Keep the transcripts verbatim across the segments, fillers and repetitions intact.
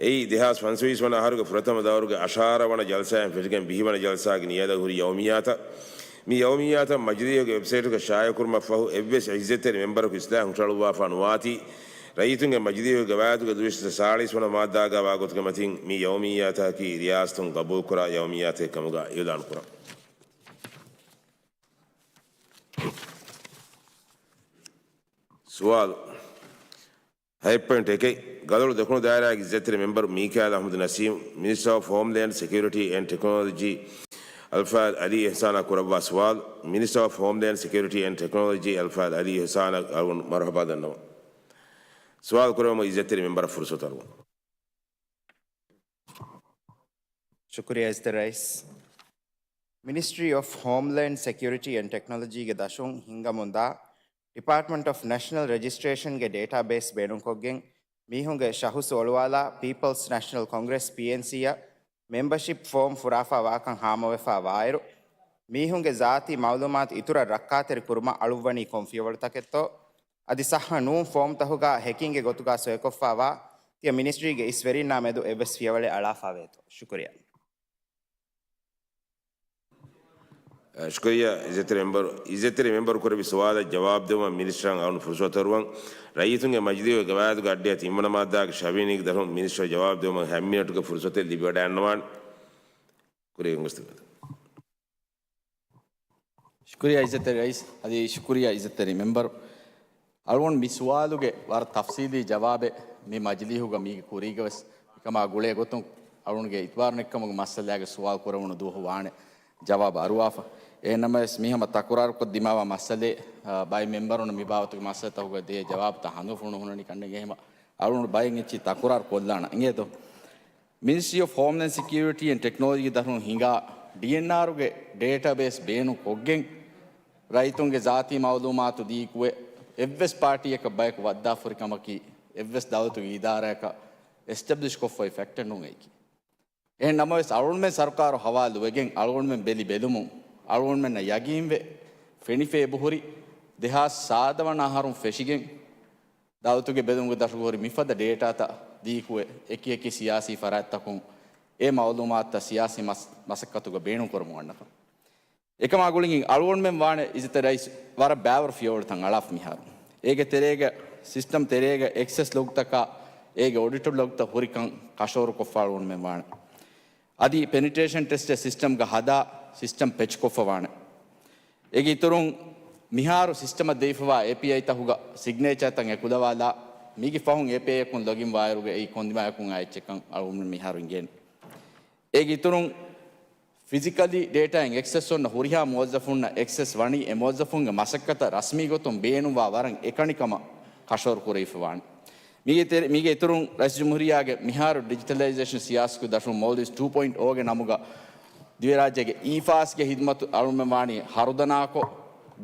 އެއީ، ދެހާސް ފަންސަވީސް ވަނަ އަހަރުގެ ފުރަތަމަ ދައުރުގެ އަށާރަ ވަނަ ޖަލްސާއިން ފެށިގެން ވިހި ވަނަ ޖަލްސާގެ ނިޔަދަށް ހުރި ޔައުމިއްޔާތައް. މި ޔައުމިއްޔާތައް މަޖިލީހުގެ ވެބްސައިޓުގަ ޝާއިޢުކުރުމަށްފަހު، އެއްވެސް އިއްޒަތްތެރި މެމްބަރަކު އިސްލާހުން ހުށަހަޅުއްވާފާ ނުވާތީ، ރައްޔިތުންގެ މަޖިލީހުގެ ގަވާއިދުގެ ދުވެސް ސާޅީސް ވަނަ މާއްދާގަ ވާ ގޮތުގެ މަތިން މި ޔައުމިއްޔާތަކީ ރިޔާސަތުން ގަބޫލުކުރާ ޔައުމިއްޔާތެއް ކަމުގަ އިޢުލާނު ކުރަން. ސުވާލު. ހަތް ޕޮއިންޓް އެކެއް، ގަލޮޅު ދެކުނު ދާއިރާގެ އިއްޒަތްތެރި މެމްބަރު މީކާއިލް އަޙްމަދު ނަސީމް، މިނިސްޓަރ އޮފް ހޯމްލޭންޑް ސެކިއުރިޓީ އެންޑް ޓެކްނޮލޮޖީ، އަލްފާޟިލް އަލީ އިޙްސާނަށް ކުރައްވާ ސުވާލު. މިނިސްޓަރ އޮފް ހޯމްލޭންޑް ސެކިއުރިޓީ އެންޑް ޓެކްނޮލޮޖީ، އަލްފާޟިލް އަލީ އިޙްސާނަށް އަޅުގަނޑު މަރުޙަބާ ދަންނަވަން. ސުވާލު ކުރެވުމަށް އިއްޒަތްތެރި މެމްބަރަށް ފުރުޞަތު އަރުވަން. ޝުކުރިއްޔާ އިއްޒަތްތެރި ރައީސް. މިނިސްޓްރީ އޮފް ހޯމްލޭންޑް ސެކިއުރިޓީ އެންޑް ޓެކްނޮލޮޖީގެ ދަށުން ހިންގަމުންދާ ޑިޕާޓްމަންޓް އޮފް ނޭޝަނަލް ރެޖިސްޓްރޭޝަންގެ ޑޭޓާބޭސް ބޭނުންކޮށްގެން، މީހުންގެ ޝަހުޞު އޮޅުވާލާ ޕީޕަލްސް ނޭޝަނަލް ކޮންގްރެސް، ޕީއެންސީ، އަށް މެމްބަޝިޕް ފޯމް ފުރާފާ ވާކަން ހާމަވެފާ ވާއިރު، މީހުންގެ ޒާތީ މައުލޫމާތު އިތުރަށް ރައްކާތެރި ކުރުމަށް އަޅުއްވަނީ ކޮން ފިޔަވަޅުތަކެއްތޯ؟ އަދި ޞައްޙަ ނޫން ފޯމްތަކުގަ ހެކިންގެ ގޮތުގަ ސޮއިކޮށްފާވާ ތިޔަ މިނިސްޓްރީގެ އިސް ވެރިންނާ މެދު އެއްވެސް ފިޔަވަޅެއް އަޅާފާވޭތޯ؟ ޝުކުރިއްޔާ. ޝުކުރިއްޔާ އިއްޒަތްތެރި މެމްބަރު. އިއްޒަތްތެރި މެމްބަރު ކުރެއްވި ސުވާލަށް ޖަވާބު ދެވުމަށް މިނިސްޓަރަށް އަޅުން ފުރުޞަތު އަރުވަން. ރައްޔިތުންގެ މަޖިލީހުގެ ގަވާއިދުގެ އައްޑިހަ ތިންވަނަ މާއްދާގެ ޝަވިޔަނީގެ ދަށުން މިނިސްޓަރަށް ޖަވާބު ދެވުމަށް ހަ މިނެޓުގެ ފުރުޞަތެއް ލިބިވަޑައިގަންނަވާނެ. ކުރިއަށް ގޮސްތި. ޝުކުރިއްޔާ އިއްޒަތްތެރި ރައީސް، އަދި ޝުކުރިއްޔާ އިއްޒަތްތެރި މެމްބަރު. އަޅުގަނޑު މި ސުވާލުގެ ވަރަށް ތަފްސީލީ ޖަވާބެއް މި މަޖިލީހުގަ މީގެ ކުރީގަވެސް މިކަމާ ގުޅޭ ގޮތުން އަޅުގަނޑުގެ އިތުބާރު ނެތްކަމުގެ މައްސަލާގެ ސުވާލު ކުރެވުނު ދުވަހު ވާނެ ޖަވާބު އަރުވާފަ. އެހެންނަމަވެސް މިހަމަ ތަކުރާރުކޮށް ދިމާވާ މައްސަލައެއް، އާ، ބައެއް މެމްބަރުން މި ބާވަތުގެ މައްސަލަތަކުގަ ދޭ ޖަވާބުތައް ހަނދުމަފުޅު ނުހުންނަނީ ކަންނޭނގެ. އެހެމަ އަޅުގަނޑު ބައެއް އެއްޗި ތަކުރާރު ކޮށްލާނަން އިނގޭތޯ؟ މިނިސްޓްރީ އޮފް ހޯމްލޭންޑް ސެކިއުރިޓީ އެންޑް ޓެކްނޮލޮޖީގެ ދަށުން ހިނގާ ޑީއެންއާރުގެ ޑޭޓާބޭސް ބޭނުން ކޮށްގެން، ރައްޔިތުންގެ ޒާތީ މައުލޫމާތު ދީކުއެ އެއްވެސް ޕާޓީއަކަށް ބަޔަކު ވައްދާފަ ހުރި ކަމަކީ އެއްވެސް ދައުލަތުގެ އިދާރާއަކަށް އެސްޓަބްލިޝް ކޮށްފައި ފެކްޓެއް ނޫން އެއީކީ. އެހެން ނަމަވެސް، އަޅުގަނޑުމެން ސަރުކާރު ހަވާލުވެގެން އަޅުގަނޑުމެން ބެލި ބެލުމުން އަޅުގަނޑުމެންނަށް ޔަގީންވެ، ފެނިފަ އެބަހުރި ދެހާސް ސާދަ ވަނަ އަހަރުން ފެށިގެން، ދައުލަތުގެ ބެލުމުގެ ދަށުގަ ހުރި މިފަދަ ޑޭޓާތައް ދީކުއެ، އެކި އެކި ސިޔާސީ ފަރާތްތަކުން އެ މައުލޫމާތުތައް ސިޔާސީ މަސް-، މަސައްކަތުގަ ބޭނުންކުރަމުން އަންނަކަން. އެކަމާ ގުޅިގެން އަޅުގަނޑުމެން ވާނެ އިއްޒަތްތެރި ރައީސް ވަރަށް ބައިވަރު ފިޔަވަޅުތައް އަޅާފަ މިހާރު. އޭގެ ތެރޭގަ، ސިސްޓަމް ތެރޭގަ އެކްސެސް ލޮގްތަކާ އޭގެ އޮޑިޓަޑް ލޮގްތައް ހުރިކަން ކަށަވަރުކޮށްފަ އަޅުގަނޑުމެން ވާނެ. އަދި ޕެނިޓްރޭޝަން ޓެސްޓެއް ސިސްޓަމްގަ ހަދާ، ސިސްޓަމް ޕެޗްކޮށްފަ ވާނެ. އޭގެ އިތުރުން މިހާރު ސިސްޓަމަށް ދެވިފަވާ އޭޕީއައިތަކުގަ ސިގްނޭޗާތައް އެކުލަވާލާ، މީގެ ފަހުން އޭޕީއައިއަކުން ލޮގިން ވާއިރުގަ އެއީ ކޮންދިމާއަކުން އާ އެއްޗެއްކަން އަޅުގަނޑު މިހާރު އިނގޭނެ. އޭގެ އިތުރުން ފިޒިކަލީ ޑޭޓާއިން އެކްސެސް އޮންނަ ހުރިހާ މުވައްޒަފުންނަށް އެކްސެސް ވަނީ، އެ މުވައްޒަފުންގެ މަސައްކަތަށް ރަސްމީ ގޮތުން ބޭނުންވާ ވަރަށް އެކަނިކަމަށް ކަށަވަރު ކުރެވިފަ ވާނެ. މީގެ ތެރެ-، މީގެ އިތުރުން ރައީސް ޖުމްހޫރިއްޔާގެ މިހާރު ޑިޖިޓަލައިޒޭޝަން ސިޔާސަތުގެ ދަށުން މޯލްޑިވްސް ޓޫ ޕޮއިންޓް އޯގެ ނަމުގަ ދިވެހިރާއްޖޭގެ އީފާސްގެ ހިދުމަތު އަޅުމެން ވާނީ ހަރުދަނާކޮށް،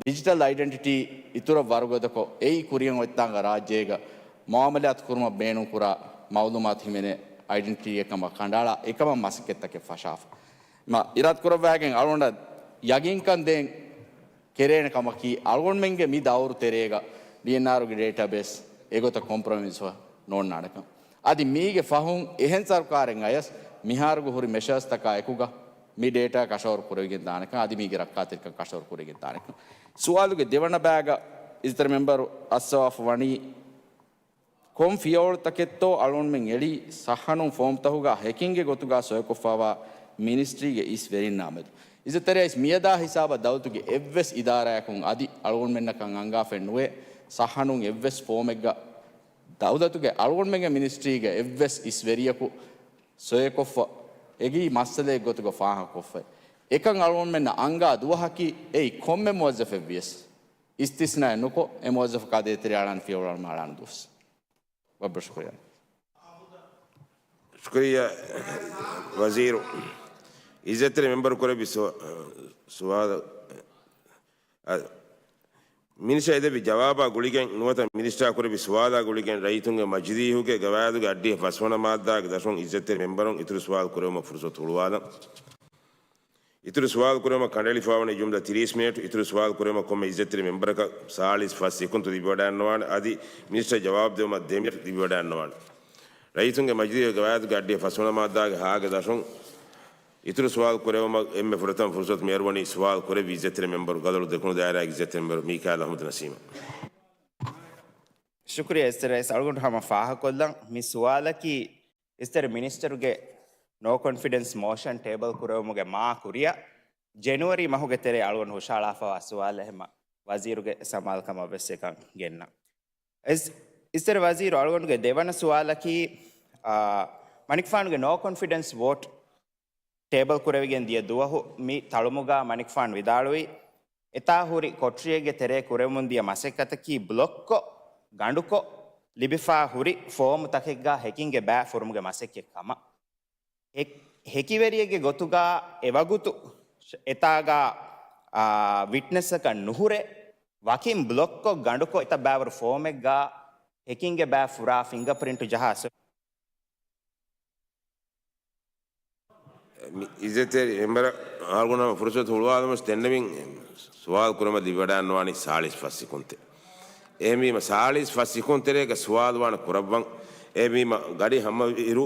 ޑިޖިޓަލް އައިޑެންޓިޓީ އިތުރަށް ވަރުގަދަކޮށް، އެއީ ކުރިއަށް އޮތްތާނގަ ރާއްޖޭގަ މުއާމަލާތު ކުރުމަށް ބޭނުންކުރާ މައުލޫމާތު ހިމެނޭ އައިޑެންޓިޓީއެއް ކަމަށް ކަނޑައަޅާ، އެކަމަށް މަސައްކަތްތަކެއް ފަށާފަ. މަ އިރާދަކުރައްވާގެން އަޅުގަނޑަށް ޔަގީންކަން ދޭން ކެރޭނެ ކަމަކީ، އަޅުގަނޑުމެންގެ މި ދައުރު ތެރޭގަ ޑީއެންއާރުގެ ޑޭޓާބޭސް އެގޮތަށް ކޮމްޕްރޮމައިޒްވެ ނޯންނާނެކަން. އަދި މީގެ ފަހުން އެހެން ސަރުކާރެއް އަޔަސް މިހާރުގެ ހުރި މެޝާސްތަކާ އެކުގަ މި ޑޭޓާ ކަށަވަރު ކުރެވިގެން ދާނެކަން، އަދި މީގެ ރައްކާތެރިކަން ކަށަވަރު ކުރެވިގެން ދާނެކަން. ސުވާލުގެ ދެވަނަ ބައިގަ އިއްޒަތްތެރި މެމްބަރު އައްސަވާފަ ވަނީ، ކޮން ފިޔަވަޅުތަކެއްތޯ އަޅުގަނޑުމެން އެޅީ ސައްހަނުން ފޯމްތަކުގަ ހެކިންގެ ގޮތުގަ ސޮއިކޮށްފަވާ މިނިސްޓްރީގެ އިސް ވެރިންނާ މެދު؟ އިއްޒަތްތެރި ރައީސް، މިއަދާ ހިސާބަށް ދައުލަތުގެ އެއްވެސް އިދާރާއަކުން އަދި އަޅުގަނޑުމެންނަކަށް އަންގާފައެއް ނުވޭ ސައްހަނުން އެއްވެސް ފޯމެއްގަ ދައުލަތުގެ އަޅުގަނޑުމެންގެ މިނިސްޓްރީގެ އެއްވެސް އިސް ވެރިޔަކު ސޮއިކޮށްފަ އެގީ މައްސަލައެއް ގޮތުގަ ފާހަގަކޮށްފައި. އެކަން އަޅުގަނޑުމެންނަށް އަންގާ ދުވަހަކީ އެއީ ކޮންމެ މުވައްޒަފެއް ވިޔަސް އިސްތިސްނާއެއް ނުކޮށް، އެ މުވައްޒަފަކާ ދޭތެރެއަށް އަޅާނެ ފިޔަވަޅު އަޅާނެ ދުވަސް. ބައްބަ ޝުކުރިއްޔާ. ޝުކުރިއްޔާ ވަޒީރު. އިއްޒަތްތެރި މެމްބަރު ކުރެއްވި ސު-، ސުވާލަށް، އަ، މިނިސްޓަރ ދެއްވި ޖަވާބާ ގުޅިގެން ނުވަތަ މިނިސްޓަރ ކުރެއްވި ސުވާލާ ގުޅިގެން ރައްޔިތުންގެ މަޖިލީހުގެ ގަވާއިދުގެ އައްޑިހަ ފަސްވަނަ މާއްދާގެ ދަށުން އިއްޒަތްތެރި މެމްބަރުން އިތުރު ސުވާލު ކުރެވުމަށް ފުރުސަތު ހުޅުވާލަން. އިތުރު ސުވާލު ކުރެވުމަށް ކަނޑައެޅިފަވާވަނީ ޖުމްލަ ތިރީސް މިނެޓް. އިތުރު ސުވާލު ކުރެވުމަށް ކޮންމެ އިއްޒަތްތެރި މެމްބަރަކަށް ސާޅީސް ފަސް ސެކުންތު ލިބިވަޑައިގަންނަވާނެ. އަދި މިނިސްޓަރ ޖަވާބު ދެވުމަށް ދެ މިނެޓް ލިބިވަޑައިގަންނަވާނެ. ރައްޔިތުންގެ މަޖިލީހުގެ ގަވާއިދުގެ އައްޑިހަ ފަސްވަނަ މާއްދާގެ ހާގެ ދަށުން އިތުރު ސުވާލު ކުރެވުމަށް އެންމެ ފުރަތަމަ ފުރުސަތު މިއަރުވަނީ ސުވާލު ކުރެއްވި އިއްޒަތްތެރި މެމްބަރު ގަދައަޅު ދެކުނު ދާއިރާގެ އިއްޒަތްތެރި މެމްބަރު މީކާއިލް އަޙްމަދު ނަސީމަށް. ޝުކުރިއްޔާ އިއްޒަތްތެރި ރައީސް. އަޅުގަނޑު ހަމަ ފާހަގަކޮށްލަން، މި ސުވާލަކީ އިއްޒަތްތެރި މިނިސްޓަރުގެ ނޯ ކޮންފިޑެންސް މޯޝަން ޓޭބަލް ކުރެވުމުގެ މާ ކުރިއަށް ޖެނުއަރީ މަހުގެ ތެރޭ އަޅުގަނޑު ހުށައަޅާފަވާ ސުވާލެއް ހަމަ ވަޒީރުގެ ސަމާލުކަމަށް ވެސް އެކަން ގެންނަން. އިސް-، އިއްޒަތްތެރި ވަޒީރު، އަޅުގަނޑުގެ ދެވަނަ ސުވާލަކީ، އާ، މަނިކުފާނުގެ ނޯ ކޮންފިޑެންސް ވޯޓް ޓޭބަލް ކުރެވިގެން ދިޔަ ދުވަހު މި ތަޅުމުގަ މަނިކުފާނު ވިދާޅުވި، އެތާ ހުރި ކޮޓަރިއެއްގެ ތެރޭ ކުރެވެމުން ދިޔަ މަސައްކަތަކީ ބްލޮކްކޮށް، ގަނޑުކޮށް، ލިބިފާ ހުރި ފޯމު ތަކެއްގަ ހެކިންގެ ބައި ފުރުމުގެ މަސައްކަތް ކަމަށް. ހެ-، ހެކިވެރިއެއްގެ ގޮތުގަ އެ ވަގުތު އެތާގަ، އާ، ވިޓްނެސްއަކަށް ނުހުރެ، ވަކިން ބްލޮކްކޮށް، ގަނޑުކޮށް، އެތައް ބައިވަރު ފޯމެއްގަ ހެކިންގެ ބައި ފުރާ ފިންގަޕްރިންޓު ޖަހާ މި އިއްޒަތްތެރި މެމްބަރަށް އަޅުގަނޑު ފުރުސަތު ހުޅުވާލުމަށް ދެންނެވިން ސުވާލު ކުރުމަށް ލިބިވަޑައިގަންނަވާނީ ސާޅީސް ފަސް ސިކުންތެއް. އެހެންވީމަ، ސާޅީސް ފަސް ސިކުންތެރޭގަ ސުވާލު ވާން ކުރައްވަން. އެހެންވީމަ، ގަޑި ހަމަވިއިރު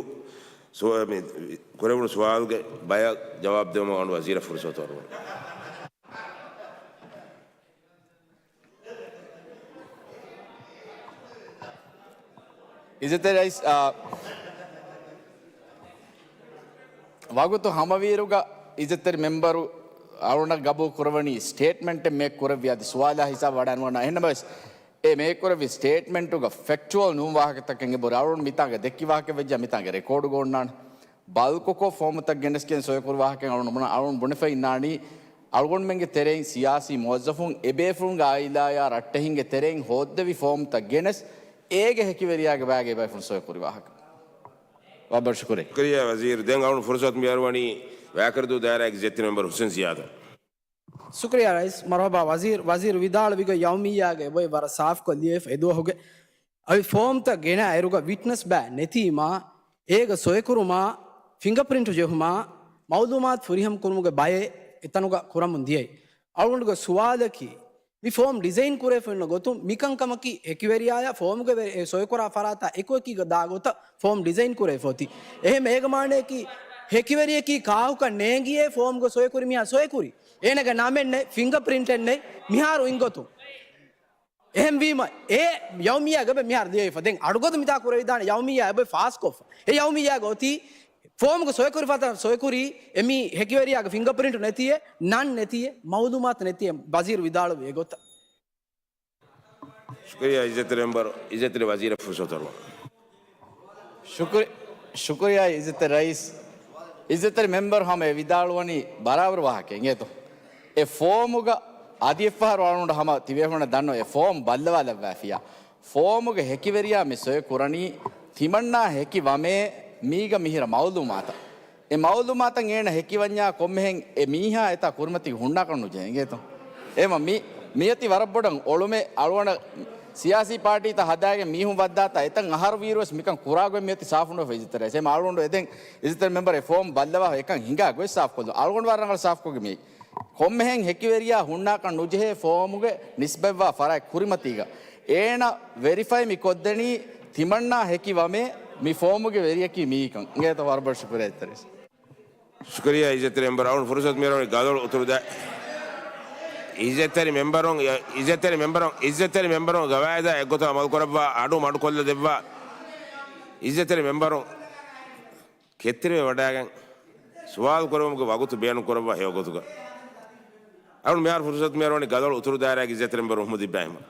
ސު-، މި ކުރެވުނު ސުވާލުގެ ބަޔަށް ޖަވާބު ދެވުމަށް އަޅުގަނޑު ވަޒީރަށް ފުރުސަތު އަރުވަން. އިއްޒަތްތެރި ރައީސް، އާ، ވަގުތު ހަމަވިއިރުގަ އިއްޒަތްތެރި މެމްބަރު އަޅުގަނޑަށް ގަބޫލު ކުރައްވަނީ ސްޓޭޓްމަންޓެއް މޭކް ކުރެއްވި އަދި ސުވާލާ ހިސާބަށް ވަޑައިނުވާން. އެހެންނަމަވެސް، އެ މޭކް ކުރެއްވި ސްޓޭޓްމަންޓުގަ ފެކްޗުއަލް ނޫން ވާހަކަތަކެއް އެބަހުރި. އަޅުގަނޑު މިތާނގަ ދެއްކި ވާހަކަ ވެއްޖާ މިތާނގަ ރެކޯޑުގަ އޮންނާނެ. ބަލްކުކޮށް ފޯމުތައް ގެނެސްގެން ސޮއިކުރި ވާހަކައެއް އަޅުގަނޑު ބުނަ-، އަޅުގަނޑު ބުނެފަ އިންނާނީ، އަޅުގަނޑުމެންގެ ތެރެއިން ސިޔާސީ މުވައްޒަފުން އެބޭފުޅުންގެ އާއިލާޔާ ރައްޓެހިންގެ ތެރެއިން ހޯއްދެވި ފޯމުތައް ގެނެސް، އޭގެ ހެކިވެރިޔާގެ ބައިގެ ބައިފުޅުން ސޮއިކުރި ވާހަކަ. ވަރަށް ބޮޑަށް ޝުކުރިއްޔާ. ޝުކުރިއްޔާ ވަޒީރު. ދެން އަޅުގަނޑު ފުރުސަތު މިއަރުވަނީ ވައިކަރަދޫ ދާއިރާގެ އިއްޒަތްތެރި މެމްބަރު ހުސެން ޒިޔާދަށް. ޝުކުރިއްޔާ ރައީސް. މަރުހަބާ ވަޒީރު. ވަޒީރު ވިދާޅުވި ގޮތް ޔައުމިއްޔާގެ އެބޮތް ވަރަށް ސާފުކޮށް ލިޔެފަ އެދުވަހުގެ އަވި ފޯމްތައް ގެނައިރުގަ ވިޓްނަސް ބައި ނެތީމާ، އޭގަ ސޮއިކުރުމާ، ފިންގަޕްރިންޓު ޖެހުމާ، މައުލޫމާތު ފުރިހަމަ ކުރުމުގެ ބައެއް އެތަނުގަ ކުރަމުން ދިޔައީ. އަޅުގަނޑުގެ ސުވާލަކީ، މި ފޯމް ޑިޒައިން ކުރެވިފައި އޮންނަ ގޮތުން މިކަންކަމަކީ ހެކިވެރިޔާޔާ ފޯމުގެ ވެ-، އެ ސޮއިކުރާ ފަރާތާ އެކުއެކީގަ ދާ ގޮތަށް ފޯމް ޑިޒައިން ކުރެވިފަ އޮތީ. އެހެން އޭގެ މާނަޔަކީ ހެކިވެރިޔަކީ ކާކުކަން ނޭނގިޔޭ ފޯމްގަ ސޮއިކުރި މީހާ ސޮއިކުރީ. އޭނަގެ ނަމެއް ނެތް، ފިންގަޕްރިންޓެއް ނެތް، މިހާރު އިންގޮތުން. އެހެންވީމަ، އެ ޔައުމިއްޔާގެ އެބަ މިހާރު ލިޔެވިފަ. ދެން އަޑުގަދަ މިތާ ކުރެވިދާނެ ޔައުމިއްޔާ އެބަ ފާސްކޮށްފަ. އެ ޔައުމިއްޔާގެ އޮތީ ފޯމުގެ ސޮއިކުރި ފަތަ ސޮއިކުރީ އެމީ ހެކިވެރިޔާގެ ފިންގަޕްރިންޓު ނެތިއޭ، ނަން ނެތިއޭ، މައުލޫމާތު ނެތިއޭ، ވަޒީރު ވިދާޅުވި އެގޮތަށް. ޝުކުރިއްޔާ އިއްޒަތްތެރި މެމްބަރު، އިއްޒަތްތެރި ވަޒީރަށް ފުރުސަތު އަރުވަން. ޝުކުރި-، ޝުކުރިއްޔާ އިއްޒަތްތެރި ރައީސް. އިއްޒަތްތެރި މެމްބަރު ހަމަ އެ ވިދާޅުވަނީ ބަރާބަރު ވާހަކައެއް އިނގޭތޯ. އެ ފޯމުގަ އަދި އެއްފަހަރު އަޅުގަނޑު ހަމަ ތިބޭފުޅުންނަށް ދަންނަވަން އެ ފޯމް ބައްލަވާލައްވާފިޔާ. ފޯމުގެ ހެކިވެރިޔާ މި ސޮއި ކުރަނީ ތިމަންނާ ހެކި ވަމޭ މީގަ މިހިރަ މައުލޫމާތަށް. އެ މައުލޫމާތަށް އޭނަ ހެކިވަންޏާ ކޮންމެހެން އެ މީހާ އެތާ ކުރިމަތީގަ ހުންނާކަށް ނުޖެހޭ އިނގޭތޯ. އެމަ މި-، މިއޮތީ ވަރަށް ބޮޑަށް އޮޅުމެއް. އަޅުގަނޑަށް ސިޔާސީ ޕާޓީތައް ހަދާގެން މީހުން ވައްދާތާ އެތައް އަހަރު ވީއިރުވެސް މިކަން ކުރާގޮތް މިއޮތީ ސާފުނުވެފަ އިއްޒަތްތެރި ރައީސް. އެމަ އަޅުގަނޑު އެދެން އިއްޒަތްތެރި މެމްބަރ އެ ފޯމް ބައްލަވާ އެކަން ހިނގާ ގޮތް ސާފުކޮށްލުން. އަޅުގަނޑު ވަރަށް ރަނގަޅަށް ސާފުކޮށްގެ މީ ކޮންމެހެން ހެކިވެރިޔާ ހުންނާކަށް ނުޖެހޭ ފޯމުގެ ނިސްބަތްވާ ފަރާތް ކުރިމަތީގަ އޭނަ ވެރިފައި މި ކޮށްދެނީ ތިމަންނާ ހެކި ވަމޭ މި ފޯމުގެ ވެރިޔަކީ މީކަން. އިނގޭތޯ ވަރަށް ބޮޑަށް ޝުކުރިއްޔާ އިއްޒަތްތެރި ރައީސް. ޝުކުރިއްޔާ އިއްޒަތްތެރި މެމްބަރު. އަޅުގަނޑު ފުރުސަތު މިއަރުވަނީ ގަދައަޅު އުތުރު ދާ-، އިއްޒަތްތެރި މެމްބަރުން، އިއްޒަތްތެރި މެމްބަރުން، އިއްޒަތްތެރި މެމްބަރުން ގަވާއިދާ އެއްގޮތަށް އަމަލު ކުރައްވާ އަޑު މަޑުކޮށްލަ ދެއްވާ އިއްޒަތްތެރި މެމްބަރުން ކެތްތެރިވެ ވަޑައިގެން ސުވާލު ކުރެވުމުގެ ވަގުތު ބޭނުން ކުރައްވާ ހެޔޮ ގޮތުގަ. އަޅުގަނޑު މިހާރު ފުރުސަތު މިއަރުވަނީ ގަދައަޅު އުތުރު ދާއިރާގެ އިއްޒަތްތެރި މެމްބަރު މުހައްމަދު އިބްރާހިމަށް.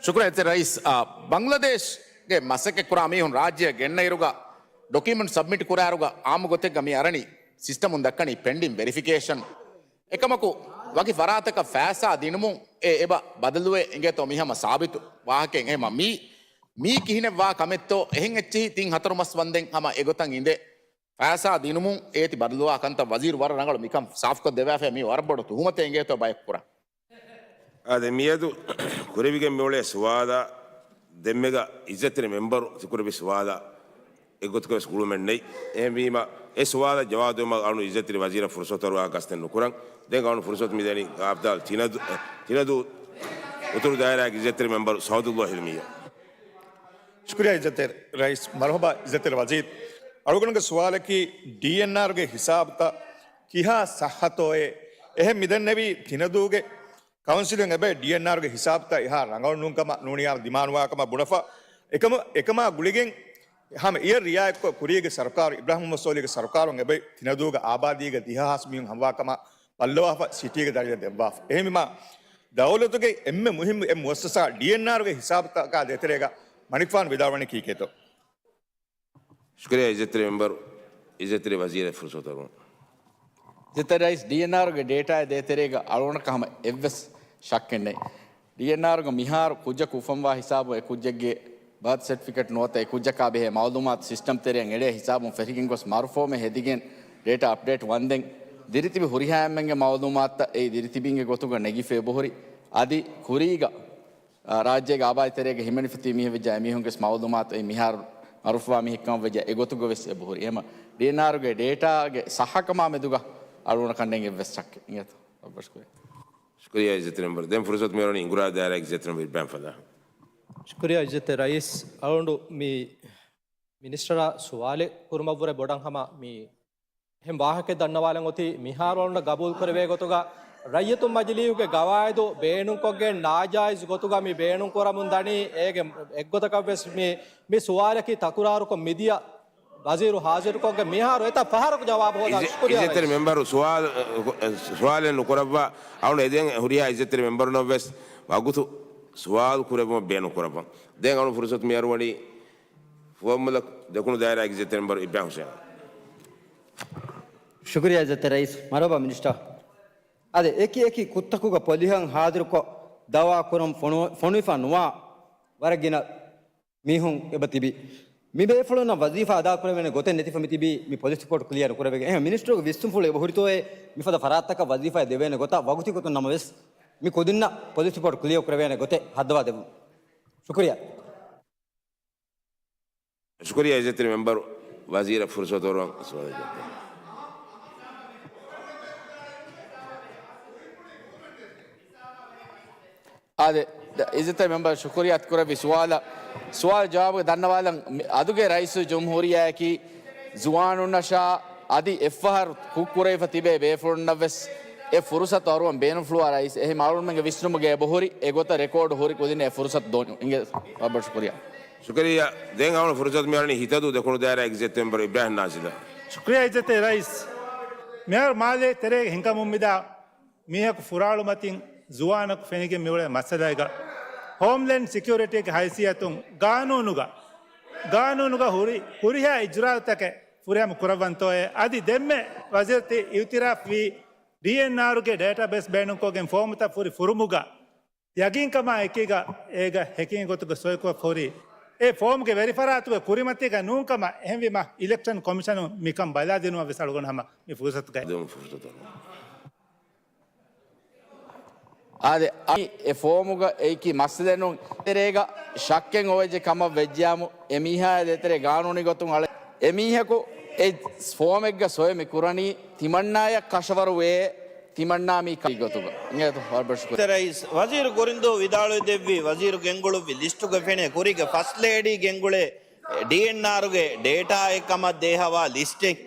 ޝުކުރިއްޔާ އިއްޒަތްތެރި ރައީސް. އާ، ބަންގްލަދޭޝްގެ މަސައްކަތްކުރާ މީހުން ރާއްޖެއަށް ގެންނައިރުގަ ޑޮކިއުމެންޓް ސަބްމިޓް ކުރާއިރުގަ އާއްމު ގޮތެއްގަ މި އަރަނީ ސިސްޓަމުން ދައްކަނީ ޕެންޑިން ވެރިފިކޭޝަން. އެކަމަކު، ވަކި ފަރާތަކަށް ފައިސާ ދިނުމުން އެ އެބަ ބަދަލުވޭ އިނގޭތޯ މި ހަމަ ސާބިތު ވާހަކައެއް. އެހެމަ މީ، މީ ކިހިނެއް ވާ ކަމެއްތޯ؟ އެހެން އެއްޗެހި ތިން ހަތަރު މަސް ވަންދެން ހަމަ އެގޮތަށް އިނދެ ފައިސާ ދިނުމުން އޭތި ބަދަލުވާ ކަންތައް ވަޒީރު ވަރަށް ރަނގަޅު މިކަން ސާފުކޮށް ދެވާފަ. މީ ވަރަށް ބޮޑު ތުހުމަތެއް އިނގޭތޯ ބަޔަކު ކުރާ. އާދެ، މިއަދު ކުރެވިގެން މިއުޅޭ ސުވާލާ ދެންމެގަ އިއްޒަތްތެރި މެމްބަރު ތިކުރެއްވި ސުވާލާ އެއްގޮތަކަށް ވެސް ގުޅުމެއް ނެތް. އެހެންވީމަ، އެ ސުވާލަށް ޖަވާބު ދެއްވުމަށް އަޅުން އިއްޒަތްތެރި ވަޒީރަށް ފުރުސަތު އަރުވާ ގަސްތެއް ނުކުރަން. ދެން އަޅުން ފުރުސަތު މިދެނީ އަބްދާލް ތިނަދޫ، ތިނަދޫ އުތުރު ދާއިރާގެ އިއްޒަތްތެރި މެމްބަރު ސައުދުﷲ ހިލްމީއަށް. ޝުކުރިއްޔާ އިއްޒަތްތެރި ރައީސް. މަރުޙަބާ އިއްޒަތްތެރި ވަޒީރު. އަޅުގަނޑުގެ ސުވާލަކީ ޑީއެންއާރުގެ ހިސާބުތައް ކިހާ ޞައްޙަތޯއޭ؟ އެހެން މިދެންނެވީ ތިނަދޫގެ ކައުންސިލުން އެބައި ޑީއެންއާރުގެ ހިސާބުތައް އެހާ ރަނގަޅު ނޫންކަމަށް ނޫނިޔާ ދިމާނުވާކަމަށް ބުނެފަ. އެކަމަ، އެކަމާ ގުޅިގެން ހަމަ އެއަށް ރިއާޔަތްކޮށް ކުރީގެ ސަރުކާރު، އިބްރާހިމް މުހައްމަދު ސޯލިހުގެ ސަރުކާރުން އެބައި ތިނަދޫގެ އާބާދީގެ ދިހަ ހާސް މީހުން ހަމަވާކަމަށް ބައްލަވާފަ ސިޓީގެ ދަރިޖަ ދެއްވާފަ. އެހެންވީމާ، ދައުލަތުގެ އެންމެ މުހިއްމު އެއް މުއައްސަސާ ޑީއެންއާރުގެ ހިސާބުތަކާ ދޭތެރޭގަ މަނިކުފާނު ވިދާޅުވަނީ ކީކޭތޯ؟ ޝުކުރިއްޔާ އިއްޒަތްތެރި މެމްބަރު، އިއްޒަތްތެރި ވަޒީރަށް ފުރުސަތު އަރުވަން. އިއްޒަތްތެރި ރައީސް، ޑީއެންއާރުގެ ޑޭޓާއާ ދޭތެރޭގަ އަޅުގަނޑަކަށް ހަމަ އެއްވެސް ޝައްކެއް ނެތް. ޑީއެންއާރުގަ މިހާރު ކުއްޖަކު އުފަންވާ ހިސާބު އެ ކުއްޖެއްގެ ބާތު ސެޓްފިކެޓް ނުވަތަ އެ ކުއްޖަކާ ބެހޭ މައުލޫމާތު ސިސްޓަމް ތެރެއަށް އެޅޭ ހިސާބުން ފެށިގެން ގޮސް މަރު ފޯމެއް ހެދިގެން ޑޭޓާ އަޕްޑޭޓް ވަންދެން ދިރިތިބި ހުރިހާ އެންމެންގެ މައުލޫމާތުތައް އެއީ ދިރިތިބީންގެ ގޮތުގަ ނެގިފަ އެބަހުރި. އަދި ކުރީގަ އާ، ރާއްޖޭގެ އާބާދީ ތެރޭގަ ހިމެނިފަ ތިބި މީހެއް ވެއްޖާ އެމީހުންގެ ވެސް މައުލޫމާތު އެ މިހާރު މަރުފުވާ މީހެއްކަމަށް ވެއްޖާ އެގޮތުގަ ވެސް އެބަހުރި. އެހެން ޑީއެންއާރުގެ ޑޭޓާގެ ޞައްޙަކަމާ މެދުގަ އަޅުގަނޑަކަށް ނެތް އެއްވެސް ޝައްކެއް. އިނގޭތޯ؟ އައްބަށް ޝުކުރިއްޔާ. ޝުކުރިއްޔާ އިއްޒަތްތެރި މެމްބަރު. ދެން ފުރުސަތު މިއަޅުވަނީ އިނގުރާ ދާއިރާގެ އިއްޒަތްތެރި މެމްބަރު އިބްރާހިމް ފަދަ. ޝުކުރިއްޔާ އިއްޒަތްތެރި ރައީސް. އަޅުގަނޑު މި މިނިސްޓަރާ ސުވާލެއް ކުރުމަށްވުރެ ބޮޑަށް ހަމަ މި އެހެން ވާހަކައެއް ދަންނަވާލަން އޮތީ، މިހާރު އަޅުގަނޑަށް ގަބޫލު ކުރެވޭ ގޮތުގަ، ރައްޔިތުން މަޖިލީހުގެ ގަވާއިދު ބޭނުންކޮށްގެން ނާޖާއިޒު ގޮތުގަ މި ބޭނުން ކުރަމުން ދަނީ، އޭގެ އެއްގޮތަކަށްވެސް މި، މި ސުވާލަކީ ތަކުރާރުކޮށް މިދިޔަ ވަޒީރު ހާޒިރުކޮށްގެން މިހާރު އެތައް ފަހަރަކު ޖަވާބު ހޯދާ. އިއްޒަ-، ޝުކުރިއްޔާ އިއްޒަތްތެރި ރައީސް. މެމްބަރު ސުވާލު، އަ، ސުވާލެއް ނުކުރައްވާ، އަޅުގަނޑު އެދެން ހުރިހާ އިއްޒަތްތެރި މެމްބަރުންނަށްވެސް ވަގުތު ސުވާލު ކުރެއްވުމަށް ބޭނުން ކުރައްވަން. ދެން އަޅުގަނޑު ފުރުސަތު މިއަރުވަނީ ފުވައްމުލަކު ދެކުނު ދާއިރާގެ އިއްޒަތްތެރި މެމްބަރު އިބްރާހިމް ހުސެން. ޝުކުރިއްޔާ އިއްޒަތްތެރި ރައީސް. މަރުޙަބާ މިނިސްޓަރ. އާދެ، އެކި އެކި ކުށްތަކުގަ ޕޮލިހަށް ހާޒިރުކޮށް ދައުވާ ކުރަން ފޮނު-، ފޮނުވިފަ ނުވާ ވަރަށް ގިނަ މީހުން އެބަ ތިބި. މި ބޭފުޅުންނަށް ވަޒީފާ އަދާކުރެވޭނެ ގޮތެއް ނެތިފަ މި ތިބީ، މި ޕޮލިސް ރިޕޯޓް ކްލިއަރ ނުކުރެވިގެން. އެހެން މިނިސްޓަރުގެ ވިސްނުންފުޅު އެބަ ހުރިތޯއޭ، މިފަދަ ފަރާތްތަކަށް ވަޒީފާ ދެވޭނެ ގޮތަށް ވަގުތީ ގޮތުން ނަމަވެސް މި ކުދިންނަށް ޕޮލިސް ރިޕޯޓް ކްލިއަރ ކުރެވޭނެ ގޮތެއް ހައްދަވާ ދެއްވުން. ޝުކުރިއްޔާ. ޝުކުރިއްޔާ އިއްޒަތްތެރި މެމްބަރު. ވަޒީރަށް ފުރުސަތު އަރުވަން ސުވާލެއް ޖައްސަން. އާދެ، އިއްޒަތްތެރި މެމްބަރު ޝުކުރިއްޔާ އަތުކުރެއްވި ސުވާލަށް، ސުވާލު ޖަވާބުގަ ދަންނަވާލަން. މި އަދުގެ ރައީސުލްޖުމްހޫރިއްޔާއަކީ ޒުވާނުންނަށާ އަދި އެއްފަހަރު ކުށް ކުރެވިފަ ތިބޭ ބޭފުޅުންނަށްވެސް އެ ފުރުސަތު އަރުވަން ބޭނުންފުޅުވާ ރައީސް. އެހެން އަޅުގަނޑުމެންގެ ވިސްނުމުގަ އެބަހުރި އެގޮތަށް ރެކޯޑު ހުރި ކުދިން އެ ފުރުސަތު ދޯން. އިނގޭ، އައްބަށް ޝުކުރިއްޔާ. ޝުކުރިއްޔާ. ދެން އަޅުގަނޑު ފުރުސަތު މިއަޅަނީ ހިތަދޫ ދެކުނު ދާއިރާގެ އިއްޒަތްތެރި މެމްބަރު އިބްރާހިމް ނާޒިލަށް. ޝުކުރިއްޔާ އިއްޒަތްތެރި ރައީސް. މިހާރު މާލޭ ތެރޭގަ ހިނގަމުން މިދާ މީހަކު ފުރާޅުމަތިން ޒުވާނަކު ފެނިގެން މިއުޅޭ މައްސަލައިގަ ހޯމްލޭންޑް ސެކިއުރިޓީގެ ހައިސިއްޔަތުން ގާނޫނުގަ، ގާނޫނުގަ ހުރި ހުރިހާ އިޖްރާއުތަކެއް ފުރިހަމަ ކުރައްވަންތޯއޭ؟ އަދި ދެންމެ ވަޒީރު ތި އިއުތިރާފްވީ ޑީއެންއާރުގެ ޑޭޓާބޭސް ބޭނުންކޮށްގެން ފޯމުތައް ފުރި ފުރުމުގަ ޔަގީންކަމާ އެކީގަ އޭގަ ހެކިން ގޮތުގަ ސޮއިކޮށް ހުރި އެ ފޯމުގެ ވެރިފަރާތުގެ ކުރިމަތީގަ ނޫންކަމަށް. އެހެންވީމަ އިލެކްޝަން ކޮމިޝަނުން މިކަން ބަލާދިނުމަށް ވެސް އަޅުގަނޑު ހަމަ މި ފުރުސަތުގައި ދެމުން ފުރުސަތު. އާދެ، އަދި އެ ފޯމުގަ އެއީކީ މައްސަލައެއް ނޫން. ތެރޭގަ ޝައްކެއް އޮވެއްޖެ ކަމަށް ވެއްޖިޔާމު، އެ މީހާ ދޭތެރޭ ގާނޫނީ ގޮތުން އަޅެ، އެ މީހަކު އެ ފޯމެއްގަ ސޮއި މި ކުރަނީ ތިމަންނާޔަށް ކަށަވަރު ވޭ، ތިމަންނާ މީ ކައި ގޮތުގަ. އިނގޭތޯ، އައްބަށް ޝުކުރިއްޔާ. ރައީސް، ވަޒީރު ކުރިންދޫ ވިދާޅުވެދެއްވި، ވަޒީރު ގެންގުޅުއްވި ލިސްޓުގަ ފެނޭ ކުރީގެ ފަސް ލޭޑީ ގެންގުޅޭ ޑީއެންއާރުގެ ޑޭޓާއެއް ކަމަށް ދޭހަވާ ލިސްޓެއް.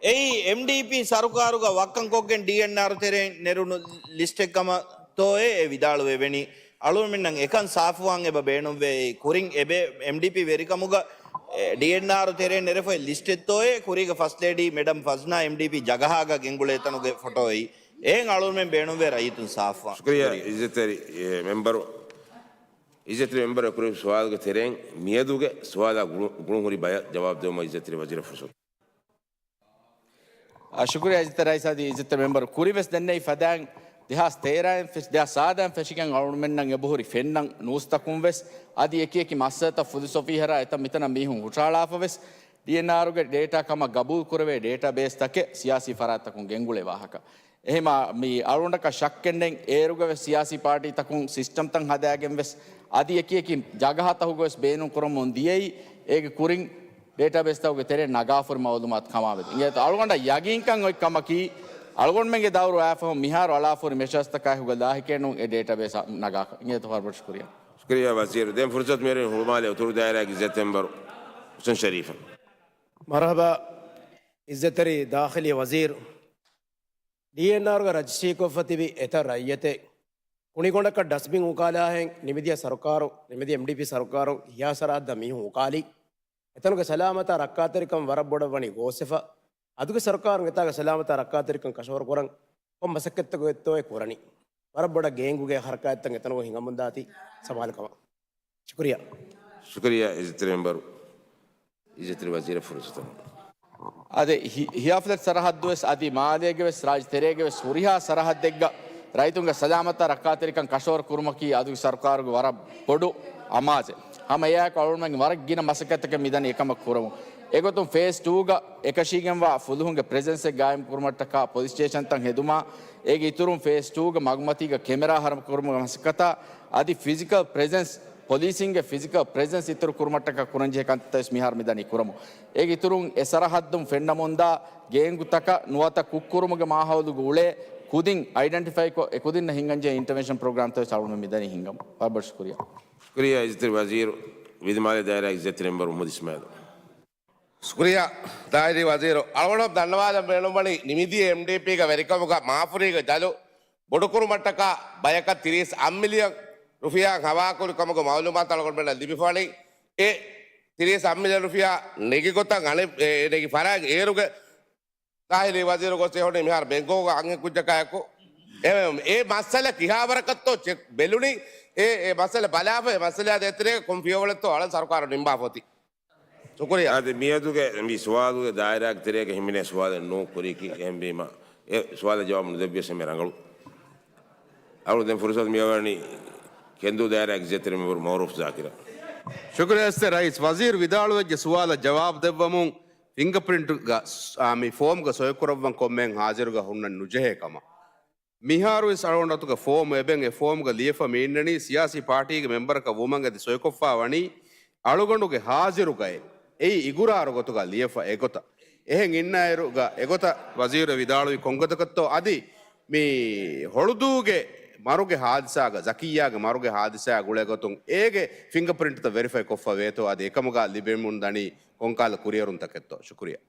އެއީ އެމްޑީޕީ ސަރުކާރުގަ ވައްކަން ކޮށްގެން ޑީއެންއާރު ތެރެއިން ނެރުނު ލިސްޓެއް ކަމަށް ތޯއޭ އެ ވިދާޅުވެވެނީ. އަޅުގަނޑުމެންނަށް އެކަން ސާފުވާން އެބަ ބޭނުންވޭ. އެއީ ކުރިން އެބޭ އެމްޑީޕީ ވެރިކަމުގަ، އެ، ޑީއެންއާރު ތެރެއިން ނެރެފައި ލިސްޓެއްތޯއޭ ކުރީގެ ފަސް ލޭޑީ މެޑަމް ފަޒްނާ އެމްޑީޕީ ޖަގަހާގަ ގެންގުޅޭ ތަނުގެ ފޮޓޯއެއް. އެހެން އަޅުގަނޑުމެން ބޭނުންވޭ ރައްޔިތުން ސާފުވާން. ޝުކުރިއްޔާ އިއްޒަތްތެރި، އެ، މެމްބަރު. އިއްޒަތްތެރި މެމްބަރު ކުރެއްވި ސުވާލުގެ ތެރެއިން މިއަދުގެ ސުވާލާ ގުޅު-، ގުޅުންހުރި ބަޔަށް ޖަވާބު ދެވުމަށް އިއްޒަތްތެރި ވަޒީރަށް ފުރުސަތު. އަ، ޝުކުރިއްޔާ އިއްޒަތްތެރި ރައީސް އަދި އިއްޒަތްތެރި މެމްބަރު. ކުރިވެސް ދެންނެވި ފަދައިން ދެހާސް ތޭރައިން ފެށި، ދެހާސް ސާދައިން ފެށިގެން އަޅުގަނޑުމެންނަށް އެބަހުރި ފެންނަން ނޫސްތަކުން ވެސް އަދި އެކި އެކި މައްސަލަތައް ފުދިސޮފީހަރާ އެތައް މިތަނަށް މީހުން ހުށަހަޅާފަ ވެސް ޑީއެންއާރުގެ ޑޭޓާ ކަމަށް ގަބޫލު ކުރެވޭ ޑޭޓާ ބޭސް ތަކެއް ސިޔާސީ ފަރާތްތަކުން ގެންގުޅޭ ވާހަކަ. އެހެމާ މި އަޅުގަނޑަކަށް ޝައްކެއް ނެތް، އޭރުގަ ވެސް ސިޔާސީ ޕާޓީތަކުން ސިސްޓަމްތައް ހަދާގެން ވެސް އަދި އެކި އެކި ޖަގަހަތަކުގަ ވެސް ބޭނުން ކުރަމުން ދިޔައީ އޭގެ ކުރިން ޑޭޓާބޭސްތަކުގެ ތެރެއިން ނަގާފަ ހުރި މައުލޫމާތު ކަމާމެދު. އިނގޭތޯ އަޅުގަނޑަށް ޔަގީންކަން އޮތް ކަމަކީ، އަޅުގަނޑުމެންގެ ދައުރު އައިފަހު މިހާރު އަޅާފަ ހުރި މެޝާސްތަކާ ހުގަ ލާހިކޭނުން އެ ޑޭޓާބޭސް ނަގާކަށް. އިނގޭތޯ ހަރުބަށް ޝުކުރިއްޔާ. ޝުކުރިއްޔާ ވަޒީރު. ދެން ފުރުސަތު މިއުޅެނީ ހުޅުމާލެ އުތުރު ދާއިރާގެ އިއްޒަތްތެރި މެންބަރު ހުސެން ޝަރީފަށް. މަރުޙަބާ އިއްޒަތްތެރި ދާޚިލީ ވަޒީރު. ޑީއެންއާރުގަ ރަޖިސްޓްރީކޮށްފަ ތިބި އެތައް ރައްޔިތެއް ކުނިގޮނޑަކަށް ޑަސްބިން އުކާލާހެން ނިމިދިޔަ ސަރުކާރު، ނިމިދިޔަ އެމްޑީޕީ ސަރުކާރު ހިޔާ ސަރަހައްދަށް މީހުން އުކާލީ. އެތަނުގެ ސަލާމަތާ ރައްކާތެރިކަން ވަރަށް ބޮޑަށް ވަނީ ގޯސްވެފަ. އަދުގެ ސަރުކާރުން އެތާގެ ސަލާމަތާ ރައްކާތެރިކަން ކަށަވަރު ކުރަން ކޮން މަސައްކަތްތަކެއްތޯއޭ ކުރަނީ؟ ވަރަށް ބޮޑަށް ގޭންގުގެ ހަރަކާތްތައް އެތަނުގަ ހިނގަމުންދާތީ ސަމާލުކަމަށް. ޝުކުރިއްޔާ. ޝުކުރިއްޔާ އިއްޒަތްތެރި މެންބަރު. އިއްޒަތްތެރި ވަޒީރަށް ފުރުސަތު. އަދި ހި-، ހިޔާ ފްލެޓް ސަރަހައްދުވެސް އަދި މާލޭގެވެސް ރާއްޖެ ތެރޭގެވެސް ހުރިހާ ސަރަހައްދެއްގަ ރައްޔިތުންގެ ސަލާމަތާ ރައްކާތެރިކަން ކަށަވަރު ކުރުމަކީ އަދުގެ ސަރުކާރުގެ ވަރަށް ބޮޑު އަމާޒެއް. ހަމަ އެއާއެކު އަޅުގަނޑުމެން ވަރަށް ގިނަ މަސައްކަތްތަކެއް މިދަނީ އެކަމަށް ކުރަމުން. އެގޮތުން ފޭސް ޓޫގަ އެކަށީގެންވާ ފުލުހުންގެ ޕްރެޒެންސެއް ގާއިމް ކުރުމަށްޓަކާ ޕޮލިސް ސްޓޭޝަންތައް ހެދުމާ، އޭގެ އިތުރުން ފޭސް ޓޫގަ މަގުމަތީގަ ކެމެރާ ހަރުމަ ކުރުމުގެ މަސައްކަތާ އަދި ފިޒިކަލް ޕްރެޒެންސް، ޕޮލިސިންގެ ފިޒިކަލް ޕްރެޒެންސް އިތުރު ކުރުމަށްޓަކާ ކުރަންޖެހޭ ކަންތައްތައް ވެސް މިހާރު މިދަނީ ކުރަމުން. އޭގެ އިތުރުން އެ ސަރަހައްދުން ފެންނަމުންދާ ގޭންގުތަކަށް ނުވަތަ ކުށްކުރުމުގެ މާހައުލުގެ އުޅޭ ކުދިން އައިޑެންޓިފައިކޮށް، އެ ކުދިންނަށް ހިނގަންޖެހޭ އިންޓަވެންޝަން ޕްރޮގްރާމްތައް ވެސް އަޅުގަނޑު މިދަނީ ހިނގަމުން. ވަރަށް ބޮޑަށް ޝުކުރިއްޔާ. ޝުކުރިއްޔާ އިއްޒަތްތެރި ވަޒީރު. ވިލިމާލެ ދާއިރާގެ އިއްޒަތްތެރި މެންބަރު މުހައްމަދު އިސްމާއިލް. ޝުކުރިއްޔާ ދާއިރީ ވަޒީރު. އަޅުގަނޑު ދަންނަވާލަން ބޭނުންވަނީ ނިމިދިޔަ އެމްޑީޕީގަ ވެރިކަމުގަ މާފުރީގެ ޖަލު ބޮޑުކުރުމަށްޓަކާ ބަޔަކަށް ތިރީސް އަށް މިލިއަން ރުފިޔާ ހަވާކުރި ކަމުގެ މައުލޫމާތު އަޅުގަނޑުމެންނަށް ލިބިފަވަނީ. އެ ތިރީސް އަށް މިލިއަން ރުފިޔާ ނެގި ގޮތަށް އަނެއް، އެ، ނެގި ފަރާތް އޭރުގެ ދާޚިލީ ވަޒީރު ގޮސް އެހުނީ މިހާރު ބެންކޮކުގަ އަންހެން ކުއްޖަކާއެކު. އެ، އެ މައްސަލަ ކިހާވަރަކަށްތޯ ޗެކް ބެލުނީ، އެ، އެ މައްސަލަ ބަލާފަ، އެ މައްސަލައާ ދޭތެރޭގަ ކޮން ފިޔަވަޅެއްތޯ އަޅަން ސަރުކާރު ނިންމާފަ އޮތީ. ޝުކުރިއްޔާ. އަދި މިއަދުގެ މި ސުވާލުގެ ދާއިރާގެ ތެރޭގަ ހިމެނޭ ސުވާލެއް ނޫން ކުރީކީ، އެހެންވީމަ އެ ސުވާލަށް ޖަވާބު ނުދެއްވިޔަސް އެންމެ ރަނގަޅު. އަޅު ދެން ފުރުސަތު މިއަވަނީ ކެންދޫ ދާއިރާގެ އިއްޒަތްތެރި މެންބަރު މައުރޫފް ޒާކިރަށް. ޝުކުރިއްޔާ އިއްޒަތްތެރި ރައީސް. ވަޒީރު ވިދާޅުވެއްޖެ ސުވާލަށް ޖަވާބު ދެއްވަމުން ފިންގަޕްރިންޓްގަ ސް-، އާ، މި ފޯމްގަ ސޮއިކުރައްވަން ކޮންމެހެން ހާޒިރުގަ ހުންނަން ނުޖެހޭ ކަމަށް. މިހާރުވެސް އަޅުގަނޑު އަތުގަ ފޯމް އެބައިން އެ ފޯމްގަ ލިޔެފަ މި އިންނަނީ ސިޔާސީ ޕާޓީގެ މެމްބަރަކަށް ވުމަށް އަދި ސޮއިކޮށްފަ ވަނީ އަޅުގަނޑުގެ ހާޒިރުގައޭ. އެއީ އިގުރާރު ގޮތުގަ ލިޔެފަ އެގޮތަށް. އެހެން އިންނައިރުގަ އެގޮތަށް ވަޒީރު ވިދާޅުވީ ކޮންގޮތަކަށްތޯ އަދި މި ހޮޅުދޫގެ މަރުގެ ހާދިސާގަ، ޒަކިއްޔާގެ މަރުގެ ހާދިސާ ގުޅޭގޮތުން އޭގެ ފިންގަޕްރިންޓްތައް ވެރިފައި ކޮށްފަ ވޭތޯ އަދި އެކަމުގަ ލިބެމުން ދަނީ ކޮންކަހަލަ ކުރިއެރުންތަކެއްތޯ؟ ޝުކުރިއްޔާ.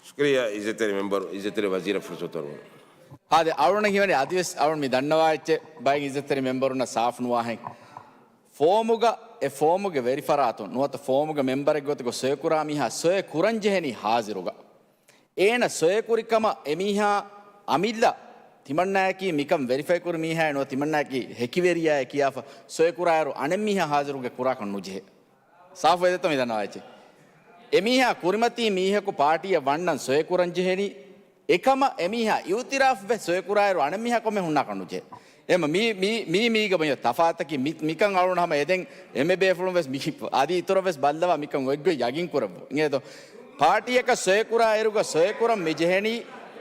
ޝުކުރިއްޔާ އިއްޒަތްތެރި މެންބަރު، އިއްޒަތްތެރި ވަޒީރަށް ފުރުސަތު އަރުވަން. އާދެ، އަޅުން ހީވަނީ އަދިވެސް އަޅުން މި ދަންނަވާ އެއްޗެއް ބައެއް އިއްޒަތްތެރި މެންބަރުންނަށް ސާފު ނުވާހެން. ފޯމުގަ އެ ފޯމުގެ ވެރިފަރާތުން ނުވަތަ ފޯމުގެ މެންބަރެއް ގޮތުގަ ސޮއި ކުރާ މީހާ ސޮއި ކުރަން ޖެހެނީ ހާޒިރުގަ. އޭނަ ސޮއި ކުރި ކަމަށް އެ މީހާ އަމިއްލަ ތިމަންނާއަކީ މިކަން ވެރިފައި ކުރި މީހާއޭ ނުވަތަ ތިމަންނާއަކީ ހެކިވެރިޔާއޭ ކިޔާފަ ސޮއި ކުރާއިރު އަނެއް މީހާ ހާޒިރުގެ ކުރާކަށް ނުޖެހޭ. ސާފުވެދެއްތަ މި ދަންނަވާ އެއްޗެއް؟ އެމީހާ ކުރިމަތީ މީހަކު ޕާޓީއަށް ވަންނަން ސޮއި ކުރަން ޖެހެނީ. އެކަމަށް އެމީހާ އިއުތިރާފްވެ ސޮއި ކުރާއިރު އަނެއް މީހާ ކޮންމެ ހުންނާކަށް ނުޖެހޭ. އެމަ މީ، މީ، މީ، މީގަ ބައްޔަ ތަފާތަކީ މި، މިކަން އަޅުން ހަމަ އެދެން އެންމެ ބޭފުޅުން ވެސް މި، އަދި އިތުރަށް ވެސް ބައްލަވާ މިކަން އޮތްގޮތް ޔަގީން ކުރައްވު. އިނގޭތޯ؟ ޕާޓީއަކަށް ސޮއި ކުރާ އިރުގަ ސޮއި ކުރަން މި ޖެހެނީ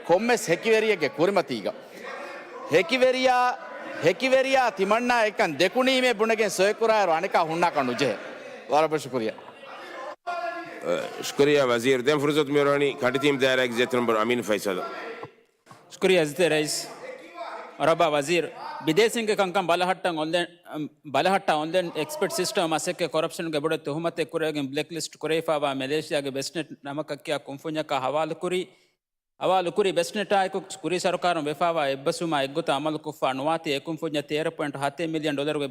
ކޮންމެސް ހެކިވެރިއެއްގެ ކުރިމަތީގަ. ހެކިވެރިޔާ، ހެކިވެރިޔާ ތިމަންނާ އެކަން ދެކުނީމޭ ބުނެގެން ސޮއި ކުރާއިރު އަނެކާ ހުންނާކަށް ނުޖެހޭ. ވަރަށް ބޮޑަށް ޝުކުރިއްޔާ. އަ، ޝުކުރިއްޔާ ވަޒީރު. ދެން ފުރުސަތު މިއުޅެނީ ކަނޑިތީމް ދާއިރާގެ އިއްޒަތްތެރި މެންބަރު އަމީން ފައިސަލަށް. ޝުކުރިއްޔާ އިއްޒަތްތެރި ރައީސް. މަރުޙަބާ ވަޒީރު. ބިދޭސީންގެ ކަންކަން ބަލަހައްޓަން އޮންލައިން، އަ، ބަލަހައްޓާ އޮންލައިން އެކްސްޕަޓް ސިސްޓަމް މަސައްކަތް ކޮރަޕްޝަންގެ ބޮޑެތި ތުހުމަތެއް ކުރެވިގެން ބްލެކްލިސްޓް ކުރެވިފައިވާ މެލޭޝިޔާގެ ބެސްނެޓް ނަމަކަށް ކިޔާ ކުންފުންޏަކާ ހަވާލުކުރި، ހަވާލުކުރި ބެސްނެޓާއެކު ކުރީ ސަރުކާރުން ވެފައިވާ އެއްބަސްވުމާ އެއްގޮތަށް އަމަލުކޮށްފަ ނުވާތީ އެ ކުންފުންޏަށް ތޭރަ ޕޮއިންޓް ހަތޭ މިލިއަން ޑޮލަރުގެ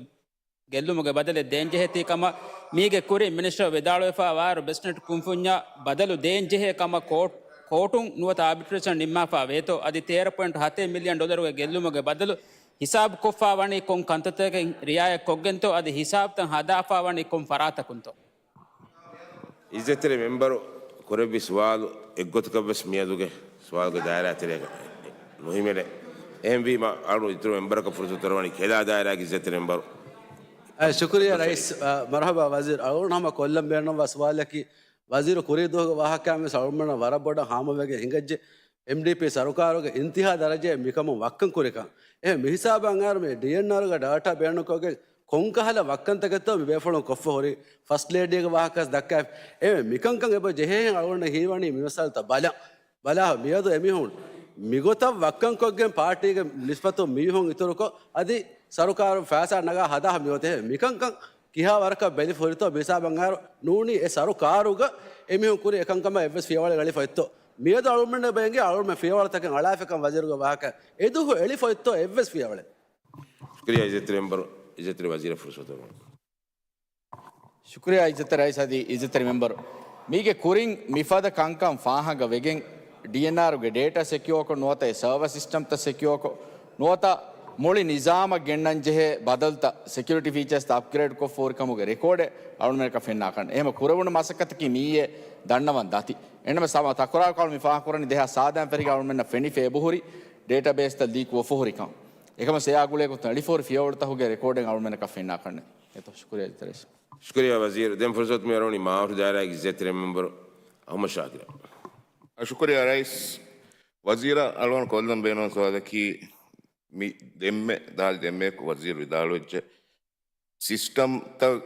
ގެއްލުމުގެ ބަދަލެއް ދޭންޖެހޭތީ ކަމަށް މީގެ ކުރިން މިނިސްޓަރ ވިދާޅުވެފައިވާއިރު، ބެސްނެޓް ކުންފުންޏަށް ބަދަލު ދޭންޖެހޭ ކަމަށް ކޯޓް، ކޯޓުން ނުވަތަ އާބިޓްރޭޝަން ނިންމާފަ ވޭތޯ، އަދި ތޭރަ ޕޮއިންޓް ހަތޭ މިލިއަން ޑޮލަރުގެ ގެއްލުމުގެ ބަދަލު ހިސާބުކޮށްފަ ވަނީ ކޮން ކަންތައްތަކެއް ރިއާޔަތްކޮށްގެންތޯ، އަދި ހިސާބުތައް ހަދާފަ ވަނީ ކޮން ފަރާތަކުންތޯ؟ އިއްޒަތްތެރި މެންބަރު ކުރެއްވި ސުވާލު އެއްގޮތަކަށްވެސް މިއަދުގެ ސުވާލުގެ ދާއިރާ ތެރޭގަ ނުހިމެނޭ. އެހެންވީމަ، އަޅު އިތުރު މެންބަރަކަށް ފުރުސަތު އަރުވަނީ ކެލާ ދާއިރާގެ އިއްޒަތްތެރި މެންބަރު. އަ، ޝުކުރިއްޔާ ރައީސް. އަ، މަރުޙަބާ ވަޒީރު. އަޅުގަނޑު ހަމަ ކޮށްލަން ބޭނުންވާ ސުވާލަކީ، ވަޒީރު ކުރީ ދުވަހުގެ ވާހަކައިން ވެސް އަޅުގަނޑުމެންނަށް ވަރަށް ބޮޑަށް ހާމަވެގެން ހިނގައްޖެ. އެމްޑީޕީ ސަރުކާރުގެ އިންތިހާ ދަރަޖައެއް މިކަމުން ވައްކަން ކުރިކަން. އެހެން މިހިސާބަށް އަނގާރު މި ޑީއެންއާރުގެ ޑާޓާ ބޭނުންކޮށްގެން ކޮންކަހަލަ ވައްކަންތަކެއްތޯ މި ބޭފުޅުން ކޮށްފަ ހުރީ؟ ފަސްޓް ލޭޑީގެ ވާހަކަ ވެސް ދައްކާފި. އެ މިކަންކަން އެބަ ޖެހޭހެން އަޅުގަނޑަށް ހީވަނީ މި މައްސަލަތައް ބަލަން. ބަލާ، މިއަދު އެމީހުން މިގޮތަށް ވައްކަންކޮށްގެން ޕާޓީގެ ނިސްބަތުން މީހުން އިތުރުކޮށް، އަދި ސަރުކާރުން ފައިސާ ނަގާ ހަދާ މިގޮތެއް މިކަންކަން ކިހާ ވަރަކަށް ބެލިފަ ހުރިތޯ މިސާބަށް އައިރު ނޫނީ އެ ސަރުކާރުގަ އެމީހުން ކުރި އެކަންކަމަށް އެއްވެސް ފިޔަވަޅެއް އެޅިފަ އޮތްތޯ. މިއަދު އަޅުމެންނަށް ބޭންގެ އަޅުމެން ފިޔަވަޅުތަކެއް އަޅާފިކަން ވަޒީރުގެ ވާހަކަ އެދުވަހު އެޅިފަ އޮތްތޯ އެއްވެސް ފިޔަވަޅެއް. ޝުކުރިޔާ އިއްޒަތްތެރި މެމްބަރު، އިއްޒަތްތެރި ވަޒީރަށް ފުރުސަތު ދެއްވަމުން. ޝުކުރިޔާ އިއްޒަތްތެރި ރައީސް އަދި އިއްޒަތްތެރި މެމްބަރު. މީގެ ކުރިން މިފަދަ ކަންކަން ފާހަގަ ވެގެން، ޑީއެންއާރުގެ ޑޭޓާ ސެކިއޯކޮށް ނުވަތަ އެ ސަރވަރ ސިސްޓަމްތައް ސެކިއޯކޮށް ނުވަތަ މުޅި ނިޒާމަށް ގެންނަން ޖެހޭ ބަދަލުތައް ސެކިއުރިޓީ ފީޗާސްތައް އަޕްގްރޭޑް ކޮށްފަ ހުރި ކަމުގެ ރެކޯޑެއް އަޅުމެންނަކަށް ފެންނާކަށް. އެހެމަ ކުރެވުނު މަސައްކަތަކީ މިއީ ދަންނަވަން ދަތި. އެންނަމަ ސަމަ ތަކުރާރު ކަމަށް މި ފާހަގަކުރަނީ ދެހާސް ސާދައިން ފެށިގެން އަޅުމެންނަށް ފެނިފަ އެބަހުރި ޑޭޓާބޭސްތައް ލީކް ވެފަ ހުރި ކަން. އެކަމަށް ސެޔާ ގުޅޭ ގޮތުން އެޅިފަ ހުރި ފިޔަވަޅުތަކުގެ ރެކޯޑެއް އަޅުމެންނަކަށް ފެންނާކަށް. އެތޯ ޝުކުރިޔާ އިއްޒަތްތެރި ރައީސް. ޝުކުރިޔާ ވަޒީރު. ދެން ފުރުސަތު މިއަރުވަނީ މާވަރު ދާއިރާގެ އިއްޒަތްތެރި މެމްބަރު އަހުމަދު ޝާކިރަށް. ޝުކުރިޔާ ރައީސް. ވަޒީރަށް އަޅުގަނޑު ކޮށްލަން ބޭނުން ސުވާލަކީ މި ދެންމެ ދާދި ދެންމެ ވަޒީރު ވިދާޅުވެއްޖެ ސިސްޓަމްތައް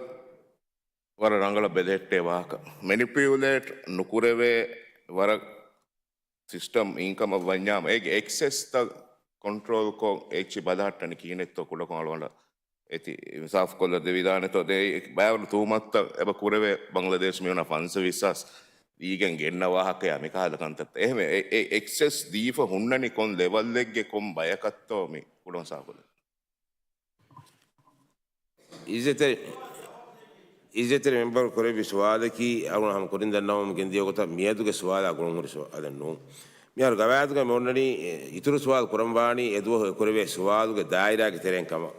ވަރަށް ރަނގަޅަށް ބެލެހެއްޓޭ ވާހަކަ. މެނިޕިއުލޭޓް ނުކުރެވޭ ވަރަށް ސިސްޓަމް އިންކަމަށް ވަންޏާމަ އޭގެ އެކްސެސްތައް ކޮންޓްރޯލްކޮށް އެއްޗި ބަލަހައްޓަނީ ކިހިނެއްތޯ ކުޑަކޮށް އަޅުގަނޑަށް އެތި ސާފުކޮށްލަ ދެވިދާނެތޯ. ދެ ބައިވަރު ތުހުމަތުތައް އެބަ ކުރެވޭ ބަންގްލަދޭޝް މީހުނާ ފަންސަވީސް ހާސް ދީގެން ގެންނަ ވާހަކަޔާ މިކަހަލަ ކަންތައްތައް. އެހެމެ އެ، އެ އެކްސެސް ދީފަ ހުންނަނީ ކޮން ލެވަލްއެއްގެ ކޮން ބަޔަކަށްތޯ މި ކުޑަކޮށް ސާފުކޮށްލަ. އިއްޒަތްތެރި، އިއްޒަތްތެރި މެމްބަރު ކުރެއްވި ސުވާލަކީ އަޅުގަނޑު ހަމަ ކުރިން ދަންނަވަމުން ގެންދިޔަ ގޮތަށް މިއަދުގެ ސުވާލާ ގުޅުންހުރި ސުވާލެއް ނޫން. މިހާރު ގަވާއިދުގައި މި އޮންނަނީ، އެ، އިތުރު ސުވާލު ކުރަންވާނީ އެދުވަހު އެކުރެވޭ ސުވާލުގެ ދާއިރާގެ ތެރެއިން ކަމަށް.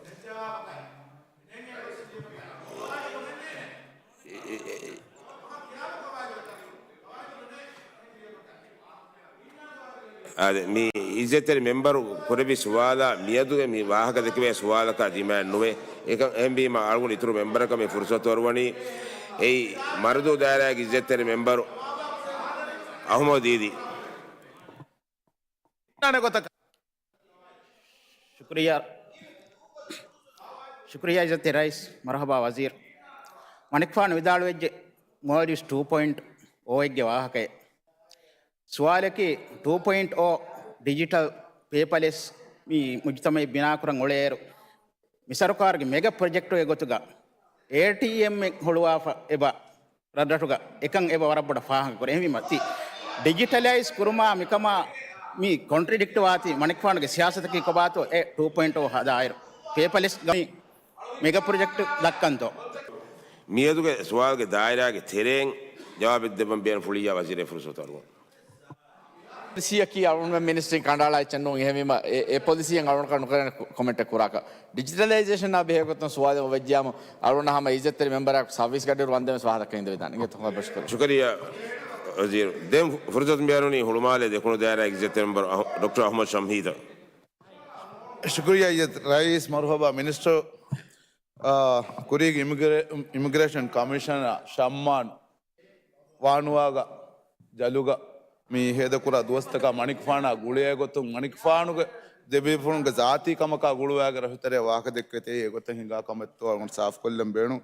އާދެ، މި އިއްޒަތްތެރި މެމްބަރު ކުރެއްވި ސުވާލާ މިއަދުގެ މި ވާހަކަ ދެކެވޭ ސުވާލަކާ ދިމާއެއް ނުވޭ. އެކަ-، އެހެންވީމަ އަޅުގަނޑު އިތުރު މެމްބަރަކަށް މި ފުރުސަތު އަރުވަނީ. އެއީ މަރުދޫ ދާއިރާގެ އިއްޒަތްތެރި މެމްބަރު އަހުމަދު ދީދީ. ޝުކުރިއްޔާ، ޝުކުރިއްޔާ އިއްޒަތްތެރި ރައީސް. މަރުހަބާ ވަޒީރު. މަނިކުފާނު ވިދާޅުވެއްޖެ މޯލްޑިވްސް ޓޫ ޕޮއިންޓް އޯ އެއްގެ ވާހަކައެއް. ސުވާލަކީ، ޓޫ ޕޮއިންޓް އޯ ޑިޖިޓަލް ޕޭޕަލެސް މި މުޖުތަމައެއް ބިނާކުރަން އުޅޭއިރު، މި ސަރުކާރުގެ މެގަ ޕްރޮޖެކްޓުގެ ގޮތުގަ އޭޓީއެމްއެއް ހުޅުވާފަ އެބަ ރަށްރަށުގަ އެކަން އެބަ ވަރަށް ބޮޑަށް ފާހަގަކުރޭ. އެހެންވީމަ ތި ޑިޖިޓަލައިޒް ކުރުމާ މިކަމާ މި ކޮންޓްރެޑިކްޓް ވާތީ މަނިކުފާނުގެ ސިޔާސަތަކީ ކޮބާތޯ އެ ޓޫ ޕޮއިންޓް އޯ ހަދާއިރު ޕޭޕަލެސް ގަ މި މެގަ ޕްރޮޖެކްޓް ދައްކަންތޯ؟ މިއަދުގެ ސުވާލުގެ ދާއިރާގެ ތެރެއިން ޖަވާބެއް ދެއްވަން ބޭނުން ފުޅިއްޔާ ވަޒީރެއް ފުރުސަތު އަރުވަން. ޕޮލިސީއަކީ އަޅުގަނޑުމެން މިނިސްޓްރީން ކަނޑައަޅާ އެއްޗެއް ނޫން. އެހެންވީމަ އެ، އެ ޕޮލިސީއެއް އަޅުގަނޑަކަށް ނުކުރޭނެ ކޮ-، ކޮމެންޓެއް ކުރާކަށް. ޑިޖިޓަލައިޒޭޝަނާ ބެހޭ ގޮތުން ސުވާލެއް އޮވެއްޖިއްޔާމު އަޅުގަނޑަށް ހަމަ އިއްޒަތްތެރި މެމްބަރާއެކު ސަރވިސް ގަޑިއިރު ވަންދެން ވެސް ވާހަކަ ދައްކަން އިނދެވިދާނެ. އިނގޭތޯ؟ ޝުކުރިއްޔާ. ޝުކުރިއްޔާ ވަޒީރު. ދެން ފުރުސަތު މިއަރުވަނީ ހުޅުމާލޭ ދެކުނު ދާއިރާގެ އިއްޒަތްތެރި މެމްބަރު އަހު-، ޑޮކްޓަރ އަހުމަދު ޝަމްހީދަށް. ޝުކުރިއްޔާ އިއްޒަތް ރައީސް. މަރުހަބާ މިނިސްޓަރު. އާ، ކުރީގެ އިމިގްރޭ-، އިމިގްރޭޝަން ކަމިޝަނަރ ޝައްމާން ވާނުވާގަ ޖަލުގަ މި ހޭދަކުރާ ދުވަސްތަކާ މަނިކުފާނާ ގުޅޭ ގޮތުން، މަނިކުފާނުގެ ދެބޭފުޅުންގެ ޒާތީ ކަމަކާ ގުޅުވާގެ ރަށުތެރޭ ވާހަކަ ދެއްކެވޭތީ އެގޮތަށް ހިނގާ ކަމެއްތޯ އަޅުގަނޑު ސާފުކޮށްލަން ބޭނުން.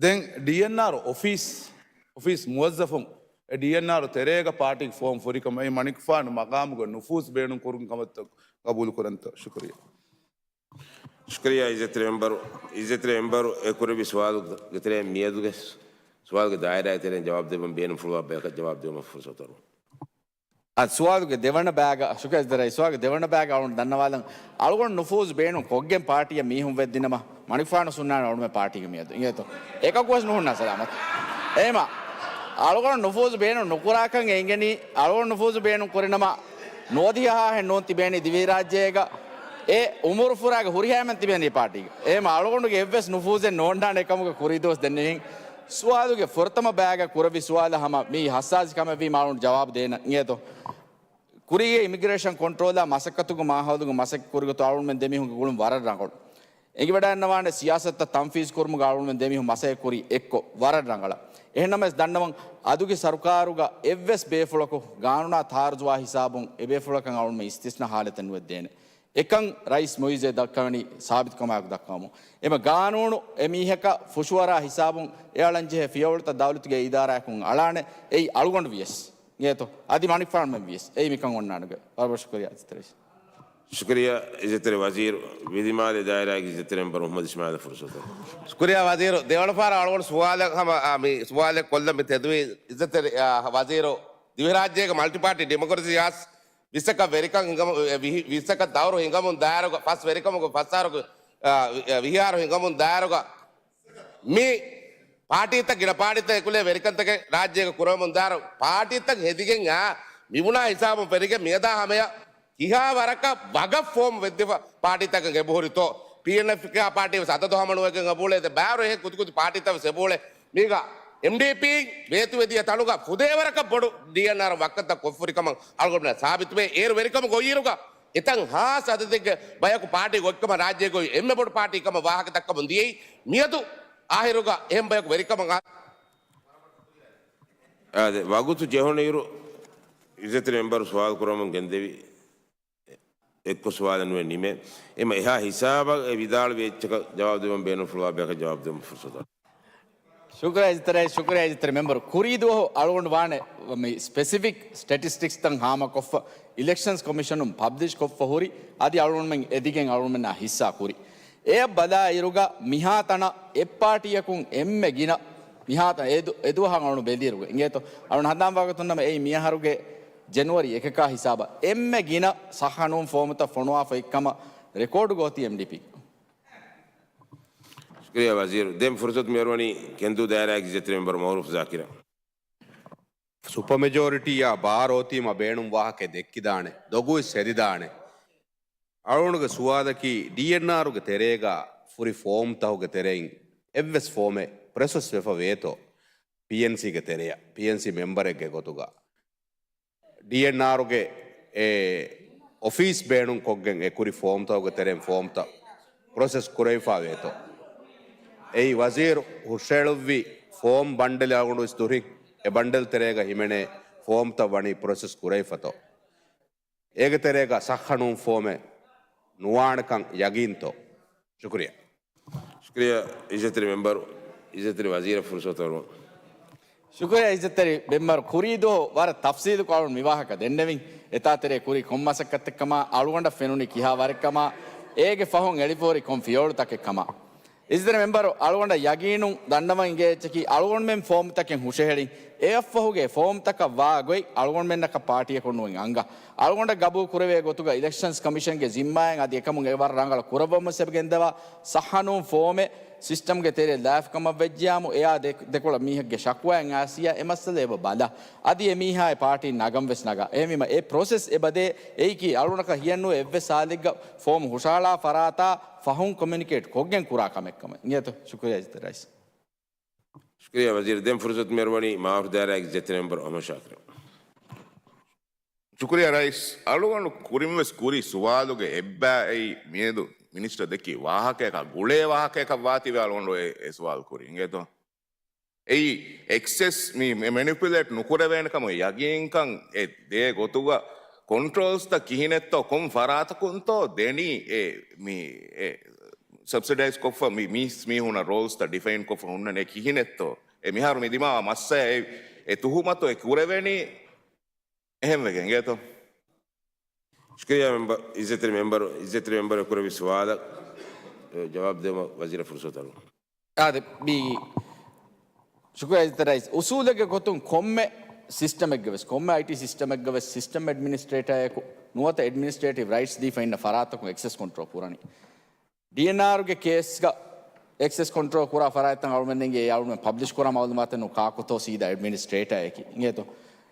ދެން ޑީއެންއާރު އޮފީސް، އޮފީސް މުވައްޒަފުން އެ ޑީއެންއާރު ތެރޭގަ ޕާޓީގެ ފޯމް ފުރިކަމަށް އެ މަނިކުފާނު މަގާމުގެ ނުފޫޒް ބޭނުން ކުރުން ކަމަށްތޯ ގަބޫލު ކުރަންތޯ؟ ޝުކުރިއްޔާ. ޝުކުރިއްޔާ އިއްޒަތްތެރި މެމްބަރު. އިއްޒަތްތެރި މެމްބަރު އެ ކުރެއްވި ސުވާލުގެ ތެރެއިން މިއަދުގެ ސުވާލުގެ ދާއިރާގެ ތެރެއިން ޖަވާބު ދެއްވަން ބޭނުންފުޅުވާ ބަޔަކަށް ޖަވާބު ދެއްވުމަށް ފުރުސަތު އަރުވަން. އަދި ސުވާލުގެ ދެވަނަ ބައިގަ، ޝުކުރިއްޔާ އިއްޒަތްތެރި ރައީސް، ސުވާލުގެ ދެވަނަ ބައިގަ އަޅުގަނޑު ދަންނަވާލަން، އަޅުގަނޑު ނުފޫޒު ބޭނުން ކޮށްގެން ޕާޓީއަށް މީހުން ވެއްދިނަމަ، މަނިކުފާނު ސުންނާނެ އަޅުގަނޑުމެން ޕާޓީގަ މިއަދު. އިނގޭތޯ؟ އެކަކުވެސް ނުހުންނާ ސަލާމަތް. އެހެމަ އަޅުގަނޑު ނުފޫޒު ބޭނުން ނުކުރާކަން އެނގެނީ، އަޅުގަނޑު ނުފޫޒު ބޭނުން ކުރިނަމަ، ނުވަދިހަ ހާހެއް ނޫން ތިބޭނީ ދިވެހިރާއްޖޭގަ، އެ އުމުރު ފުރާގެ ހުރިހާ އެންމެން ތިބޭނީ ޕާޓީގަ. އެހެމަ އަޅުގަނޑުގެ އެއްވެސް ނުފޫޒެއް ނޯންނާނެ ކަމުގެ ކުރީ ދުވަސް ދެންނެވިން. ސުވާލުގެ ފުރަތަމަ ބައިގަ ކުރެއްވި ސުވާލަށް ހަމަ މީ ހައްސާސި ކަމެއްވީމަ އަޅުގަނޑު ޖަވާބު ދޭނަން. އިނގޭތޯ؟ ކުރީގެ އިމިގްރޭޝަން ކޮންޓްރޯލާ މަސައްކަތުގެ މާހައުލުގެ މަސައްކަތް ކުރިގޮތު އަޅުގަނޑުމެން ދެމީހުންގެ ގުޅުން ވަރަށް ރަނގަޅު. އެނގިވަޑައިގަންނަވާނެ ސިޔާސަތުތައް ތަންފީޒު ކުރުމުގަ އަޅުގަނޑުމެން ދެމީހުން މަސައްކަތް ކުރީ އެއްކޮށް ވަރަށް ރަނގަޅަށް. އެހެންނަމަވެސް ދަންނަވަން އަދުގެ ސަރުކާރުގަ އެއްވެސް ބޭފުޅަކު ގާނޫނާ ތާރުޒުވާ ހިސާބުން އެބޭފުޅަކަށް އަޅުގަނޑުމެން އިސްތިސްނާ ހާލަތެއް ނުވެއްދޭނެ. އެކަން ރައީސް މުއިއްޒު ދައްކަވަނީ ސާބިތުކަމާއެކު ދައްކަވަމުން. އެމަ ގާނޫނު އެ މީހަކަށް ފުށުއަރާ ހިސާބުން އެ އަޅަންޖެހޭ ފިޔަވަޅުތައް ދައުލަތުގެ އިދާރާއަކުން އަޅާނެ. އެއީ އަޅުގަނޑު ވިޔަސް. އިނގޭތޯ؟ އަދި މަނިކުފާނުމެން ވިޔަސް. އެއީ މިކަން އޮންނާނެ. ވަރަށް ބޮޑަށް ޝުކުރިއްޔާ އިއްޒަތްތެރި ރައީސް. ޝުކުރިއްޔާ އިއްޒަތްތެރި ވަޒީރު. ވިލިމާލެ ދާއިރާގެ އިއްޒަތްތެރި މެމްބަރު މުޙައްމަދު އިސްމާއިލަށް ފުރުޞަތު. ޝުކުރިއްޔާ ވަޒީރު. ދެވަނަ ފަހަރަށް އަޅުގަނޑު ސުވާލަށް ހަމަ، އާ، މި ސުވާލެއް ކޮށްލަން މި ތެދުވީ އިއްޒަތްތެރި، އާ، ވަޒީރު. ދިވެހިރާއްޖޭގެ މަލްޓިޕާޓީ ޑިމޮކްރަސީ އަސް ވިއްސަކަށް ވެރިކަން ހިނގަމު، އެ، ވިހި، ވިއްސަކަށް ދައުރު ހިނގަމުން ދާއިރުގަ، ފަސް ވެރިކަމުގެ ފަސް އަހަރުގެ، އާ، ވި-، އެ، ވިހި އަހަރު ހިނގަމުން ދާއިރުގަ، މި ޕާޓީތައް ގިނަ ޕާޓީތައް އެކުލެ ވެރިކަންތަކެއް ރާއްޖޭގަ ކުރަމުން ދާއިރު، ޕާޓީތައް ހެދިގެން އާ، މިބުނާ ހިސާބުން ފެށިގެން މިއަދާ ހަމަޔަށް ކިހާ ވަރަކަށް ވަގަށް ފޯމް ވެއްދިފަ ޕާޓީތަކަށް އެބަހުރިތޯ؟ ޕީއެންއެފް ކިޔާ ޕާޓީ ވެސް އަދަދު ހަމަނުވެގެން އެބައުޅޭ. ދެ ބާރު އެހެން ކުދިކުދި ޕާޓީތައް ވެސް އެބައުޅޭ. މީގަ އެމްޑީޕީ ވޭތުވެދިޔަ ތަނުގަ ފުދޭވަރަކަށް ބޮޑު ޑީއެންއާރު ވައްކަތައް ކޮށްފުރިކަމަށް އަޅުގަނޑު ސާބިތުވޭ. އޭރު ވެރިކަމުގެ އޮތްއިރުގަ އެތަން ހާސް އަދަދެއްގެ ބަޔަކު ޕާޓީގެ އޮތްކަމަށް ރާއްޖޭގެ އޮތް އެންމެ ބޮޑު ޕާޓީ ކަމަށް ވާހަކަ ދައްކަމުން ދިޔައީ. މިއަދު އާހިރުގަ އެހެން ބަޔަކު ވެރިކަމަށް އާ، އާދެ، ވަގުތު ޖެހުނުއިރު އިއްޒަތްތެރި މެމްބަރު ސުވާލު ކުރަމުން ގެންދެވި. އެއްކޮށް ސުވާލެއް ނުވެ ނިމޭ. އެމަ އެހާ ހިސާބަށް އެ ވިދާޅުވި އެއްޗަކަށް ޖަވާބު ދެވަން ބޭނުންފުޅުވާ ބަޔަކަށް ޖަވާބު ދެވުމަށް ފުރުސަތު. ޝުކުރިއްޔާ އިއްޒަތްތެރި ރައީސް، ޝުކުރިއްޔާ އިއްޒަތްތެރި މެމްބަރު. ކުރީ ދުވަހު އަޅުގަނޑު ވާނެ މި ސްޕެސިފިކް ސްޓެޓިސްޓިކްސްތައް ހާމަކޮށްފަ، އިލެކްޝަންސް ކޮމިޝަނުން ޕަބްލިޝް ކޮށްފަ ހުރި، އަދި އަޅުގަނޑުމެން އެދިގެން އަޅުގަނޑުމެންނާ ހިއްސާ ކުރި. އެއަށް ބަލާއިރުގަ މިހާ ތަނަށް އެއްޕާޓީއަކުން އެންމެ ގިނަ މިހާ ތަނަށް އެ ދު-، އެ ދުވަހަށް އަޅުގަނޑު ބެލިއިރުގަ އިނގޭތޯ؟ އަޅުގަނޑު ހަނދާން ވާގޮތުން ނަމަ އެއީ މިއަހަރުގެ ޖެނުއަރީ އެކަކާ ހިސާބަށް އެންމެ ގިނަ ސައްހަ ނޫން ފޯމުތައް ފޮނުވާފައި ކަމަށް ރެކޯޑުގަ އޮތީ އެމްޑީޕީ. ޝުކުރިއްޔާ ވަޒީރު. ދެން ފުރުސަތު މިއަރުވަނީ ކެންދޫ ދާއިރާގެ އިއްޒަތްތެރި މެމްބަރު މައުރޫފް ޒާކިރަށް. ސުޕަ މެޖޯރިޓީއާ ބާރު އޮތީމަ ބޭނުން ވާހަކައެއް ދެއްކިދާނެ، ދޮގުވެސް ހެދިދާނެ. އަޅުގަނޑުގެ ސުވާލަކީ، ޑީއެންއާރުގެ ތެރޭގަ ފުރި ފޯމްތަހުގެ ތެރެއިން އެއްވެސް ފޯމެއް ޕްރޮސެސް ވެފަ ވޭތޯ؟ ޕީއެންސީގެ ތެރެއަށް، ޕީއެންސީ މެމްބަރެއްގެ ގޮތުގަ. ޑީއެންއާރުގެ އެ އޮފީސް ބޭނުންކޮށްގެން އެ ކުރި ފޯމްތަކުގެ ތެރެއިން ފޯމްތައް ޕްރޮސެސް ކުރެވިފާ ވޭތޯ؟ އެއީ ވަޒީރު ހުށައެޅުއްވި ފޯމް ބަންޑެލެއް އަޅުގަނޑު ވެސް ދުރިން އެ ބަންޑެލް ތެރޭގަ ހިމެނޭ ފޯމްތައް ވަނީ ޕްރޮސެސް ކުރެވިފަތޯ؟ އޭގެ ތެރޭގަ ސައްހަ ނޫން ފޯމެއް ނުވާނެކަން ޔަގީންތޯ؟ ޝުކުރިއްޔާ. ޝުކުރިއްޔާ އިއްޒަތްތެރި މެމްބަރު، އިއްޒަތްތެރި ވަޒީރަށް ފުރުސަތު އަރުވަން. ޝުކުރިއްޔާ އިއްޒަތްތެރި މެމްބަރު. ކުރީ ދުވަހު ވަރަށް ތަފްސީލުކޮށް އަޅުން މި ވާހަކަ ދެންނެވިން. އެތާ ތެރޭ ކުރީ ކޮން މަސައްކަތެއްކަމާ އަޅުގަނޑަށް ފެނުނީ ކިހާ ވަރެއްކަމާ، އޭގެ ފަހުން އެޅިފަހުރި ކޮން ފިޔަވަޅުތަކެއްކަމާ. އިއްޒަތްތެރި މެމްބަރު، އަޅުގަނޑަށް ޔަގީނުން ދަންނަވަން އިނގޭ އެއްޗަކީ އަޅުގަނޑުމެން ފޯމްތަކެއް ހުށަހެޅިން އެއަށްފަހުގެ ފޯމްތަކަށް ވާ ގޮތް އަޅުގަނޑުމެންނަކަށް ޕާޓީއަކުން ނުވެން އަނގަ. އަޅުގަނޑަށް ގަބޫލު ކުރެވޭ ގޮތުގަ އިލެކްޝަންސް ކޮމިޝަންގެ ޒިންމާއިން އަދި އެކަމުން އެވަރަށް ރަނގަޅަށް ކުރައްވަމުން ސެބް ގެންދަވާ ސައްހަ ނޫން ފޯމެއް ސިސްޓަމްގެ ތެރެއަށް ލާފިކަމަށް ވެއްޖިޔާމު އެއާ ދެ-، ދެކޮޅަށް މީހެއްގެ ޝަކުވާއެއް އާސިޔާ އެ މައްސަލަ އެބަ ބަލަ. އަދި އެ މީހާ އެ ޕާޓީން ނަގަން ވެސް ނަގާ. އެހެންވީމަ އެ ޕްރޮސެސް އެބަދޭ އެއީކީ އަޅުގަނޑަކަށް ހިޔަންނުވޭ އެއްވެސް ހާލެއްގަ ފޯމް ހުށަހަޅާ ފަރާތާ ފަހުން ކޮމިއުނިކޭޓް ކޮށްގެން ކުރާ ކަމެއްކަމަށް. އިނގޭތޯ؟ ޝުކުރިއްޔާ އިއްޒަތްތެރި ރައީސް. ޝުކުރިއްޔާ ވަޒީރު. ދެން ފުރުސަތު މިއަރުވަނީ މާފު ދާއިރާގެ އިއްޒަތްތެރި މެމްބަރު އަޙްމަދު ޝާކިރަށް. ޝުކުރިއްޔާ ރައީސް. އަޅުގަނޑު ކުރިންވެސް ކުރީ ސުވާލުގެ އެއްބައި މިއަދު މިނިސްޓަރ ދެއްކި ވާހަކަޔަކާ ގުޅޭ ވާހަކަޔަކަށް ވާތީވެ އަޅުގަނޑު އެ، އެ ސުވާލު ކުރީ. އިނގޭތޯ؟ އެއީ އެކްސެސް މި، މެ-، މެނިޕުލޭޓް ނުކުރެވޭނެ ކަމުގެ ޔަގީންކަން އެ ދޭ ގޮތުގަ ކޮންޓްރޯލްސްތައް ކިހިނެއްތޯ، ކޮން ފަރާތަކުންތޯ ދެނީ އެ މި، އެ ސަބްސިޑައިޒް ކޮށްފަ މި، މީސް މީހުނަށް ރޯލްސްތައް ޑިފައިން ކޮށްފަ ހުންނަނީ ކިހިނެއްތޯ؟ އެ މިހާރު މި ދިމާވާ މައްސަލަ އެ، އެ ތުހުމަތު އެ ކުރެވެނީ އެހެންވެގެން އިނގޭތޯ؟ ޝުކުރިއްޔާ މެމްބަ-، އިއްޒަތްތެރި މެމްބަރު، އިއްޒަތްތެރި މެމްބަރު އެ ކުރެއްވި ސުވާލަށް، އެ، ޖަވާބު ދެވުމަށް ވަޒީރަށް ފުރުސަތު އަރުވަން. އާދެ، މި ޝުކުރިއްޔާ އިއްޒަތްތެރި ރައީސް. އުސޫލެއްގެ ގޮތުން ކޮންމެ ސިސްޓަމެއްގަ ވެސް، ކޮންމެ އައިޓީ ސިސްޓަމެއްގަ ވެސް ސިސްޓަމް އެޑްމިނިސްޓްރޭޓާއަކު ނުވަތަ އެޑްމިނިސްޓްރޭޓިވް ރައިޓްސް ދީފަ އިންނަ ފަރާތަކުން އެކްސެސް ކޮންޓްރޯލް ކުރަނީ. ޑީއެންއާރުގެ ކޭސްގަ އެކްސެސް ކޮންޓްރޯލް ކުރާ ފަރާތްތައް އަޅުމެން އެނގޭ އެ އަޅުމެން ޕަބްލިޝް ކުރާ މައުލޫމާތެއް ނޫން ކާކުތޯ ސީދާ އެޑްމިނިސްޓްރޭޓާއަކީ. އިނގޭތޯ؟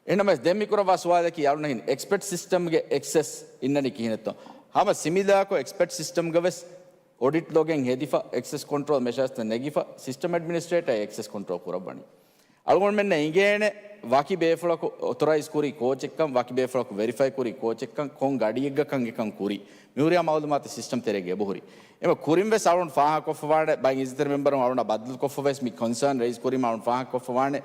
އެހެންނަމަވެސް ދެން މި ކުރައްވާ ސުވާލަކީ އަޅުނަހިން އެކްސްޕަޓް ސިސްޓަމްގެ އެކްސެސް އިންނަނީ ކިހިނެއްތޯ؟ ހަމަ ސިމިލާކޮށް އެކްސްޕަޓް ސިސްޓަމްގަ ވެސް އޮޑިޓް ލޮގެއް ހެދިފަ، އެކްސެސް ކޮންޓްރޯލް މެޝާސްތައް ނެގިފަ، ސިސްޓަމް އެޑްމިނިސްޓްރޭޓާ އެކްސެސް ކޮންޓްރޯލް ކުރައްވަނީ. އަޅުގަނޑުމެންނަށް އިނގޭނެ ވަކި ބޭފުޅަކު އޮތޮރައިޒް ކުރީ ކޯޗެއްކަން، ވަކި ބޭފުޅަކު ވެރިފައި ކުރީ ކޯޗެއްކަން، ކޮން ގަޑިއެއްގަކަން އެކަން ކުރީ. މި ހުރިހާ މައުލޫމާތު ސިސްޓަމް ތެރޭގަ އެބަހުރި. އެމަ ކުރިން ވެސް އަޅުން ފާހަގަކޮށްފަވާނެ، ބައި އިއްޒަތްތެރި މެމްބަރުން އަޅުން ބައްދަލުކޮށްފަ ވެސް މި ކޮންސާން ރައިޒް ކުރީމަ އަޅުން ފާހަގަކޮށްފަވާނެ.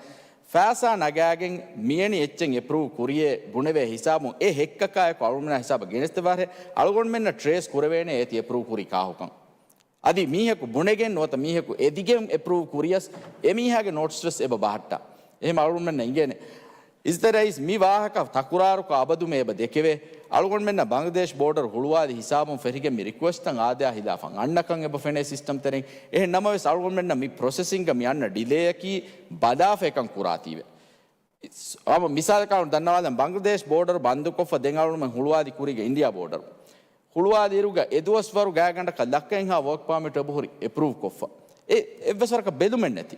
ފައިސާ ނަގާގެން މިއެނި އެއްޗެއް އެޕްރޫވް ކުރިޔޭ ބުނެވޭ ހިސާބުން އެ ހެއްކަކާއެކު އަޅުމެންނާ ހިސާބަށް ގެނެސްދެވާށޭ، އަޅުގަނޑުމެންނަށް ޓްރޭސް ކުރެވޭނެ އޭތި އެޕްރޫވް ކުރީ ކާހުކަން. އަދި މީހަކު ބުނެގެން ނުވަތަ މީހަކު އެދިގެން އެޕްރޫވް ކުރިޔަސް އެމީހާގެ ނޯޓްސް ވެސް އެބަ ބަހައްޓާ. އެހެން އަޅުގަނޑުމެންނަށް އިނގޭނެ. އިއްޒަތްތެރި ރައީސް މި ވާހަކަ ތަކުރާރުކޮށް އަބަދުމެ އެބަ ދެކެވޭ. އަޅުގަނޑުމެންނަށް ބަނގްލަދޭޝް ބޯޑަރު ހުޅުވާލި ހިސާބުން ފެށިގެން މި ރިކުއެސްޓްތައް އާދަޔާ ހިލާފަށް އަންނަކަން އެބަ ފެނޭ ސިސްޓަމް ތެރެއިން. އެހެން ނަމަވެސް، އަޅުގަނޑުމެންނަށް މި ޕްރޮސެސިންގ މި އަންނަ ޑިލޭއަކީ ބަލާފަ އެކަން ކުރާތީވެ. އަމ މިސާލަކަށް ދަންނަވާލަން، ބަނގްލަދޭޝް ބޯޑަރު ބަންދުކޮށްފަ ދެން އަޅުގަނޑުމެން ހުޅުވާލި ކުރީގަ އިންޑިއާ ބޯޑަރު. ހުޅުވާލިއިރުގަ އެ ދުވަސްވަރު ގާތްގަނޑަކަށް ލައްކައެއްހާ ވޯކް ޕާމިޓް އެބަހުރި އެޕްރޫވް ކޮށްފަ. އެ އެއްވެސް ވަރަކަށް ބެލުމެއް ނެތި.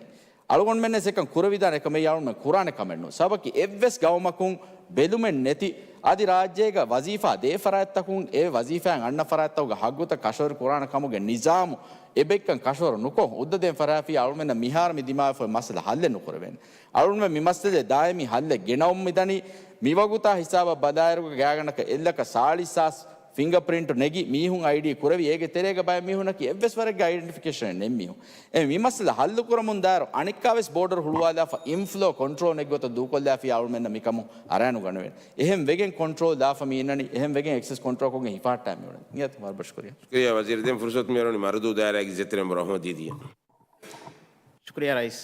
އަޅުގަނޑުމެންނެސް އެކަން ކުރެވިދާނެ ކަމެއް އަޅުގަނޑުމެން ކުރާނެ ކަމެއް ނޫން. ސަބަކި އެއްވެސް ގައުމަކުން ބެލުމެއް ނެތި. އަދި ރާއްޖޭގަ ވަޒީފާ ދޭ ފަރާތްތަކުން އެ ވަޒީފާއިން އަންނަ ފަރާތްތަކުގެ ހައްގުތައް ކަށަވަރު ކުރާނެ ކަމުގެ ނިޒާމު އެބައިކަން ކަށަވަރު ނުކޮށް، ހުއްދަ ދޭން ފަރާތްފިޔާ އަޅުމެންނަށް މިހާރު މި ދިމާވެފަ މައްސަލަ ހައްލެއް ނުކުރެވޭނެ. އަޅުމެން މި މައްސަލައެއް ދާއިމީ ހައްލެއް ގެނައުމުން މިދަނީ. މިވަގުތާ ހިސާބަށް ބަލާއިރުގަ ގާތްގަނޑަކަށް އެއްލަކަށް ސާޅީސް ސާސް ފިންގަ ޕްރިންޓް ނެގި މީހުން އައިޑީ ކުރެވި، އޭގެ ތެރޭގަ ބައެއް މީހުންނަކީ އެއްވެސް ވަރެއްގެ އައިޑެންޓިފިކޭޝަނެއް ނެތް މީހުން. އެ މި މައްސަލަ ހައްލު ކުރަމުން ދާއިރު އަނެއްކާވެސް ބޯޑަރު ހުޅުވާލާފަ އިންފްލޯ ކޮންޓްރޯލް ނެތް ގޮތަށް ދޫކޮށްލާފިޔާ އަޅުމެންނަށް މިކަމުން އަރާނު ގަނެވޭނެ. އެހެން ވެގެން ކޮންޓްރޯލް ދާފަ މި އިންނަނީ، އެހެން ވެގެން އެކްސެސް ކޮންޓްރޯލް ކޮށްގެން ހިފަހައްޓާ މި އުޅެނީ. އިނގޭތޯ، ވަރަށް ބޮޑަށް ޝުކުރިއްޔާ. ޝުކުރިއްޔާ ވަޒީރު. ދެން ފުރުސަތު މިއަރުވަނީ މަރުދޫ ދާއިރާގެ އިއްޒަތްތެރި މެމްބަރު އަޙްމަދު ދީދީއަށް. ޝުކުރިއްޔާ ރައީސް.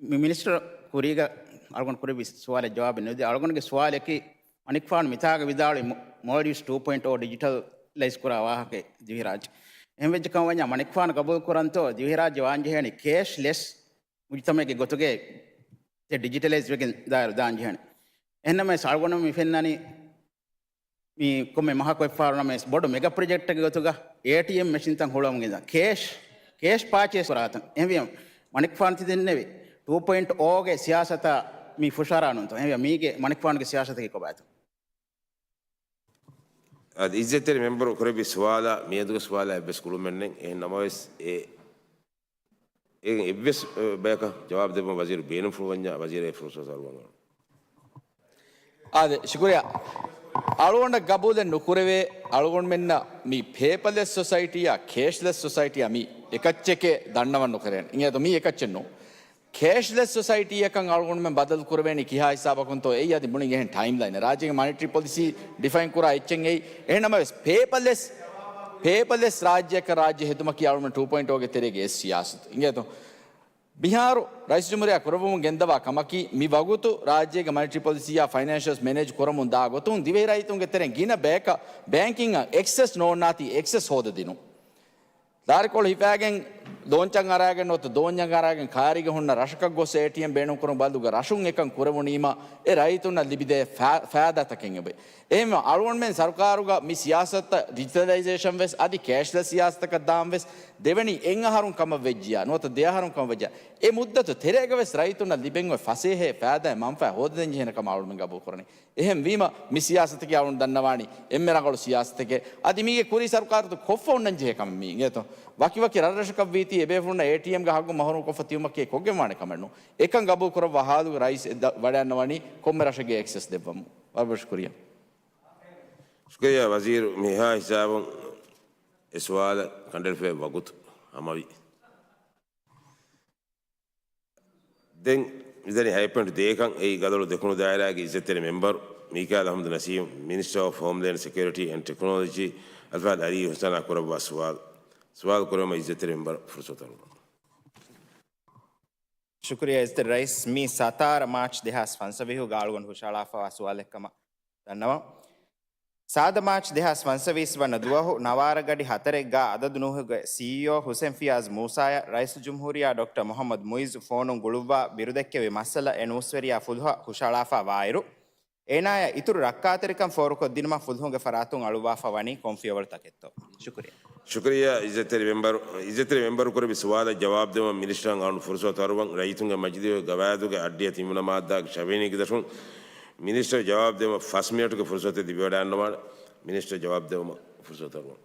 މި މިނިސްޓަރ ކުރީގަ އަޅުގަނޑު ކުރެއްވި ސުވާލަށް ޖަވާބެއް ނުދީ. އަޅުގަނޑުގެ ސުވާލަކީ، މަނިކުފާނު މިތާގަ ވިދާޅުވި މޯ-، މޯލްޑިވްސް ޓޫ ޕޮއިންޓް އޯ ޑިޖިޓަލައިޒް ކުރާ ވާހަކަ ދިވެހިރާއްޖެ. އެހެންވެއްޖެ ކަމަށް ވަންޏާ މަނިކުފާނު ގަބޫލު ކުރަންތޯ ދިވެހިރާއްޖެ ވާންޖެހޭނީ ކޭޝްލެސް މުޖުތަމައެއްގެ ގޮތުގައި ޑިޖިޓަލައިޒް ވެގެން ދާއިރު ދާން ޖެހޭނެ. އެހެންނަމަވެސް އަޅުގަނޑު މި ފެންނަނީ މި ކޮންމެ މަހަކު އެއްފަހަރު ނަމަވެސް ބޮޑު މެގަ ޕްރޮޖެކްޓެއްގެ ގޮތުގަ އޭޓީއެމް މެޝިންތައް ހުޅުވަމުން ގެންދާ ކޭޝް، ކޭޝް ޕާޗޭސް ކުރާތަން. އެހެންވީމަ މަނިކުފާނު ތި ދެންނެވި ޓޫ ޕޮއިންޓް އޯގެ ސިޔާސަތާ މި ފުށާރާ ނޫންތޯ؟ އެހެންވީމަ މީގެ މަނިކުފާނުގެ ސިޔާސަތަކީ ކޮބާތޯ؟ އަދި އިއްޒަތްތެރި މެމްބަރު ކުރެއްވި ސުވާލާ މިއަދުގެ ސުވާލާ އެއްވެސް ކުޅުމެއް ނެތް. އެހެން ނަމަވެސް އެ އޭގެ އެއްވެސް، އެ، ބަޔަކަށް ޖަވާބު ދެއްވަން ވަޒީރު ބޭނުންފުޅުވަންޏާ ވަޒީރަށް ފުރުސަތު އަރުވަން. އާދެ، ޝުކުރިއްޔާ. އަޅުގަނޑަށް ގަބޫލެއް ނުކުރެވޭ، އަޅުގަނޑުމެންނަށް މި ޕޭޕަލެސް ސޮސައިޓީއާ ކޭޝްލެސް ސޮސައިޓީއާ މި އެކައްޗެކޭ ދަންނަވަން ނުކެރޭނެ. އިނގޭތޯ، މީ އެކައްޗެއް ނޫން. ކޭޝްލެސް ސޮސައިޓީއަކަށް އަޅުގަނޑުމެން ބަދަލު ކުރެވޭނީ ކިހާ ހިސާބަކުންތޯ؟ އެއީ އަދި މުޅިން އެހެން ޓައިމްލައިނެއް. ރާއްޖޭގެ މަނިޓަރީ ޕޮލިސީ ޑިފައިން ކުރާ އެއްޗެއް އެއީ. އެހެން ނަމަވެސް ޕޭޕަލެސް، ޕޭޕަލެސް ރާއްޖެއަކަށް ރާއްޖެ ހެދުމަކީ އަޅުގަނޑު ޓޫ ޕޮއިންޓް އޯގެ ތެރޭގެ އެއް ސިޔާސަތު. އިނގޭތޯ؟ މިހާރު ރައީސް ޖުމްހޫރިއްޔާ ކުރެއްވަމުން ގެންދަވާ ކަމަކީ، މި ވަގުތު ރާއްޖޭގެ މަނިޓަރީ ޕޮލިސީއާ ފައިނޭންޝިއަލް މެނޭޖް ކުރަމުން ދާ ގޮތުން ދިވެހި ރައްޔިތުންގެ ތެރެއިން ގިނަ ބަޔަކަށް ބޭންކިންއަށް އެކްސެސް ނޯންނާތީ އެކްސެސް ހޯދަދިނުން. ލާރިކޮޅު ހިފާގެން ލޯންޗަށް އަރާގެން ނުވަތަ ދޯންޏަށް އަރާގެން ކައިރީގަ ހުންނަ ރަށަކަށް ގޮސް އޭޓީއެމް ބޭނުންކުރުން ބަދަލުގަ ރަށުން އެކަން ކުރެވުނީމަ އެ ރައްޔިތުންނަށް ލިބިދޭ ފާ-، ފާއިދާތަކެއް އެބައޮތް. އެހެންވެ، އަޅުގަނޑުމެން ސަރުކާރުގަ މި ސިޔާސަތުތައް ޑިޖިޓަލައިޒޭޝަން ވެސް އަދި ކޭޝްލެސް ސިޔާސަތަކަށް ދާން ވެސް ދެވެނީ އެއް އަހަރުން ކަމަށް ވެއްޖިޔާ ނުވަތަ ދެ އަހަރުން ކަމަށް ވެއްޖިޔާ، އެ މުއްދަތު ތެރޭގަ ވެސް ރައްޔިތުންނަށް ލިބެން އޮތް ފަސޭހައެއް ފާއިދާއެއް މަންފާއެއް ހޯދަދޭން ޖެހޭނެ ކަމަށް އަޅުގަނޑުމެން ގަބޫލު ކުރަނީ. އެހެންވީމަ، މި ސިޔާސަތަކީ އަޅުގަނޑު ދަންނަވާނީ އެންމެ ރަނގަޅު ސިޔާސަތެކޭ. އަދި މީގެ ކުރީ ސަރުކާރުތައް ކޮށްފަ އޮންނަން ޖެހޭ ކަމެއް މީ. އިނގޭތޯ؟ ވަކިވަކި ރަށްރަށަކަށް ވީތީ އެބޭފުޅުންނަށް އޭޓީއެމްގެ ހައްގު މަހުރޫމް ކޮށްފަ ތިބުމަކީ ކޮށްގެންވާނެ ކަމެއް ނޫން. އެކަން ގަބޫލު ކުރައްވާ ހާލުގެ ރައީސް އެ ދަ-، ވަޑައިގަންނަވަނީ ކޮންމެ ރަށެއްގެ އެކްސެސް ދެއްވަމުން. ވަރަށް ބޮޑަށް ޝުކުރިއްޔާ. ޝުކުރިއްޔާ ވަޒީރު، މިހާ ހިސާބުން އެ ސުވާލަށް ކަނޑައެޅިފައި ވަގުތު ހަމަވި. ދެން މިދަނީ ހަތް ޕޮއިންޓް ދޭކަން. އެއީ ގަދައޮޅު ދެކުނު ދާއިރާގެ އިއްޒަތްތެރި މެމްބަރު މީކާއިލް އަޙްމަދު ނަސީމް، މިނިސްޓަރ އޮފް ހޯމްލޭންޑް ސެކިއުރިޓީ އެންޑް ޓެކްނޮލޮޖީ، އަލްފާޟިލް އަލީ އިޙްސާނާ ކުރައްވާ ސުވާލު. ސުވާލު ކުރެވުމަށް އިއްޒަތްތެރި މެމްބަރަށް ފުރުސަތު އަޅުވަން. ޝުކުރިއްޔާ އިއްޒަތްތެރި ރައީސް. މީ ސަތާރަ މާޗް ދެހާސް ފަންސަވީހުގަ އަޅުގަނޑު ހުށަހަޅާފައިވާ ސުވާލެއް ކަމަށް ދަންނަވަން. ސާދަ މާޗް ދެހާސް ފަންސަވީސް ވަނަ ދުވަހު ނަވާރަގަޑި ހަތަރެއްގަ އަދަދު ނޫހުގެ ސީއީއޯ ހުސެން ފިޔާޒް މޫސާޔަށް ރައީސުލްޖުމްހޫރިއްޔާ ޑޮކްޓަރ މުޙައްމަދު މުޢިއްޒު ފޯނުން ގުޅުއްވާ ބިރުދެއްކެވި މައްސަލަ އެ ނޫސްވެރިޔާ ފުލުހަށް ހުށަހަޅާފައި ވާއިރު، އޭނާޔަށް އިތުރު ރައްކާތެރިކަން ފޯރުކޮށްދިނުމަށް ފުލުހުންގެ ފަރާތުން އަޅުއްވާފަ ވަނީ ކޮން ފިޔަވަޅުތަކެއްތޯ؟ ޝުކުރިއްޔާ. ޝުކުރިއްޔާ އިއްޒަތްތެރި މެމްބަރު، އިއްޒަތްތެރި މެމްބަރު ކުރެއްވި ސުވާލަށް ޖަވާބު ދެއްވަން މިނިސްޓަރަށް އަޅުން ފުރުސަތު އަރުވަން. ރައްޔިތުންގެ މަޖިލީހުގެ ގަވާއިދުގެ އައްޑިހަ ތިންވަނަ މާއްދާގެ ޝަވިޔަނީގެ ދަށުން މިނިސްޓަރ ޖަވާބު ދެއްވަން ފަސް މިނެޓުގެ ފުރުސަތެއް ލިބިވަޑައިގަންނަވާނެ. މިނިސްޓަރ ޖަވާބު ދެއްވުމަށް ފުރުސަތު އަރުވަން.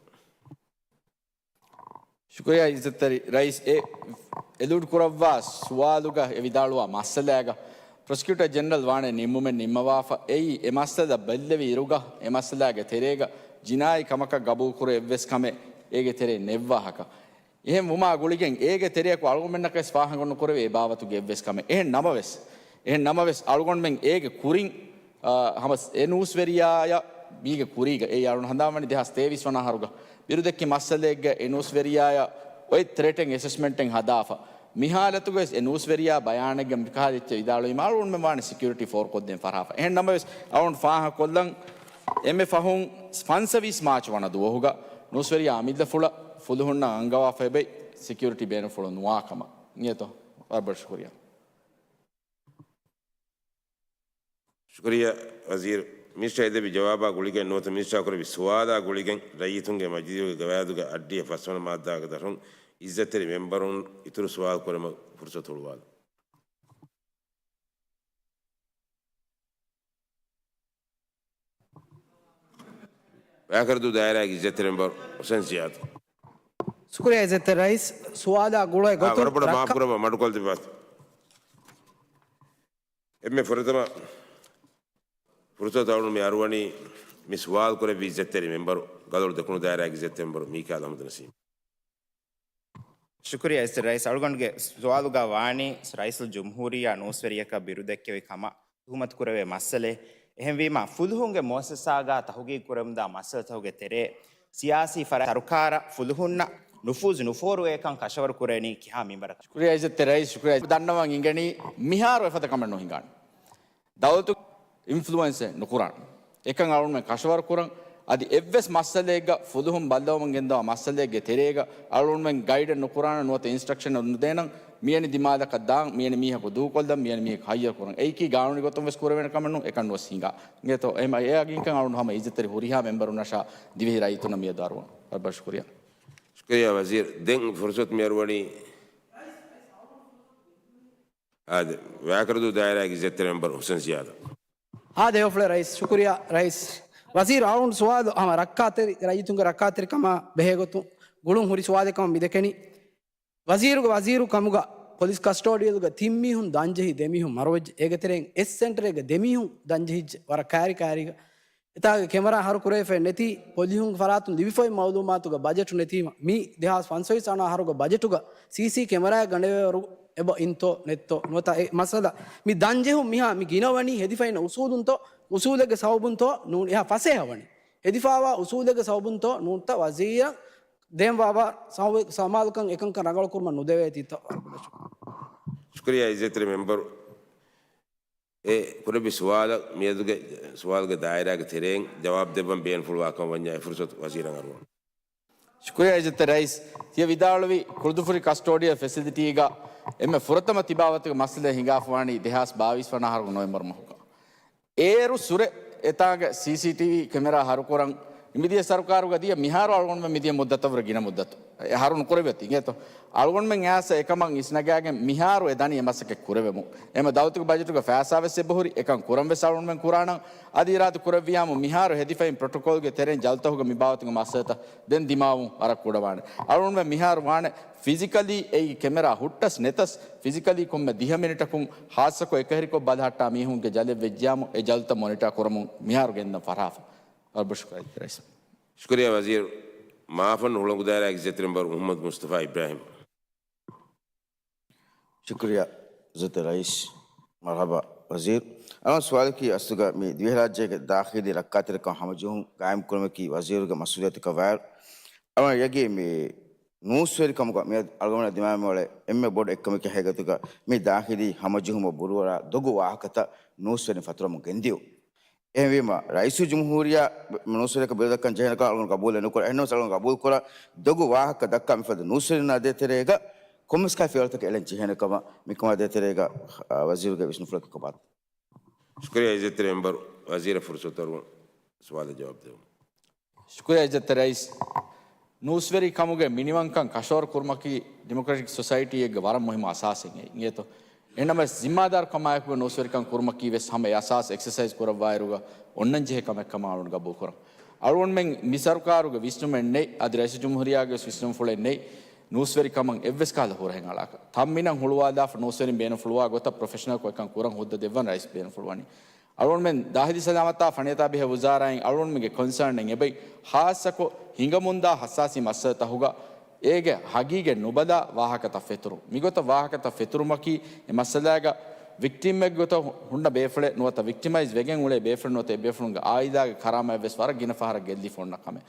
ޝުކުރިއްޔާ އިއްޒަތްތެރި ރައީސް. އެ އެލޫޑް ކުރައްވާ ސުވާލުގަ އެ ވިދާޅުވާ މައްސަލާގަ ޕްރޮސިކިއުޓަރ ޖެނެރަލް ވާނެ ނިންމުމެއް ނިންމަވާފަ. އެއީ އެ މައްސަލަ ބެއްލެވި އިރުގަ އެ މައްސަލާގެ ތެރޭގަ ޖިނާއީ ކަމަކަށް ގަބޫލުކުރު އެއްވެސް ކަމެއް އޭގެ ތެރޭ ނެއްވާހަކަ. އެހެން ވުމާ ގުޅިގެން އޭގެ ތެރެއަކު އަޅުގަނޑުމެންނަކަށް ވެސް ފާހަގަ ނުކުރެވޭ އެ ބާވަތުގެ އެއްވެސް ކަމެއް. އެހެން ނަމަވެސް، އެހެން ނަމަވެސް އަޅުގަނޑުމެން އޭގެ ކުރިން، އާ، ހަމަ އެ ނޫސްވެރިޔާއަށް މީގެ ކުރީގަ އެއީ އަޅުން ހަނދާންވަނީ ދެހާސް ތޭވީސް ވަނަ އަހަރުގަ ބިރުދެއްކި މައްސަލައެއްގަ އެ ނޫސްވެރިޔާއަށް އޮތް ތްރެޓެއް އެސެސްމެންޓެއް ހަދާފަ. މި ހާލަތުގަ ވެސް އެ ނޫސްވެރިޔާ ބަޔާނެއްގަ މިކަހަލަ އެއްޗެއް ވިދާޅުވީމަ އަޅުގަނޑުމެން ވާނެ ސެކިއުރިޓީ ފޯރުކޮށްދޭން ފަރާފަ. އެހެން ނަމަވެސް އަޅުން ފާހަގަކޮށްލަން އެންމެ ފަހުން ފަންސަވީސް މާޗު ވަނަ ދުވަހުގަ ނޫސްވެރިޔާ އަމިއްލަފުޅަށް ފުލުހުންނަށް އަންގަވާފައިބައި ސެކިއުރިޓީ ބޭނުންފުޅު ނުވާ ކަމަށް އިނގޭތޯ. ވަރަށް ބޮޑަށް ޝުކުރިޔާ. ޝުކުރިއްޔާ ވަޒީރު. މިނިސްޓަރ އެދެއްވި ޖަވާބާ ގުޅިގެން ނުވަތަ މިނިސްޓަރ ކުރެއްވި ސުވާލާ ގުޅިގެން ރައްޔިތުންގެ މަޖިލީހުގެ ގަވާއިދުގެ އަށްޑިހަ ފަސްވަނަ މާއްދާގެ ދަށުން އިއްޒަތްތެރި މެމްބަރުން އިތުރު ސުވާލު ކުރުމަށް ފުރުސަތު ހުޅުވާލަން. ވާކަރުދޫ ދާއިރާގެ އިއްޒަތްތެރި މެމްބަރު ހުސެން ޒިޔާދު. ޝުކުރިއްޔާ އިއްޒަތްތެރި ރައީސް، ސުވާލާ ގުޅޭ އާ، ގޮތުން ވަރަށް ބޮޑަށް މާފު ރައްކާ- ކުރައްވާ، މަޑުކޮށްލަދެއްވާތި. އެންމެ ފުރަތަމަ ފުރުސަތު އަޅުން މި އަރުވަނީ މި ސުވާލު ކުރެއްވި އިއްޒަތްތެރި މެމްބަރު، ގަދޮޅު ދެކުނު ދާއިރާގެ އިއްޒަތްތެރި މެމްބަރު މީކާލް އަހްމަދު ނަސީމް. ޝުކުރިއްޔާ އިއްޒަތްތެރި ރައީސް. އަޅުގަނޑުގެ ސުވާލުގަ ވާނީ ރައީސުލް ޖުމްހޫރިއްޔާ ނޫސްވެރިޔަކަށް ބިރުދެއްކެވި ކަމަށް ތުހުމަތު ކުރެވޭ މައްސަލައެއް. އެހެންވީމަ، ފުލުހުންގެ މުއައްސަސާގަ ތަހުގީގު ކުރަމުންދާ މައްސަލަތަކުގެ ތެރޭ، ސިޔާސީ ފަރާތް ސަރުކާރަށް ފުލުހުންނަށް ނުފޫޒު ނުފޯރުވޭކަން ކަށަވަރު ކުރެވެނީ ކިހާ މިންވަރަކަށް؟ ޝުކުރިއްޔާ އިއްޒަތްތެރި ރައީސް، ޝުކުރިއްޔާ. ދަންނަވަން އިނގެނީ މިހާރު އެފަދަ ކަމެއް ނުހިނގާނެ. ދައުލަތު އިންފްލުއެންސެއް ނުކުރާނެ. އެކަން އަޅުގަނޑުމެން ކަށަވަރު ކުރަން. އަދި އެއްވެސް މައްސަލައެއްގަ ފުލުހުން ބައްލަވަމުން ގެންދަވާ މައްސަލައެއްގެ ތެރޭގަ އަޅުގަނޑުމެން ގައިޑެއް ނުކުރާނަން ނުވަތަ އިންސްޓްރަކްޝަނެއް ނުދޭނަން، މިއަނި ދިމާލަކަށް ދާން، މިއަނި މީހަކު ދޫކޮށްލަން، މިއަނި މީހަކު ހައްޔަރު ކުރަން. އެއީކީ ގާނޫނީ ގޮތުން ވެސް ކުރެވޭނެ ކަމެއް ނޫން، އެކަން ނުވެސް ހިނގާ. އިނގޭތޯ، އެހެން އެ އަގީކަން އަޅުގަނޑު ހަމަ އިއްޒަތްތެރި ހުރިހާ މެމްބަރުންނަށާ ދިވެހި ރައްޔިތުންނަށް މިއަދު އަރުވަން. ވަރަށް ބޮޑަށް ޝުކުރިއްޔާ. ޝުކުރިއްޔާ ވަޒީރު. ދެން ފުރުސަތު މި އަރުވަނީ އާދެ، ވާކަރުދޫ ދާއިރާގެ އިއްޒަތްތެރި މެމްބަރު ހުސެން ޒިޔާދު. އާދެ، އެއޮފުޅެ ރައީސް. ޝުކުރިއްޔާ ރައީސް. ވަޒީރު އަޅުން ސުވާލު ހަމަ ރައްކާތެރި، ރައްޔިތުންގެ ރައްކާތެރިކަމާ ބެހޭގޮތުން ގުޅުން ހުރި ސުވާލެއް ކަމަށް މި ދެކެނީ. ވަޒީރުގެ ވަޒީރު ކަމުގަ ޕޮލިސް ކަސްޓޯޑިއަލްގަ ތިން މީހުން ދަންޖެހި ދެ މީހުން މަރުވެއްޖެ. އޭގެ ތެރެއިން އެސް ސެންޓަރެއްގަ ދެ މީހުން ދަންޖެހިއްޖެ ވަރަށް ކައިރި ކައިރީގަ. އެތާގެ ކެމެރާ ހަރުކުރެވިފައެއް ނެތީ، ޕޮލިހުންގެ ފަރާތުން ލިބިފައި މައުލޫމާތުގެ ބަޖެޓު ނެތީމަ، މި ދެހާސް ފަންސަވީސް ވަނަ އަހަރުގެ ބަޖެޓުގަ ސީސީ ކެމެރާއެއް ގަނެވޭވަރު އެބަ އިންތޯ ނެތްތޯ ނުވަތަ އެ މައްސަލަ މި ދަންޖެހުން މިހާ މި ގިނަވަނީ ހެދިފައިން އުސޫލުންތޯ، އުސޫލެއްގެ ސަބަބުންތޯ ނޫން އެހާ ފަސޭހަވަނީ. ހެދިފާވާ އުސޫލެއްގެ ސަބަބުންތޯ ނޫންތަ ވަޒީރަށް ދޭންވާވާ ސަމާލުކަން އެކަންކަން ރަނގަޅުކުރުމަށް ނުދެވޭތީތޯ؟ ޝުކުރިއްޔާ އިއްޒަތްތެރި މެމްބަރު. އެ ކުރެއްވި ސުވާލަށް މިއަދުގެ ސުވާލުގެ ދާއިރާގެ ތެރެއިން ޖަވާބު ދެއްވަން ބޭނުންފުޅުވާކަމަށް ވަންޏާ އެ ފުރުސަތު ވަޒީރަށް އަރުވަން. ޝުކުރިއްޔާ އިއްޒަތްތެރި ރައީސް. ތިޔަ ވިދާޅުވި ކުޅުދުފުރި ކަސްޓޯޑިއަލް ފެސިލިޓީގަ އެންމެ ފުރަތަމަ ތިބާވަތުގެ މައްސަލައެއް ހިނގާފަވާނީ ދެހާސް ބާވީސް ވަނަ އަހަރުގެ ނޮވެމްބަރު މަހުގަ. އޭރު ސުރެ އެތާނގެ ސީސީޓީވީ ކެމެރާ ހަރުކުރަން މިދިޔަ ސަރުކާރުގަ ދިޔަ މިހާރު އަޅުގަނޑުމެން މިދިޔަ މުއްދަތަށްވުރެ ގިނަ މުއްދަތު. އެ ހަރު ނުކުރެވިއޮތީ އިނގޭތޯ. އަޅުގަނޑުމެން އައިސް އެކަމަށް އިސްނަގާގެން މިހާރު އެ ދަނީ އެ މަސައްކަތް ކުރެވެމު. އެމަ ދައުލަތުގެ ބަޖެޓުގެ ފައިސާ ވެސް އެބަހުރި، އެކަން ކުރަން ވެސް އަޅުގަނޑުމެން ކުރާނަން. އަދި އިރާދަ ކުރެއްވިޔާމު މިހާރު ހެދިފައިން ޕްރޮޓޮކޯލްގެ ތެރެއިން ޖަލުތަހުގަ މި ބާވަތުގެ މައްސަލަތައް ދެން ދިމާވުން ވަރަށް ކުޑަވާނެ. އަޅުގަނޑުމެން މިހާރު ވާނެ ފިޒިކަލީ އެއީ ކެމެރާ ހުއްޓަސް ނެތަސް، ފިޒިކަލީ ކޮންމެ ދިހަ މިނިޓަކުން ހާއްސަކޮށް އެކަހެރިކޮށް ބަލަހައްޓާ މީހުންގެ ޖަލެއް ވެއްޖިޔާމު އެ ޖަލުތައް މޮނިޓާ ކުރަމުން މިހާރު ގެންދަން ފަރާފަ. ވަރަށް ބޮޑަށް ޝުކުރިއްޔާ ރައީސް. ޝުކުރިއްޔާ ވަޒީރު. މާފަން ހުޅަނގު ދާއިރާގެ އިއްޒަތްތެރި މެމްބަރު މުޙައްމަދު މުޞްޠަފާ އިބްރާހިމް. ޝުކުރިއްޔާ އިއްޒަތްތެރި ރައީސް. މަރުޙަބާ ވަޒީރު. އަޅުގަނޑު ސުވާލަކީ އަސްލުގަ މި ދިވެހިރާއްޖޭގެ ދާޚިލީ ރައްކާތެރިކަން ހަމަޖެހުން ގާއިމްކުރުމަކީ ވަޒީރުގެ މަސްއޫލިއްޔަތަކަށް ވާއިރު، އަޅުގަނޑު އެގީ މި ނޫސްވެރިކަމުގަ މިއަދު އަޅުގަނޑު ދިމާވެމުން އުޅޭ އެންމެ ބޮޑު އެއްކަމަކީ ހަގީގަތުގަ މި ދާޚިލީ ހަމަޖެހުމަށް ބުރޫއަރާ ދޮގު ވާހަކަތައް ނޫސްވެރިން ފަތުރަމުން ގެންދިޔުން. އެހެންވީމަ، ރައީސުލްޖުމްހޫރިއްޔާ ނޫސްވެރިޔަކަށް ބިރުދައްކަން ޖެހޭނެކަން އަޅުގަނޑު ގަބޫލެއް ނުކުރާ. އެހެންނަމަވެސް އަޅުގަނޑު ގަބޫލުކުރާ، ދޮގު ވާހަކަ ދައްކާ މިފަދަ ނޫސްވެރިންނާ ދޭތެރޭގަ ކޮންމެސް ކަހަލަ ފިޔަވަޅުތަކެއް އެޅެން ޖެހޭނެ ކަމަށް މިކަމާ ދޭތެރޭގަ، އާ، ވަޒީރުގެ ވިސްނުފުޅަކީ ކޮބާތޯ؟ ޝުކުރިއްޔާ އިއްޒަތްތެރި މެމްބަރު. ވަޒީރަށް ފުރުސަތު އަރުވަން ސުވާލަށް ޖަވާބު ދެވުން. ޝުކުރިއްޔާ އިއްޒަތްތެރި ރައީސް. ނޫސްވެރި ކަމުގެ މިނިވަންކަން ކަށަވަރު ކުރުމަކީ ޑިމޮކްރެޓިކް ސޮސައިޓީއެއްގެ ވަރަށް މުހިއްމު އަސާސެއް އެއީ އިނގޭތޯ. އެހެންނަމަވެސް ޒިންމާދާރުކަމާއެކުގަ ނޫސްވެރިކަން ކުރުމަކީ ވެސް ހަމަ އެ އަސާސް އެކްސަސައިޒް ކުރައްވާއިރުގަ އޮންނަން ޖެހޭ ކަމެއް ކަމަށް އަޅުގަނޑު ގަބޫލު ކުރަން. އަޅުގަނޑުމެން މި ސަރުކާރުގެ ވިސްނުމެއް ނެތް، އަދި ރައީސުލްޖުމްހޫރިއްޔާގެ ވެސް ވިސްނުންފުޅެއް ނެތް ނޫސްވެރިކަމަށް އެއްވެސް ކަހަލަ ހުރަހެއް އަޅާކަށް. ތަންމިނަށް ހުޅުވާލާފަ ނޫސްވެރިން ބޭނުންފުޅުވާ ގޮތަށް ޕްރޮފެޝަނަލްކޮށް އެކަން ކުރަން ހުއްދަ ދެއްވަން ރައީސް ބޭނުންފުޅުވަނީ. އަޅުގަނޑުމެން ދާޚިލީ ސަލާމަތާ ފަނިޔަތާ ބެހޭ ވުޒާރާއިން އަޅުގަނޑުމެންގެ ކޮންސާންއެއް އެބައި، ޚާއްޞަކޮށް ހިނގަމުންދާ ހައްސާސީ މައްސަލަތަކުގަ އޭގެ ހަގީގަތް ނުބަލާ ވާހަކަތައް ފެތުރުން. މިގޮތަށް ވާހަކަތައް ފެތުރުމަކީ އެ މައްސަލާގަ ވިކްޓިމްއެއްގެ ގޮތަށް ހުންނަ ބޭފުޅެއް ނުވަތަ ވިކްޓިމައިޒް ވެގެން އުޅޭ ބޭފުޅެއް ނުވަތަ އެ ބޭފުޅުންގެ އާއިލާގެ ކަރާމަތް ވެސް ވަރަށް ގިނަ ފަހަރަށް ގެއްލިފަ އޮންނަ ކަމެއް.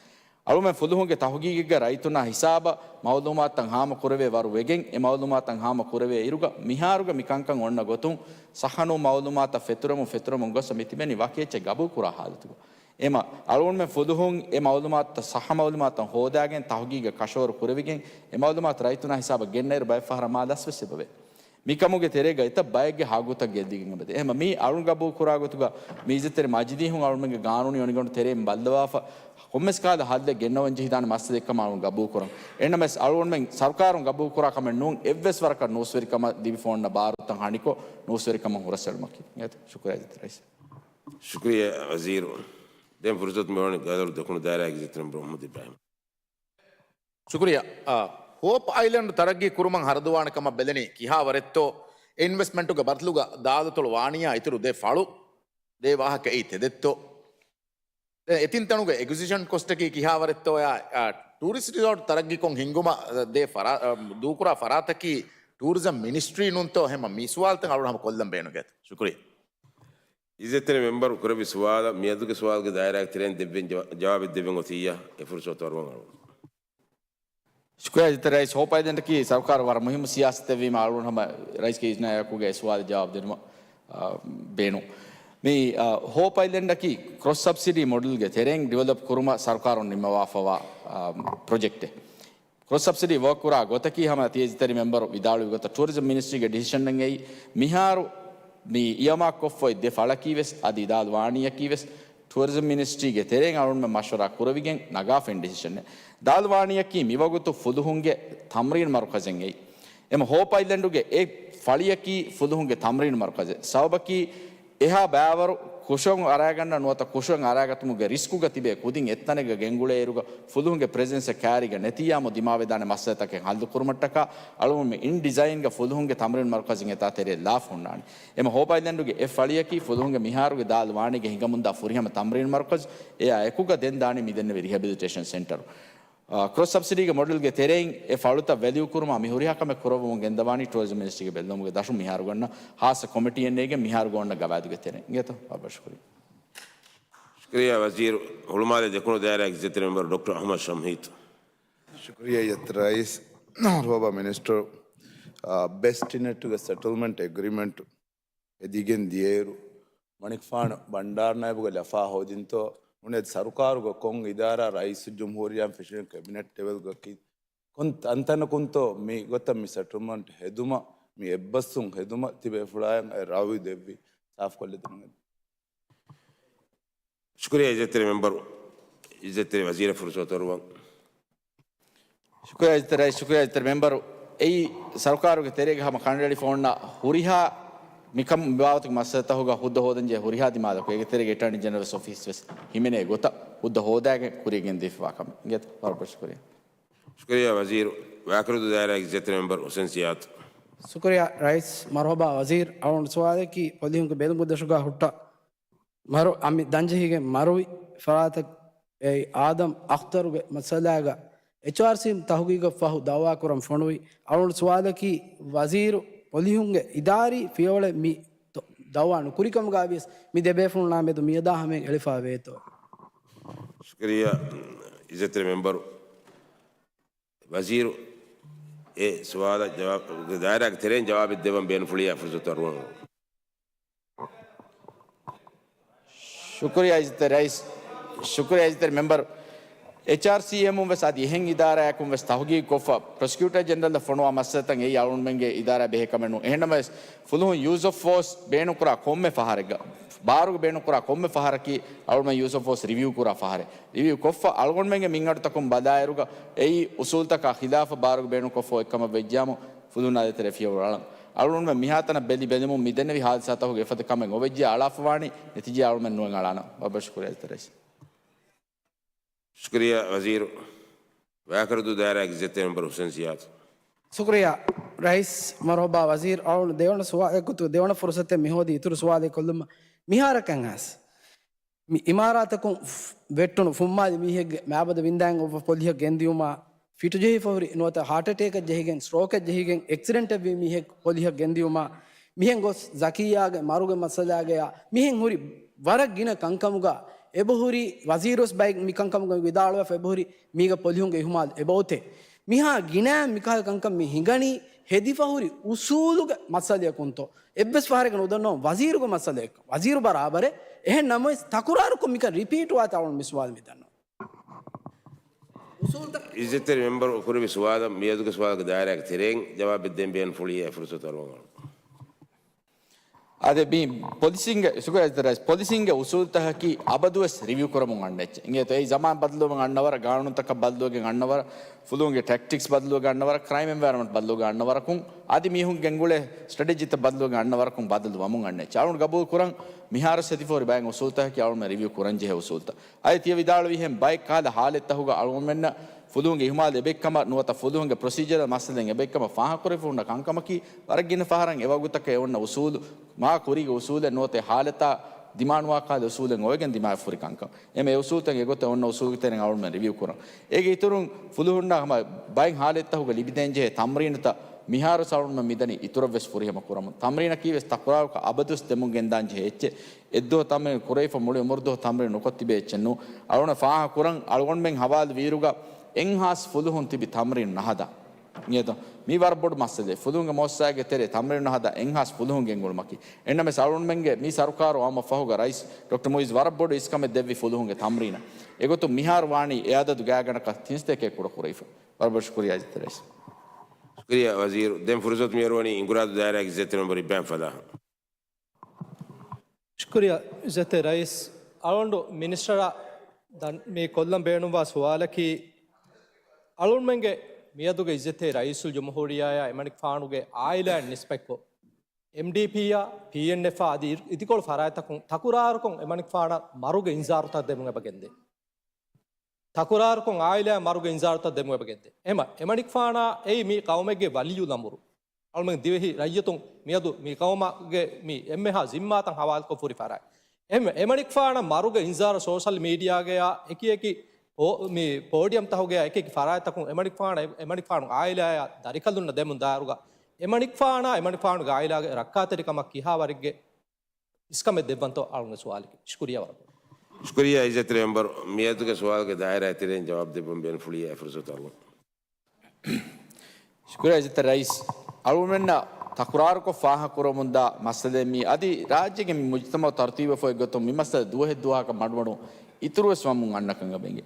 އަޅުގަނޑުމެން ފުލުހުންގެ ތަހުގީގެއްގަ ރައްޔިތުންނާ ހިސާބަށް މައުލޫމާތުތައް ހާމަ ކުރެވޭ ވަރު ވެގެން، އެ މައުލޫމާތުތައް ހާމަ ކުރެވޭ އިރުގަ މިހާރުގެ މި ކަންކަން އޮންނަ ގޮތުން ޞައްޙަނޫން މައުލޫމާތުތައް ފެތުރަމުން ފެތުރަމުން ގޮސް މި ތިބެނީ ވަކި އެއްޗެއް ގަބޫލުކުރާ ޙާލަތުގަ. އެމަ އަޅުގަނޑުމެން ފުލުހުން އެ މައުލޫމާތުތައް ޞައްޙަ މައުލޫމާތުތައް ހޯދާގެން ތަހުގީގަށް ކަށަވަރު ކުރެވިގެން، އެ މައުލޫމާތު ރައްޔިތުންނާ ހިސާބަށް ގެންނައިރު ބައެއް ފަހަރަށް މާ ލަސްވެސް އެބަވޭ. މިކަމުގެ ތެރޭގަ އެތައް ބައެއްގެ ހައްގުތައް ގެއްލިގެން އެބަދޭ. އެހެންމަ މީ އަޅުން ގަބޫލު ކުރާ ގޮތުގަ މީ އިއްޒަތްތެރި މަޖިލީހުން އަޅުމެންގެ ގާނޫނީ އޮނިގަނޑު ތެރެއިން ބައްލަވާފަ، ކޮންމެސް ކަހަލަ ހައްލެއް ގެންނަވަން ޖެހިދާނެ މައްސަލައެއްކަމަށް އަޅުން ގަބޫލު ކުރަން. އެހެންނަމަވެސް އަޅުގަނޑުމެން ސަރުކާރުން ގަބޫލު ކުރާ ކަމެއް ނޫން އެއްވެސް ވަރަކަށް ނޫސްވެރިކަމަށް ލިބިފަ އޮންނަ ބާރުތައް ހަނިކޮށް ނޫސްވެރިކަމަށް ހުރަސްއެޅުމަކީ. އެއަތަ؟ ޝުކުރިއްޔާ އިއްޒަތްތެރި ރައީސް. ޝުކުރިއްޔާ ވަޒީރު. ދެން ފުރުސަތު މިވަނީ ގަދަރު ދެކުނު ދާއިރާގެ އިއްޒަތްތެރި މެމްބަރު މުޙައްމަދު އިބްރާހިމް. ޝުކުރިއްޔާ. އާ، ހޯޕް އައިލެންޑް ތަރައްގީ ކުރުމަށް ހަރަދުވާނެ ކަމަށް ބެލެނީ ކިހާވަރެއްތޯ؟ އެ އިންވެސްޓްމަންޓުގެ ބަދަލުގަ ދާލަތޮޅު ވާނީއާ އިތުރު ދޭ ފަޅު، ދޭ ވާހަކަ އެއީ ތެދެއްތޯ؟ ދެން އެތިން ތަނުގެ އެކުޒިޝަން ކޮސްޓަކީ ކިހާވަރެއްތޯޔާ، އާ، ޓޫރިސްޓް ރިސޯޓް ތަރައްގީކޮށް ހިންގުމަށް ދޭ ފަރާ-، އާ، ދޫކުރާ ފަރާތަކީ ޓޫރިޒަމް މިނިސްޓްރީ ނޫންތޯ؟ ހަމަ މި ސުވާލުތައް އަޅުގަނޑު ހަމަ ކޮށްލަން ބޭނުންވޭތޯ؟ ޝުކުރިއްޔާ. އިއްޒަތްތެރި މެމްބަރު ކުރެއްވި ސުވާލަށް މިއަދުގެ ސުވާލުގެ ދާއިރާގެ ތެރެއިން ދެއްވެން ޖަވާ-، ޖަވާބެއް ދެއްވެން އޮތިއްޔާ، އެ ފުރުސަތު އަރުވަން އަޅުގަނޑު. ޝުކުރިއްޔާ އިއްޒަތްތެރި ރައީސް. ހޯޕް އައިލެންޑަކީ ސަރުކާރު ވަރަށް މުހިއްމު ސިޔާސަތެއްވީމަ އަޅުގަނޑު ހަމަ ރައީސްގެ އިޒްނާއާއެކުގައި އެ ސުވާލަށް ޖަވާބު ދިނުމަށް، އާ، ބޭނުން. މި، އާ، ހޯޕް އައިލެންޑަކީ ކްރޮސް ސަބްސިޑީ މޮޑެލްގެ ތެރެއިން ޑިވެލޮޕް ކުރުމަށް ސަރުކާރުން ނިންމަވާފަވާ، އާ، ޕްރޮޖެކްޓެއް. ކްރޮސް ސަބްސިޑީ ވޯކް ކުރާ ގޮތަކީ ހަމަ ތި އިއްޒަތްތެރި މެމްބަރު ވިދާޅުވި ގޮތަށް ޓޫރިޒަމް މިނިސްޓްރީގެ ޑިސިޝަނެއް އެއީ. މިހާރު މި އިއާމާކް ކޮށްފައި ދެ ފަޅަކީ ވެސް އަދި ދާލް ވާނީއަކީ ވެސް ޓޫރިޒަމް މިނިސްޓްރީގެ ތެރެއިން އަޅުގަނޑުމެން މަޝްވަރާ ކުރެވިގެން ނަގާފައި ޑިސިޝަނެއް. ދާލް ވާނީއަކީ މިވަގުތު ފުލުހުންގެ ތަމްރީން މަރުކަޒެއް އެއީ. އެމަ ހޯޕް އައިލެންޑުގެ އެ ފަޅިއަކީ ފުލުހުންގެ ތަމްރީން މަރުކަޒެއް. ސަބަބަކީ އެހާ ބައިވަރު ކުށު އަރާގަންނަ ނުވަތަ ކުށު އަރާގަތުމުގެ ރިސްކުގަ ތިބޭ ކުދިން އެއްތަނެއްގަ ގެންގުޅޭއިރުގަ ފުލުހުންގެ ޕްރެޒެންސް ކައިރީގަ ނެތިއްޔާމު ދިމާވެދާނެ މައްސަލަތަކެއް ހައްލު ކުރުމަށްޓަކާ އަޅުގަނޑުމެން އިން ޑިޒައިންގަ ފުލުހުންގެ ތަމްރީން މަރުކަޒު އެތާ ތެރޭ ލާފަ ހުންނާނެ. އެމަ ހޯޕް އައިލެންޑުގެ އެ ފަޅިއަކީ ފުލުހުންގެ މިހާރުގެ ދާލް ވާނީގެ ހިނގަމުންދާ ފުރިހަމަ ތަމްރީން މަރުކަޒު. އެއާ އެކުގަ ދެން ދާނީ މިދެންނެވި ރިހެބިލިޓޭޝަން ސެންޓަރު. އާ، ކްރޮސް ސަބްސިޑީގެ މޮޑެލްގެ ތެރެއިން އެ ފަޅުތައް ވެލިއު ކުރުމަށް މި ހުރިހާ ކަމެއް ކުރައްވަމުން ގެންދަވާނީ ޓޫރިޒަމް މިނިސްޓްރީގެ ބެއްލުމުގެ ދަށުން މިހާރު ގަންނަ ހާއްސަ ކޮމިޓީއެއް ނޭގެން މިހާރު ގޮންނަ ގަވާއިދުގެ ތެރެއިން. އިނގޭތޯ؟ ވަރަށް ޝުކުރިއްޔާ. ޝުކުރިއްޔާ ވަޒީރު. ހުޅުމާލެ ދެކުނު ދާއިރާގެ އިއްޒަތްތެރި މެމްބަރު ޑޮކްޓަރ އަޙްމަދު ޝަމްހީދު. ޝުކުރިއްޔާ އިއްޒަތްތެރި ރައީސް. ހޮބާ މިނިސްޓަރު، އާ، ބެސްޓިނެޓްގެ ސެޓްލްމަންޓް އެގްރިމެންޓް އެދިގެން ދިޔައިރު، މަނިކުފާނު ބަންޑާރު ނައިބުގެ ލަފާ ހޯދިންތޯ، ނޫނީ ސަރުކާރުގެ ކޮން އިދާރާ ރައީސުލްޖުމްހޫރިއްޔާ ފެށިގެން ކެބިނެޓް ލެވެލްގަކީ ކޮން ތަންތަނަކުންތޯ މި ގޮތަށް މި ސެޓްލްމަންޓް ހެދުމަށް، މި އެއްބަސްވުން ހެދުމަށް ތިބޭފުޅާއަށް އެ ރައުޔު ދެއްވީ ސާފުކޮށްލަދިނުން. ޝުކުރިއްޔާ އިއްޒަތްތެރި މެމްބަރު. އިއްޒަތްތެރި ވަޒީރަށް ފުރުސަތު އަރުވަން. ޝުކުރިއްޔާ އިއްޒަތްތެރި ރައީސް، ޝުކުރިއްޔާ އިއްޒަތްތެރި މެމްބަރު. އެއީ ސަރުކާރުގެ ތެރޭގަ ހަމަ ކަނޑައެޅިފަ އޮންނަ ހުރިހާ މިކަން މި ބާވަތުގެ މައްސަލަތަކުގަ ހުއްދަ ހޯދަންޖެހޭ ހުރިހާ ދިމާލަކު އޭގެ ތެރޭގަ އެޓާނީ ޖެނެރަލް އޮފީސް ވެސް ހިމެނޭ ގޮތަށް ހުއްދަ ހޯދާގެން ކުރިޔަށް ގެންދީފަވާ ކަމެއް. އިނގޭތޯ؟ ވަރަށް ބޮޑަށް ޝުކުރިއްޔާ. ޝުކުރިއްޔާ ވަޒީރު. ވާކުރެދު ދާއިރާގެ އިއްޒަތްތެރި މެމްބަރު ހުސެން ޒިޔާދު. ޝުކުރިއްޔާ ރައީސް. މަރުހަބާ ވަޒީރު. އަޅުގަނޑު ސުވާލަކީ ޕޮލިހުންގެ ބެލުމުގެ ދަށުގަ ހުއްޓާ މަރު އަމި ދަންޖެހިގެން މަރުވި ފަރާތަށް އެއީ އާދަމް އަޚްތަރުގެ މައްސަލާގަ އެޗްއާރްސީ ތަހުގީގަށް ފަހު ދައުވާ ކުރަން ފޮނުވި. އަޅުގަނޑު ސުވާލަކީ ވަޒީރު ޕޮލިހުންގެ އިދާރީ ފިޔަވަޅެއް މި ދަ-، ދައުވާ ނުކުރިކަމުގަ ވިޔަސް މި ދެބޭފުޅުންނާ މެދު މިއަދާ ހަމައިން އެޅިފަ ވޭތޯ؟ ޝުކުރިއްޔާ އިއްޒަތްތެރި މެމްބަރު. ވަޒީރު އެ ސުވާލަށް ޖަވާބު، ދާއިރާގެ ތެރެއިން ޖަވާބެއް ދެއްވަން ބޭނުންފުޅިއްޔާ ފުރުސަތު އަރުވަން. ޝުކުރިއްޔާ އިއްޒަތްތެރި ރައީސް، ޝުކުރިއްޔާ އިއްޒަތްތެރި މެމްބަރު. އެޗްއާރްސީއެމުން ވެސް އަދި އެހެން އިދާރާއަކުން ވެސް ތަހުގީގު ކޮށްފަ، ޕްރޮސިކިއުޓަރ ޖެނެރަލްއަށް ފޮނުވާ މައްސަލަތައް އެއީ އަޅުގަނޑުމެންގެ އިދާރާ ބެހޭ ކަމެއް ނޫން. އެހެންނަމަވެސް، ފުލުހުން ޔޫސް އޮފް ފޯސް ބޭނުންކުރާ ކޮންމެ ފަހަރެއްގަ، ބާރުގަ ބޭނުންކުރާ ކޮންމެ ފަހަރަކީ އަޅުގަނޑުމެން ޔޫސް އޮފް ފޯސް ރިވިއު ކުރާ ފަހަރެއް. ރިވިއު ކޮށްފަ އަޅުގަނޑުމެންގެ މިންގަނޑުތަކުން ބަލާއިރުގަ، އެއީ އުސޫލުތަކާ ޚިލާފަށް ބާރުގަ ބޭނުންކޮށްފަ އޮތްކަމަށް ވެއްޖިއްޔާމު، ފުލުހުންނާ ދޭތެރޭ ފިޔަވަޅު އަޅަން. އަޅުގަނޑުމެން މިހާތަނަށް ބެލި ބެލުމުން މި ދެންނެވި ހާދިސާތަކުގެ އެފަދަ ކަމެއް އޮވެއްޖެ އަޅާފަވާނީ، ނެތިޖާ އަޅުގަނޑުމެން ނުއެއް އަޅާނަން. ވަރަށް ބޮޑަށް ޝުކުރިއްޔާ އިއްޒަތްތެރި ރައީސް. ޝުކުރިއްޔާ ވަޒީރު. ވާކުރެދު ދާއިރާގެ އިއްޒަތްތެރި މެމްބަރު ހުސެން ޒިޔާދު. ޝުކުރިއްޔާ ރައީސް މަރުހަބާ ވަޒީރު. އަޅުގަނޑު ދެވަނަ ސުވާލެއް ގޮތުގަ ދެވަނަ ފުރުސަތެއް މި ހޯދީ އިތުރު ސުވާލެއް ކޮށްލުމަށް މިހާރަކަށް އައިސް. މި އިމާރާތަކުން ވެއްޓުނު ފުންމާލި މީހެއްގެ މާބަދަ ވިންދާން އޮއްވަ ޕޮލިހަށް ގެންދިޔުމާ، ފިޓުޖެހިފަ ހުރި ނުވަތަ ހާޓް އެޓޭކަށް ޖެހިގެން، ސްޓްރޯކަށް ޖެހިގެން، އެކްސިޑެންޓެއް ވީ މީހެއް ޕޮލިހަށް ގެންދިޔުމާ، މިހެން ގޮސް ޒަކިއްޔާގެ މަރުގެ މައްސަލާގަޔާ، މިހެން ހުރި ވަރަށް ގިނަ ކަންކަމުގަ އެބަހުރި، ވަޒީރުވެސް ބައެއް މި ކަންކަމުގަ ވިދާޅުވެފަ އެބަހުރި، މީގަ ޕޮލިހުންގެ އިހުމާލު އެބައޮތޭ. މިހާ ގިނަ މިކަހަލަ ކަންކަން މި ހިނގަނީ، ހެދިފަ ހުރި އުސޫލުގެ މައްސަލަޔަކުންތޯ؟ އެއްވެސް ފަހަރަކަށް ނުދަންނަވަން ވަޒީރުގެ މައްސަލަޔަކަށް. ވަޒީރު ބަރާބަރެއް. އެހެން ނަމަވެސް ތަކުރާރުކޮށް މިކަން ރިޕީޓް ވާތާ އަޅުން މި ސުވާލު މި ދަންނަވަން. އުސޫލުތައް އިއްޒަތްތެރި މެމްބަރު ކުރެއްވި ސުވާލަށް މިއަދުގެ ސުވާލުގެ ދާއިރާގެ ތެރެއިން ޖަވާބެއް ދޭން ބޭނުން ފުޅިއޭ ފުރުސަތު އަރުވަން. އާދެ، މި ޕޮލިސީންގެ، ޝުކުރިއްޔާ އިއްޒަތްތެރި ރައީސް، ޕޮލިސީންގެ އުސޫލުތަކަކީ އަބަދުވެސް ރިވިއު ކުރަމުން އަންނަ އެއްޗެއް. އިނގޭތޯ އެއީ ޒަމާން ބަދަލުވެމުން އަންނަވަރަށް، ގާނޫނުތަކަށް ބަދަލުވެގެން އަންނަވަރަށް، ފުލުހުންގެ ޓެކްޓިކްސް ބަދަލުވެގެން އަންނަވަރަށް، ކްރައިމް އެންވަޔަރަމަންޓް ބަދަލުވެގެން އަންނަވަރަކުން، އަދި މީހުން ގެންގުޅޭ ސްޓްރެޓެޖީތައް ބަދަލުވެގެން އަންނަވަރަކުން ބަދަލު ވަމުން އަންނަ އެއްޗެއް. އަޅުން ގަބޫލު ކުރަން މިހާރު ހެދިފަ ހުރި ބައެއް އުސޫލުތަކަކީ އަޅުން ރިވިއު ކުރަން ޖެހޭ އުސޫލުތައް. އަދި ތިޔަ ވިދާޅުވިހެން ބައެއް ކަހަލަ ހާލަތްތަކުގަ އަޅުގަނޑުމެންނަށް ފުލުހުންގެ އިހުމާލު އެބައެއްކަމަށް ނުވަތަ ފުލުހުންގެ ޕްރޮސީޖަރ މައްސަލައިން އެބައެއްކަމަށް ފާހަގަކުރެވިފަ ހުންނަ ކަންކަމަކީ، ވަރަށް ގިނަ ފަހަރަށް އެ ވަގުތަކަށް އެ އޮންނަ އުސޫލު މާ ކުރީގެ އުސޫލެއް ނުވަތަ އެ ހާލަތާ ދިމާނުވާ ކަހަލަ އުސޫލެއް އޮވެގެން ދިމާވެފަ ހުރި ކަންކަން. އެމެ އުސޫލުތައް އެގޮތަށް އޮންނަ އުސޫލުގެ ތެރެއިން އަޅުގަނޑުމެން ރިވިއު ކުރަން. އޭގެ އިތުރުން ފުލުހުންނަށް ހަމަ ބައެއް ހާލަތްތަކުގަ ލިބިދޭންޖެހޭ ތަމްރީނުތައް މިހާރު އަޅުގަނޑުމެން މިދަނީ އިތުރަށްވެސް ފުރިހަމަ ކުރަމުން. ތަމްރީނަކީވެސް ތަކުރާރުކޮށް އަބަދުވެސް ދެމުން ގެންދާންޖެހޭ އެއްޗެއް. އެއްދުވަހު ތަމްރީނު ކުރެވިފަ މުޅި އުމުރުދުވަހު ތަމްރީނު ނުކޮށް ތިބޭ އެއްޗެއް ނޫން. އަޅުގަނޑު ފާހަގަކުރަން އަޅުގަނޑުމެން ހަވާލު ވިއިރުގަ އެއްހާސް ފުލުހުން ތިބި ތަމްރީނު ނަހަދާ. އިނގޭތޯ؟ މީ ވަރަށް ބޮޑު މައްސަލައެއް. ފުލުހުންގެ މުއައްސަސާގެ ތެރޭ ތަމްރީނު ނަހަދާ އެއްހާސް ފުލުހުން ގެންގުޅުމަކީ. އެހެންނަމަވެސް އަޅުގަނޑުމެންގެ މި ސަރުކާރު އައުމަށް ފަހުގަ ރައީސް ޑޮކްޓަރ މުއިއްޒު ވަރަށް ބޮޑު އިސްކަމެއް ދެއްވި ފުލުހުންގެ ތަމްރީނަށް. އެގޮތުން މިހާރު ވާނީ އެ އަދަދު ގާތްގަނޑަކަށް ތިން ސަތޭކައެއް ކުޑަ ކުރެވިފަ. ވަރަށް ބޮޑަށް ޝުކުރިއްޔާ އިއްޒަތްތެރި ރައީސް. ޝުކުރިއްޔާ ވަޒީރު. ދެން ފުރުސަތު މިއަރުވަނީ އިނގުރާދު ދާއިރާގެ އިއްޒަތްތެރި މެމްބަރު އިބްރާހިމް ފަލާހަށް. ޝުކުރިއްޔާ އިއްޒަތްތެރި ރައީސް. އަޅުގަނޑު މިނިސްޓަރަށް ދަން މި ކޮށްލަން ބޭނުންވާ ސުވާލަކީ، އަޅުގަނޑުމެންގެ މިއަދުގެ އިއްޒަތްތެރި ރައީސުލްޖުމްހޫރިއްޔާއާ އެމަނިކުފާނުގެ އާއިލާއަށް ނިސްބަތްކޮށް، އެމްޑީޕީއާ ޕީއެންއެފްއާ އަދި އި-، އިދިކޮޅު ފަރާތްތަކުން ތަކުރާރުކޮށް އެމަނިކުފާނަށް މަރުގެ އިންޒާރުތައް ދެމުން އެބަ ގެންދޭ. ތަކުރާރުކޮށް އާއިލާއަށް މަރުގެ އިންޒާރުތައް ދެމުން އެބަ ގެންދޭ. އެމަ، އެމަނިކުފާނާ އެއީ މި ޤައުމެއްގެ ވަލިއްޔުލްއަމުރު. އަޅުމެން ދިވެހި ރައްޔިތުން މިއަދު މި ޤައުމުގެ މި އެންމެހާ ޒިންމާތައް ހަވާލުކޮށްފަ ހުރި ފަރާތް. އެމަ، އެމަނިކުފާނަށް މަރުގެ އިންޒާރު ސޯޝަލް މީޑިއާގަޔާ އެކި އެކި ޕޯ-، މި ޕޯޑިއަމްތަކުގަޔާ އެކި އެކި ފަރާތްތަކުން އެމަނިކުފާނަށް، އެމަނިކުފާނު އާއިލާއާ ދަރިކަލުންނަށް ދެމުން ދާއިރުގަ، އެމަނިކުފާނާ އެމަނިކުފާނުގެ އާއިލާގެ ރައްކާތެރިކަމަށް ކިހާވަރެއްގެ އިސްކަމެއް ދެއްވަންތޯ އަޅުގަނޑުގެ ސުވާލަކީ. ޝުކުރިއްޔާ ވަރަށް. ޝުކުރިއްޔާ އިއްޒަތްތެރި މެމްބަރު. މިއަދުގެ ސުވާލުގެ ދާއިރާ ތެރެއިން ޖަވާބު ދެއްވަން ބޭނުން ފުޅިއޭ ފުރުސަތު އަރުވަން. ޝުކުރިއްޔާ އިއްޒަތްތެރި ރައީސް. އަޅުގަނޑުމެންނަށް ތަކުރާރުކޮށް ފާހަގަކުރަމުންދާ މައްސަލައެއް މީ. އަދި ރާއްޖޭގެ މި މުޖުތަމަޢު ތަރުތީބުވެފަ އޮތްގޮތުން މި މައްސަލަ ދުވަހެއް ދުވަހަކަށް މަޑުމަޑުން އިތުރުވެސް ވަމުން އަންނަކަން އެބަ އިނގޭ.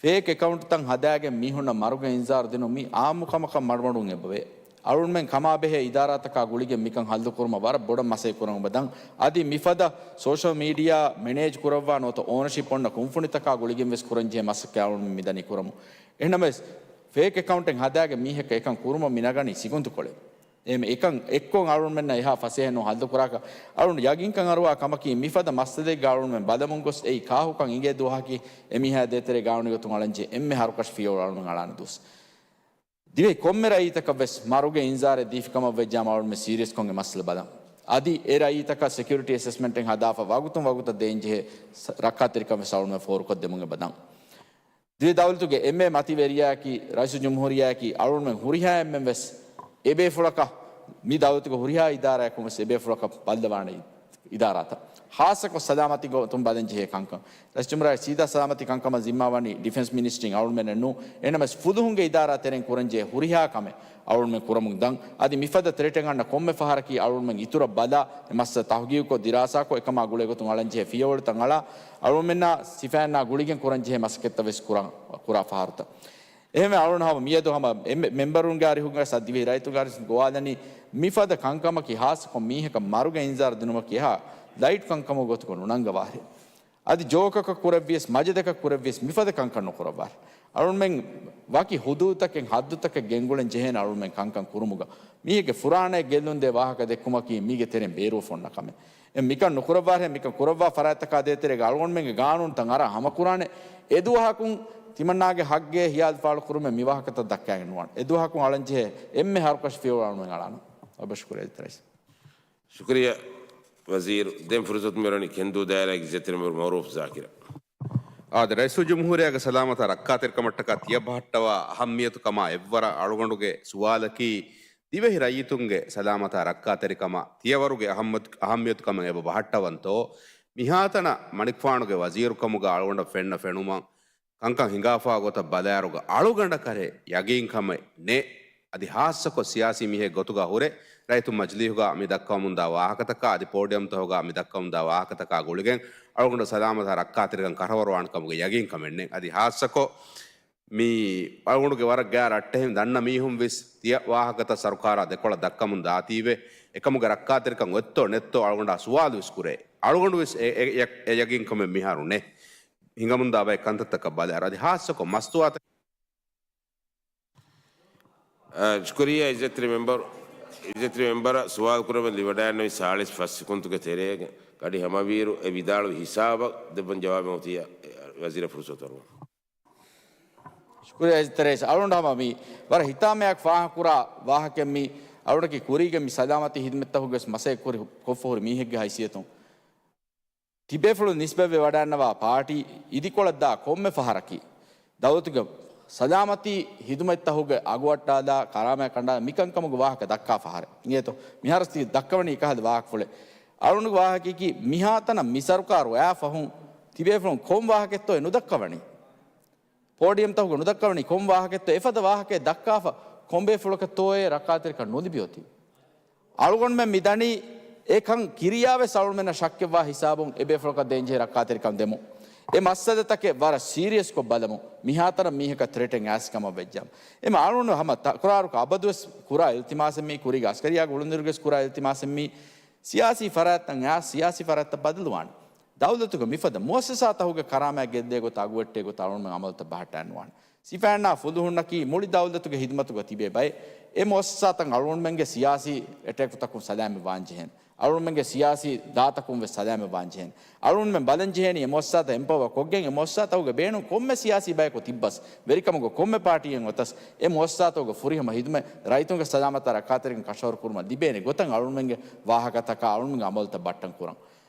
ފޭކް އެކައުންޓްތައް ހަދާގެން މީހުންނަށް މަރުގެ އިންޒާރު ދިނުން މީ އާއްމު ކަމަކަށް މަޑުމަޑުން އެބަވޭ. އަޅުގަނޑުމެން ކަމާބެހޭ އިދާރާތަކާ ގުޅިގެން މިކަން ހައްލުކުރުމަށް ވަރަށް ބޮޑަށް މަސައްކަތް ކުރަމުން އެބަދަން. އަދި މިފަދަ ސޯޝަލް މީޑިއާ މެނޭޖް ކުރައްވާ ނުވަތަ އޯނަޝިޕް އޮންނަ ކުންފުނިތަކާ ގުޅިގެން ވެސް ކުރަންޖެހޭ މަސައްކަތް އަޅުގަނޑުމެން މިދަނީ ކުރަމުން. އެހެންނަމަވެސް، ފޭކް އެކައުންޓެއް ހަދާގެން މީހަކަށް އެކަން ކުރުމަށް މިނަގަނީ ސިގުންތުކޮޅެއް. އެހެން އެކަން އެއްކޮށް އަޅުގަނޑުމެންނަށް އެހާ ފަސޭހަ ނޫން ހައްލުކުރާކަށް. އަޅުގަނޑު ޔަގީންކަން އަރުވާ ކަމަކީ، މިފަދަ މައްސަލައެއްގަ އަޅުގަނޑުމެން ބަލަމުން ގޮސް އެއީ ކާކުކަން އިނގޭ ދުވަހަކީ އެމީހާ ދޭތެރޭ ގާނޫނީ ގޮތުން އަޅަންޖެހޭ އެންމެ ހަރުކަށި ފިޔަވަޅު އަޅުގަނޑުމެން އަޅާނެ ދުވަސް. ދިވެހި ކޮންމެ ރައްޔިތަކަށް ވެސް މަރުގެ އިންޒާރެއް ދީފި ކަމަށް ވެއްޖާމަ އަޅުގަނޑުމެން ސީރިއަސްކޮށް އެ މައްސަލަ ބަލަން. އަދި އެ ރައްޔިތަކަށް ސެކިއުރިޓީ އެސެސްމަންޓެއް ހަދާފަ ވަގުތުން ވަގުތަށް ދޭންޖެހޭ ސަ-، ރައްކާތެރިކަން ވެސް އަޅުގަނޑުމެން ފޯރުކޮށްދެމުން އެބަދަން. ދިވެހި ދައުލަތުގެ އެންމެ މަތިވެރިޔާއަކީ ރައީސުލްޖުމްހޫރިއްޔާއަކީ. އަޅުގަނޑުމެން ހުރިހާ އެންމެން ވެސް އެބޭފުޅަކަށް، މި ދައުލަތުގެ ހުރިހާ އިދާރާއަކުން ވެސް އެބޭފުޅަކަށް ބައްލަވާނެ އިދާރާތައް. ހާއްސަކޮށް ސަލާމަތީ ގޮތުން ބަލަން ޖެހޭ ކަންކަން. ރައީސުލްޖުމްހޫރިއްޔާ ސީދާ ސަލާމަތީ ކަންކަމަށް ޒިންމާވަނީ ޑިފެންސް މިނިސްޓްރީން. އަޅުގަނޑުމެންނެއް ނޫން. އެހެންނަމަވެސް ފުލުހުންގެ އިދާރާ ތެރެއިން ކުރަންޖެހޭ ހުރިހާ ކަމެއް އަޅުގަނޑުމެން ކުރަމުން ދަން. އަދި މިފަދަ ތްރެޓެއް އަންނަ ކޮންމެ ފަހަރަކީ އަޅުގަނޑުމެން އިތުރަށް ބަލާ، އެ މައްސަލަ ތަހުގީގުކޮށް، ދިރާސާކޮށް، އެކަމާ ގުޅޭ ގޮތުން އަޅަންޖެހޭ ފިޔަވަޅުތައް އަޅާ، އަޅުގަނޑުމެންނާ ސިފައިންނާ ގުޅިގެން ކުރަންޖެހޭ މަސައްކަތްތައް ވެސް ކުރާ، ކުރާ ފަހަރުތައް. އެހެންވެ އަޅުގަނޑު ހަމަ މިއަދު ހަމަ އެންމެ-، މެމްބަރުންގެ އަރިހުގަ ސަ-، ދިވެހި ރައްޔިތުންގެ އަރިހު ގޮވާލަނީ، މިފަދަ ކަންކަމަކީ ހާއްސަކޮށް މީހަކަށް މަރުގެ އިންޒާރު ދިނުމަކީ އެހާ ލައިޓް ކަންކަމުގެ ގޮތުގަ ނުނަންގަވާހެން. އަދި ޖޯކަކަށް ކުރެއްވިޔަސް، މަޖަދަކަށް ކުރެއްވިޔަސް، މިފަދަ ކަންކަން ނުކުރައްވާށޭ. އަޅުގަނޑުމެން ވަކި ހުދޫދުތަކެއް، ހައްދުތަކެއް ގެންގުޅެން ޖެހޭނެ އަޅުގަނޑުމެން ކަންކަން ކުރުމުގަ. މީހެއްގެ ފުރާނައެއް ގެއްލުންދޭ ވާހަކަ ދެއްކުމަކީ މީގެ ތެރެއިން ބޭރުވެފަ އޮންނަ ކަމެއް. އެ މިކަން ނުކުރައްވާށޭ، މިކަން ކުރައްވާ ފަރާތްތަކާ ދޭތެރޭގަ އަޅުގަނޑުމެންގެ ގާނޫނުތައް އަރާ ހަމަކުރާނެ. އެދުވަހަކުން ތިމަންނާގެ ހައްގޭ ހިޔާލު ފާޅުކުރުމެއް މި ވާހަކަތައް ދައްކާގެން ނުވާނެ. އެދުވަހަކުން އަޅަންޖެހޭ އެންމެ ހަރުކަށި ފިޔަވަޅު އަޅުގަނޑުމެން އަޅާނަން. އަބަށު ޝުކުރިއްޔާ ރައީސް. ޝުކުރިއްޔާ ވަޒީރު. ދެން ފުރުސަތު މިއަރުވަނީ ކެންދޫ ދާއިރާގެ އިއްޒަތްތެރި މެމްބަރު މައުރޫފް ޒާކިރަށް. އާދެ، ރައީސުލްޖުމްހޫރިއްޔާގެ ސަލާމަތާ ރައްކާތެރިކަމަށްޓަކާ ތިޔަ ބަހައްޓަވާ އަހައްމިޔަތު ކަމާ އެއްވަރަށް އަޅުގަނޑުގެ ސުވާލަކީ، ދިވެހި ރައްޔިތުންގެ ސަލާމަތާ ރައްކާތެރިކަމަށް ތިޔަވަރުގެ އަހައްމަތު-، އަހައްމިޔަތުކަމެއް އެބަ ބަހައްޓަވަންތޯ؟ މިހާތަނަށް މަނިކުފާނުގެ ވަޒީރުކަމުގަ އަޅުގަނޑަށް ފެންނަ ފެނުމަށް ކަންކަން ހިނގާފާ ގޮތަށް ބަލާއިރުގަ އަޅުގަނޑަކަށް ޔަގީންކަމެއް ނެތް. އަދި ހާއްސަކޮށް ސިޔާސީ މީހެއް ގޮތުގަ ހުރެ، ރައްޔިތުން މަޖިލީހުގަ މި ދައްކަވަމުންދާ ވާހަކަތަކާ އަދި ޕޯޑިއަމްތަހުގަ މި ދައްކަވަމުންދާ ވާހަކަތަކާ ގުޅިގެން އަޅުގަނޑު ސަލާމަތާ ރައްކާތެރިކަން ކަށަވަރުވާނެ ކަމުގެ ޔަގީންކަމެއް ނެތް. އަދި ހާއްސަކޮށް މި އަޅުގަނޑުގެ ވަރަށް ގާތް ރައްޓެހިން ދަންނަ މީހުން ވެސް ތިޔަ ވާހަކަތައް ސަރުކާރާ ދެކޮޅަށް ދައްކަމުން ދާތީވެ، އެކަމުގެ ރައްކާތެރިކަން އޮތްތޯ ނެތްތޯ އަޅުގަނޑާ ސުވާލު ވެސް ކުރޭ. އަޅުގަނޑު ވެސް އެ، އެ، އެ، އެ ޔަގީންކަމެއް މިހާރު ނެތް. ހިނގަމުންދާ ބައެއް ކަންތައްތަކަށް ބަލާއިރު. އަދި ހާއްސަކޮށް މަސްތުވާތަކެއް އާ، ޝުކުރިއްޔާ އިއްޒަތްތެރި މެމްބަރު، އިއްޒަތްތެރި މެމްބަރަށް ސުވާލު ކުރަމުން ލިބިވަޑައިގަންނަވި ސާޅީސް ފަސް ސެކުންތުގެ ތެރޭގަ ގަޑި ހަމަވިއިރު އެ ވިދާޅުވި ހިސާބަށް ދެއްވަން ޖަވާބެއް އޮތިއްޔާ ވަޒީރަށް ފުރުސަތު އަރުވަން. ޝުކުރިއްޔާ އިއްޒަތްތެރި ރައީސް. އަޅުގަނޑު ހަމަ މި ވަރަށް ހިތާމަޔާ ފާހަގަކުރާ ވާހަކައެއް މީ. އަޅުގަނޑަކީ ކުރީގެ މި ސަލާމަތީ ހިދުމަތްތަކުގެ ވެސް މަސައްކަތް ކުރި، ކޮށްފަ ހުރި މީހެއްގެ ހައިސިއްޔަތުން. ތިބޭފުޅުން ނިސްބަތްވެ ވަޑައިގަންނަވާ ޕާޓީ އިދިކޮޅަށްދާ ކޮންމެ ފަހަރަކީ، ދައުލަތުގެ ސަލާމަތީ ހިދުމަތްތަހުގެ އަގުއައްޓާލާ، ކަރާމަތް ކަނޑާލާ، މިކަންކަމުގެ ވާހަކަ ދައްކާ ފަހަރެއް. އިނގޭތޯ؟ މިހާރު ތި ދައްކަވަނީ އެކަހަލަ ވާހަކަފުޅެއް. އަޅުގަނޑުގެ ވާހަކައަކީ، މިހާތަނަށް މި ސަރުކާރު އައި ފަހުން ތިބޭފުޅުން ކޮން ވާހަކައެއްތޯ އެ ނުދައްކަވަނީ. ޕޯޑިއަމްތަކުގަ ނުދައްކަވަނީ ކޮން ވާހަކައެއްތޯ، އެފަދަ ވާހަކައެއް ދައްކާފަ، ކޮންބޭފުޅަކަށްތޯއޭ ރައްކާތެރިކަން ނުލިބި އޮތީ. އަޅުގަނޑުމެން މި ދަނީ އެ ކަން ކިރިޔާވެސް އަޅުގަނޑުމެންނަށް ޝައްކެއްވާ ހިސާބުން އެބޭފުޅަކަށް ދޭންޖެހޭ ރައްކާތެރިކަން ދެމުން. އެ މައްސަލަތަކެއް ވަރަށް ސީރިއަސްކޮށް ބަލަމުން، މިހާތަނަށް މީހަކަށް ތްރެޓެއް އައިސް ކަމަށް ވެއްޖާމަ. އެމަ އަޅުގަނޑު ހަމަ ތަކުރާރުކޮށް އަބަދުވެސް ކުރާ އިލްތިމާސެއް މީ، ކުރީގެ އަސްކަރިއްޔާގެ އުޅުނުއިރުގެސް ކުރާ އިލްތިމާސެއް މީ، ސިޔާސީ ފަރާތްތައް އައިސް ސިޔާސީ ފަރާތްތައް ބަދަލުވާނެ. ދައުލަތުގެ މިފަދަ މުއައްސަސާތަކުގެ ކަރާމަތް ގެއްލޭ ގޮތަށް، އަގުވެއްޓޭ ގޮތަށް އަޅުގަނޑުމެން އަމަލުތައް ބަހައްޓާން ނުވާނެ. ސިފައިންނާ ފުލުހުންނަކީ މުޅި ދައުލަތުގެ ހިދުމަތުގަ ތިބޭ ބައެއް. އެ މުއައްސަސާތައް އަޅުގަނޑުމެންގެ ސިޔާސީ އެޓޭކުތަކުން ސަލާމަތް ވާންޖެހޭނެ. އަޅުގަނޑުމެންގެ ސިޔާސީ ދާތަކުން ވެސް ސަލާމަތް ވާންޖެހޭނެ. އަޅުގަނޑުމެން ބަލަންޖެހޭނީ އެ މުއައްސަސާތައް އެމްޕަވަރ ކޮށްގެން، އެ މުއައްސަސާތަކުގެ ބޭނުން ކޮންމެ ސިޔާސީ ބަޔަކު ތިއްބަސް، ވެރިކަމުގަ ކޮންމެ ޕާޓީއެއް އޮތަސް، އެ މުއައްސަސާތަކުގެ ފުރިހަމަ ހިދުމަތް ރައްޔިތުންގެ ސަލާމަތާ ރައްކާތެރިކަން ކަށަވަރު ކުރުމަށް ލިބޭނެ ގޮތަށް އަޅުގަނޑުމެންގެ ވާހަކަތަކާ އަޅުގަނޑުމެންގެ އަމަލުތައް ބައްޓަން ކުރަން.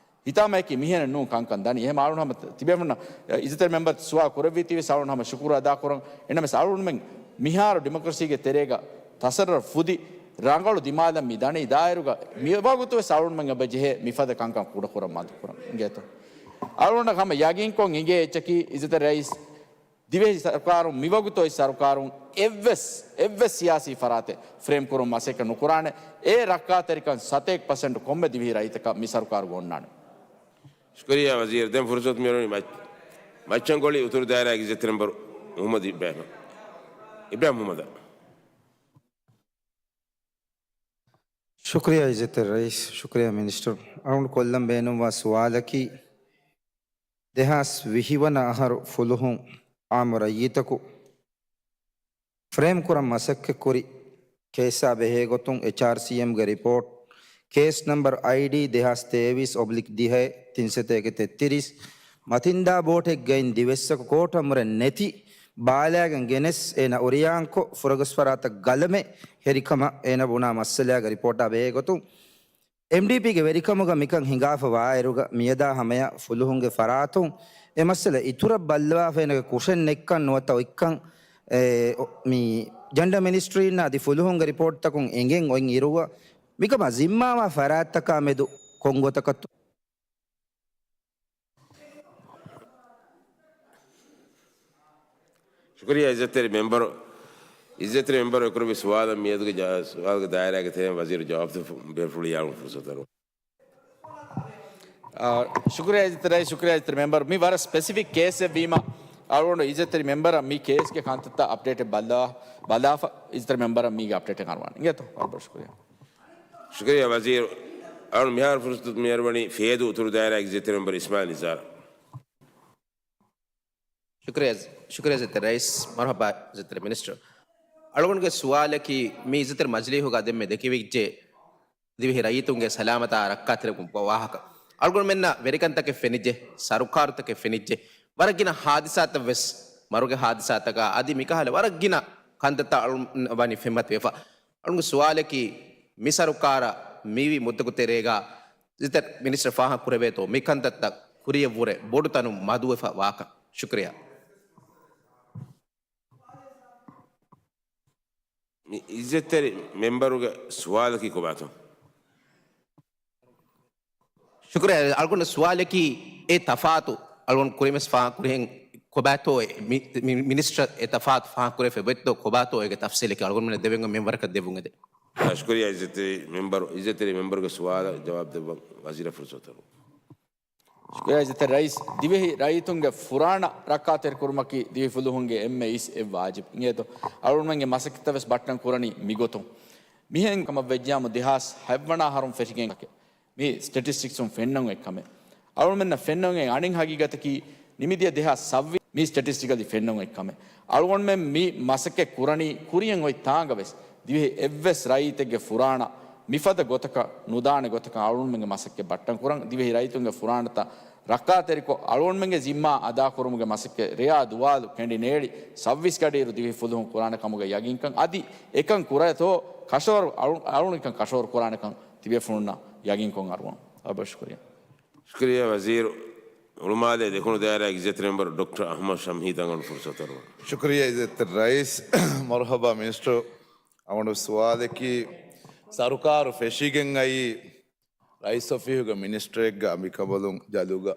ހިތާމަޔަކީ މިހެނެއް ނޫން ކަންކަން ދަނީ. އެހެން އަޅުގަނޑު ހަމަ ތިބޭފުޅުންނަށް އިއްޒަތްތެރި މެމްބަރު ސުވާލު ކުރެއްވީތީވެސް އަޅުގަނޑު ހަމަ ޝުކުރު އަދާކުރަން. އެހެންނަމަވެސް އަޅުގަނޑުމެން މިހާރު ޑިމޮކްރަސީގެ ތެރޭގަ ތަސައްރަފު ފުދި ރަނގަޅު ދިމާލަށް މި ދަނީ ދާއިރުގަ މިވަގުތުވެސް އަޅުގަނޑުމެން އެބަ ޖެހޭ މިފަދަ ކަންކަން ކުޑަކުރަން މަދުކުރަން. އިނގޭތޯ؟ އަޅުގަނޑަށް ހަމަ ޔަގީންކޮށް އިނގޭ އެއްޗަކީ އިއްޒަތްތެރި ރައީސް ދިވެހި ސަރުކާރުން މިވަގުތު އޮތް ސަރުކާރުން އެއްވެސް، އެއްވެސް ސިޔާސީ ފަރާތެއް ފްރޭމް ކުރުމަށް މަސައްކަތް ނުކުރާނެ. އެ ރައްކާތެރިކަން ސަތޭކަ ޕަސެންޓް ކޮންމެ ދިވެހި ރައްޔިތަކަށް މި ސަރުކާރުގަ އޮންނާނެ. ޝުކުރިއްޔާ ވަޒީރު. ދެން ފުރުސަތު މިއުޅެނީ މައްޗަ-، މައްޗަންގޮޅި އުތުރު ދާއިރާގެ އިއްޒަތްތެރި މެމްބަރު މުހައްމަދު އިބްރާހިމް. އިބްރާހިމް މުހައްމަދަށް. ޝުކުރިއްޔާ އިއްޒަތްތެރި ރައީސް، ޝުކުރިއްޔާ މިނިސްޓަރު. އަޅުގަނޑު ކޮށްލަން ބޭނުންވާ ސުވާލަކީ، ދެހާސް ވިހި ވަނަ އަހަރު ފުލުހުން އާއްމު ރައްޔިތަކު ފްރޭމް ކުރަން މަސައްކަތް ކުރި ކޭސްއާ ބެހޭގޮތުން އެޗްއާރްސީއެމްގެ ރިޕޯޓް، ކޭސް ނަމްބަރު އައިޑީ ދެހާސް ތޭވީސް އޮބްލިކް ދިހައެއް ތިންސަތޭކަ ތެއްތިރީސް، މަތިންދާ ބޯޓެއްގައި ދިވެއްސަކު ކޯޓަށް މުރެން ނެތި ބާލާގެން ގެނެސް އޭނަ އުރިޔާންކޮށް، ފުރަގޮސް ފަރާތަށް ގަލަމެއް ހެރިކަމަށް އޭނަ ބުނާ މައްސަލައިގެ ރިޕޯޓާ ބެހޭގޮތުން، އެމްޑީޕީގެ ވެރިކަމުގަ މިކަން ހިނގާފަ ވާއިރުގަ، މިއަދާ ހަމަޔަށް ފުލުހުންގެ ފަރާތުން އެ މައްސަލަ އިތުރަށް ބައްލަވާފައިނަގެ ކުށެއް ނެތްކަން ނުވަތަ އޮތްކަން، އެ، މި ޖެންޑަ މިނިސްޓްރީންނާ އަދި ފުލުހުންގެ ރިޕޯޓްތަކުން އެނގެން އޮތް އިރުގަ، މިކަމަށް ޒިންމާވާ ފަރާތްތަކާ މެދު ކޮންގޮތަކަށްތޯ؟ ޝުކުރިއްޔާ އިއްޒަތްތެރި މެމްބަރު. އިއްޒަތްތެރި މެމްބަރު އެކުރެއްވި ސުވާލަށް މިއަދުގެ ޖާ-، ސުވާލުގެ ދާއިރާގެ ތެރެއިން ވަޒީރު ޖަވާބު ދެއްވުން ބޭފުޅި އަޅުން ފުރުސަތު ދެއްވަން. އާ، ޝުކުރިއްޔާ އިއްޒަތްތެރި ރައީސް، ޝުކުރިއްޔާ އިއްޒަތްތެރި މެމްބަރު. މި ވަރަށް ސްޕެސިފިކް ކޭސްއެއް ވީމަ، އަޅުގަނޑު އިއްޒަތްތެރި މެމްބަރަށް މި ކޭސްގެ ކަންތައްތައް އަޕްޑޭޓެއް ބައްލަވާ، ބަލާފަ އިއްޒަތްތެރި މެމްބަރަށް މީގެ އަޕްޑޭޓެއް އަރުވާނެ. އިނގޭތޯ؟ ވަރަށް ބޮޑަށް ޝުކުރިއްޔާ. ޝުކުރިއްޔާ ވަޒީރު. އަޅުން މިހާރު ފުރުސަތު މި އަރުވަނީ ފޭދޫ އުތުރު ދާއިރާގެ އިއްޒަތްތެރި މެމްބަރު އިސްމާއިލް ނިޒާރަށް. ޝުކުރިއްޔާ، ޝުކުރިއްޔާ އިއްޒަތްތެރި ރައީސް، މަރުޙަބާ އިއްޒަތްތެރި މިނިސްޓަރު. އަޅުގަނޑުގެ ސުވާލަކީ، މި އިއްޒަތްތެރި މަޖިލީހުގަ ދެންމެ ދެކެވިއްޖެ ދިވެހި ރައްޔިތުންގެ ސަލާމަތާ ރައްކާތެރިކުން ވާހަކަ. އަޅުގަނޑުމެންނަށް ވެރިކަންތަކެއް ފެނިއްޖެ، ސަރުކާރުތަކެއް ފެނިއްޖެ، ވަރަށް ގިނަ ހާދިސާތައް ވެސް، މަރުގެ ހާދިސާތަކާ އަދި މިކަހަލަ ވަރަށް ގިނަ ކަންތައްތައް އަޅު-، ވަނީ ފެންމަތިވެފަ. އަޅުގަނޑު ސުވާލަކީ، މި ސަރުކާރަށް މިވި މުއްދަތު ތެރޭގަ އިއްޒަތްތެރި މިނިސްޓަރ ފާހަގަ ކުރެވޭތޯ މި ކަންތައްތައް ކުރިޔަށްވުރެ ބޮޑު ތަނުން މަދުވެފަ ވާކަން؟ ޝުކުރިއްޔާ. މި އިއްޒަތްތެރި މެމްބަރުގެ ސުވާލަކީ ކޮބާތޯ؟ ޝުކުރިއްޔާ. އަޅުގަނޑު ސުވާލަކީ އެ ތަފާތު އަޅުގަނޑު ކުރިންވެސް ފާހަގަ ކުރިހެން ކޮބާތޯ މި-، މި-، މިނިސްޓަރ އެ ތަފާތު ފާހަގަކުރެވޭ އެބައޮތްތޯ ކޮބާތޯ އޭގެ ތަފްސީލަކީ އަޅުގަނޑުމެންނަށް ދެވެން މިންވަރަކަށް ދެއްވުން އެދެ. ޝުކުރިއްޔާ އިއްޒަތްތެރި މެމްބަރު، އިއްޒަތްތެރި މެމްބަރުގެ ސުވާލަށް ޖަވާބު ދެއްވަން ވަޒީރަށް ފުރުސަތު ދެއްވަން. ޝުކުރިއްޔާ އިއްޒަތްތެރި ރައީސް، ދިވެހި ރައްޔިތުންގެ ފުރާނަ ރައްކާތެރިކުރުމަކީ ދިވެހި ފުލުހުންގެ އެންމެ އިސް އެއް ވާޖިބު. އިނގޭތޯ އަޅުގަނޑުމެންގެ މަސައްކަތަށް ވެސް ބައްޓަން ކުރަނީ މިގޮތުން. މިހެން ކަމަށް ވެއްޖާމު ދެހާސް ހަތްވަނަ އަހަރުން ފެށިގެން މި ސްޓެޓިސްޓިކްސުން ފެންނަން އޮތް ކަމެއް. އަޅުގަނޑުމެންނަށް ފެންނަން އޮތް އަނެއް ހަގީގަތަކީ، ނިމިދިޔަ ދެހާސް ސައްވީސް މި ސްޓެޓިސްޓިކަލީ ފެންނަން އޮތް ކަމެއް. އަޅުގަނޑުމެން މި މަސައްކަތް ކުރަނީ ކުރިޔަށް އޮތް ތާނގަ ވެސް، ދިވެހި އެއްވެސް ރައްޔިތެއްގެ ފުރާނަ މިފަދަ ގޮތަކަށް ނުދާނެ ގޮތަކަށް އަޅުގަނޑުމެންގެ މަސައްކަތް ބައްޓަން ކުރަން، ދިވެހި ރައްޔިތުންގެ ފުރާނަތައް ރައްކާތެރިކޮށް، އަޅުގަނޑުމެންގެ ޒިންމާ އަދާކުރުމުގެ މަސައްކަތް ރެޔާ ދުވާލު ކެނޑި ނޭޅި ސައްވީސް ގަޑިއިރު ދިވެހި ފުލުހުން ކުރާނެ ކަމުގެ ޔަގީންކަން. އަދި އެކަން ކުރޭތޯ ކަށަވަރު އަޅު-، އަޅުގަނޑު އެކަން ކަށަވަރު ކުރާނެކަން ތިބޭފުޅުންނަށް ޔަގީންކޮށް އަރުވަން. އަބަ ޝުކުރިއްޔާ. ޝުކުރިއްޔާ ވަޒީރު. ހުޅުމާލޭ ދެކުނު ދާއިރާގެ އިއްޒަތްތެރި މެމްބަރު ޑޮކްޓަރ އަޙްމަދު ޝަމްހީ ތަނގަނޑު ފުރުސަތު އަރުވަން. ޝުކުރިއްޔާ އިއްޒަތްތެރި ރައީސް. މަރުޙަބާ މިނިސްޓަރު. އަޅުގަނޑު ސުވާލަކީ، ސަރުކާރު ފެށިގެން އައީ ރައީސް އޮފީހުގެ މިނިސްޓަރެއްގެ އަނބިކަނބަލުން ޖަލުގަ،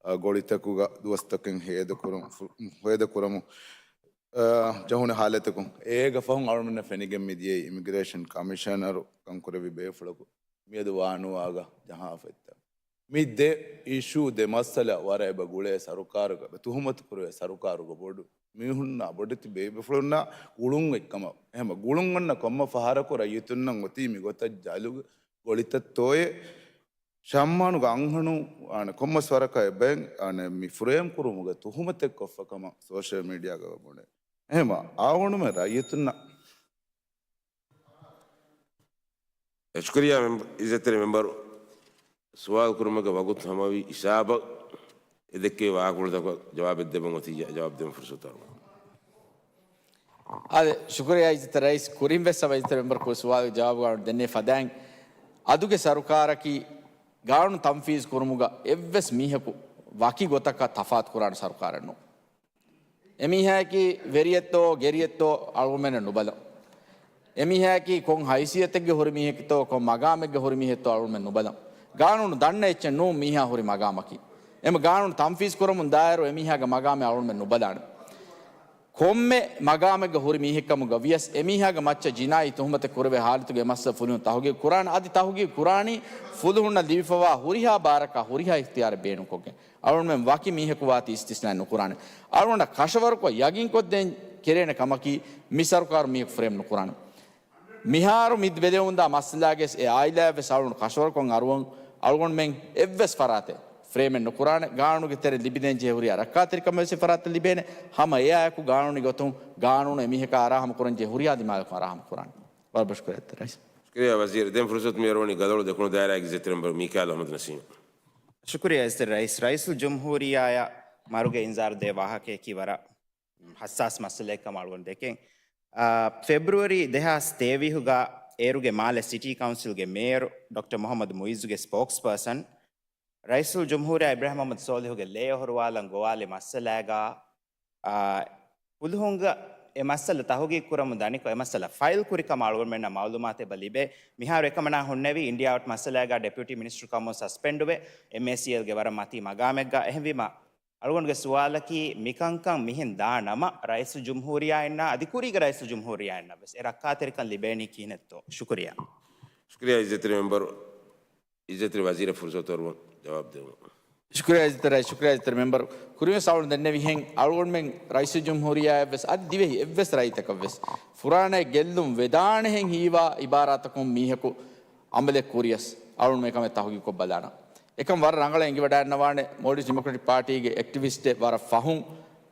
އަ، ގޮޅިތަކުގަ ދުވަސްތަކެއް ހޭދަކުރުން، ފު-، ހޭދަކުރަމުން، އަ، ޖަހުނު ހާލަތަކުން. އޭގެ ފަހުން އަޅުގަނޑުމެންނަށް ފެނިގެން މިދިޔައީ އިމިގްރޭޝަން ކަމިޝަނަރު ކަންކުރެއްވި ބޭފުޅަކު މިއަދު ވާނުވާގަ ޖަހާފައިތަ. މި ދެ އިޝޫ، ދެ މައްސަލަ ވަރަށް އެބަ ގުޅޭ ސަރުކާރުގަ ތުހުމަތު ކުރެވޭ ސަރުކާރުގަ ބޮޑު މީހުންނާ ބޮޑެތި ބޭބެފުޅުންނާ ގުޅުން އޮތްކަމަށް. އެހެމަ ގުޅުން އޮންނަ ކޮންމެ ފަހަރަކު ރައްޔިތުންނަށް އޮތީ މިގޮތަށް ޖަލުގެ ގޮޅިތައްތޯއޭ ޝައްމާނުގެ އަންހެނުން އާނެ ކޮންމެސް ވަރަކަށް އެބައިން އާނެ މި ފްރޭމް ކުރުމުގެ ތުހުމަތެއް ކޮށްފަ ކަމަށް ސޯޝަލް މީޑިއާގަ ބުނޭ. އެހެމަ އާވަނުމެ ރައްޔިތުންނަށް ޝުކުރިއްޔާ މެމް-، އިއްޒަތްތެރި މެމްބަރު. ސުވާލު ކުރުމުގެ ވަގުތު ހަމަވި ހިސާބަށް އެ ދެއްކެވި ވާހަކަފުޅުތަކަށް ޖަވާބެއް ދެއްވަން އޮތީ ޖަ-، ޖަވާބު ދެއްވަން ފުރުސަތު އަރުވަން. އާދެ، ޝުކުރިއްޔާ އިއްޒަތްތެރި ރައީސް. ކުރިން ވެސް އިއްޒަތްތެރި މެމްބަރަކު ސުވާލު ޖަވާބު ގާނޫނު ދެންނެވި ފަދައިން، އަދުގެ ސަރުކާރަކީ ގާނޫނު ތަންފީޒު ކުރުމުގަ އެއްވެސް މީހަކު ވަކި ގޮތަކަށް ތަފާތު ކުރާނެ ސަރުކާރެއް ނޫން. އެމީހާއަކީ ވެރިއެއްތޯ ގެރިއެއްތޯ އަޅުގަނޑުމެންނަށް ނުބަލަން. އެމީހާއަކީ ކޮން ހައިސިއްޔަތެއްގެ ހުރި މީހެއްތޯ ކޮން މަގާމެއްގެ ހުރި މީހެއްތޯ އަޅުގަނޑުމެން ނުބަލަން. ގާނޫނު ދަންނަ އެއްޗެއް ނޫން މީހާ ހުރި މަގާމަކީ. އެމަ ގާނޫނު ތަންފީޒު ކުރަމުން ދާއިރު އެމީހާގެ މަގާމެއް އަޅުގަނޑުމެން ނުބަލާނެ. ކޮންމެ މަގާމެއްގަ ހުރި މީހެއްކަމުގަ ވިޔަސް އެމީހާގެ މައްޗަށް ޖިނާއީ ތުހުމަތެއް ކުރެވޭ ހާލަތުގެ މައްސަލަ ފުލުހުން ތަހުގީގު ކުރާނެ. އަދި ތަހުގީގު ކުރާނީ ފުލުހުންނަށް ލިބިފަވާ ހުރިހާ ބާރަކާ ހުރިހާ އިޚްތިޔާރެއް ބޭނުންކޮށްގެން. އަޅުގަނޑުމެން ވަކި މީހަކު ވާތީ އިސްތިސްނާއެއް ނުކުރާނެ. އަޅުގަނޑަށް ކަށަވަރުކޮށް ޔަގީންކޮށްދޭން ކެރޭނެ ކަމަކީ، މި ސަރުކާރު މީހަކު ފްރޭމް ނުކުރާނެ. މިހާރު މި ބެލެވުންދާ މައްސަލާގެ އެ އާއިލާއަށް ވެސް އަޅުގަނޑު ކަށަވަރުކޮށް އަރުވަން. އަޅުގަނޑުމެން އެއްވެސް ފަރާތެއް ފްރޭމެއް ނުކުރާނެ. ގާނޫނުގެ ތެރެ ލިބިދޭން ޖެހޭ ހުރިހާ ރައްކާތެރިކަމެއް ވެސް އެ ފަރާތަށް ލިބޭނެ. ހަމަ އެއާއެކު ގާނޫނީ ގޮތުން ގާނޫނު އެމީހަކާ އަރާހަމަކުރަން ޖެހޭ ހުރިހާ ދިމާލަކުން އަރާހަމަކުރާނެ. ވަރަށް ބޮޑަށް ޝުކުރިއްޔާ ރައީސް. ޝުކުރިއްޔާ ވަޒީރު. ދެން ފުރުސަތު މިއަރުވަނީ ގަދައަޅު ދެކުނު ދާއިރާގެ އިއްޒަތްތެރި މެމްބަރު މީކާއިލް އަޙްމަދު ނަސީމް. ޝުކުރިއްޔާ އިއްޒަތްތެރި ރައީސް. ރައީސުލްޖުމްހޫރިއްޔާއަށް މަރުގެ އިންޒާރު ދޭ ވާހަކަޔަކީ ވަރަށް ހައްސާސް މައްސަލައެއް ކަމަށް އަޅުގަނޑު ދެކެން. އާ، ފެބްރުއަރީ ދެހާސް ތޭވީހުގަ އޭރުގެ މާލެ ސިޓީ ކައުންސިލްގެ މޭޔަރު ޑޮކްޓަރ މުޙައްމަދު މުއިއްޒުގެ ސްޕޯކްސްޕާސަން ރައީސުލްޖުމްހޫރިއްޔާ އިބްރާހިމް މުޙައްމަދު ސޯލިހުގެ ލޭ އޮހޮރުވާލަން ގޮވާލި މައްސަލާގަ، އާ، ފުލުހުންގަ އެ މައްސަލަ ތަހުގީގު ކުރަމުން ދަނިކޮށް، އެ މައްސަލަ ފައިލް ކުރި ކަމަށް އަޅުގަނޑުމެންނަށް މައުލޫމާތެއް އެބަ ލިބޭ. މިހާރު އެކަމަނާ ހުންނެވީ، އިންޑިއާ އައުޓް މައްސަލާގަ ޑެޕިއުޓީ މިނިސްޓަރު ކަމުން ސަސްޕެންޑުވެ، އެމްއޭސީއެލްގެ ވަރަށް މަތީ މަގާމެއްގަ. އެހެންވީމަ، އަޅުގަނޑުގެ ސުވާލަކީ، މިކަންކަން މިހެން ދާ ނަމަ، ރައީސުލްޖުމްހޫރިއްޔާއިންނާ އަދި ކުރީގެ ރައީސުލްޖުމްހޫރިއްޔާއިންނަށް ވެސް އެ ރައްކާތެރިކަން ލިބޭނީ ކިހިނެއްތޯ؟ ޝުކުރިއްޔާ. ޝުކުރިއްޔާ އިއްޒަތްތެރި މެމްބަރު. އިއްޒަތްތެރި ވަޒީރަށް ފުރުސަތު އަރުވަން ޖަވާބު ދެއްވުން. ޝުކުރިއްޔާ އިއްޒަތްތެރި ރައީސް، ޝުކުރިއްޔާ އިއްޒަތްތެރި މެމްބަރު. ކުރިންވެސް އަޅުގަނޑު ދެންނެވިހެން، އަޅުގަނޑުމެން ރައީސުލްޖުމްހޫރިއްޔާއަށްވެސް އަދި ދިވެހި އެއްވެސް ރައްޔިތަކަށްވެސް ފުރާނައެއް ގެއްލުން ވެދާނެހެން ހީވާ އިބާރާތަކުން މީހަކު އަމަލެއް ކުރިޔަސް އަޅުގަނޑުމެން އެކަމެއް ތަހުގީގުކޮށް ބަލާނަން. އެކަން ވަރަށް ރަނގަޅަށް އެނގިވަޑައިގަންނަވާނެ، މޯލްޑިވްސް ޑިމޮކްރެޓިކް ޕާޓީގެ އެކްޓިވިސްޓެއް ވަރަށް ފަހުން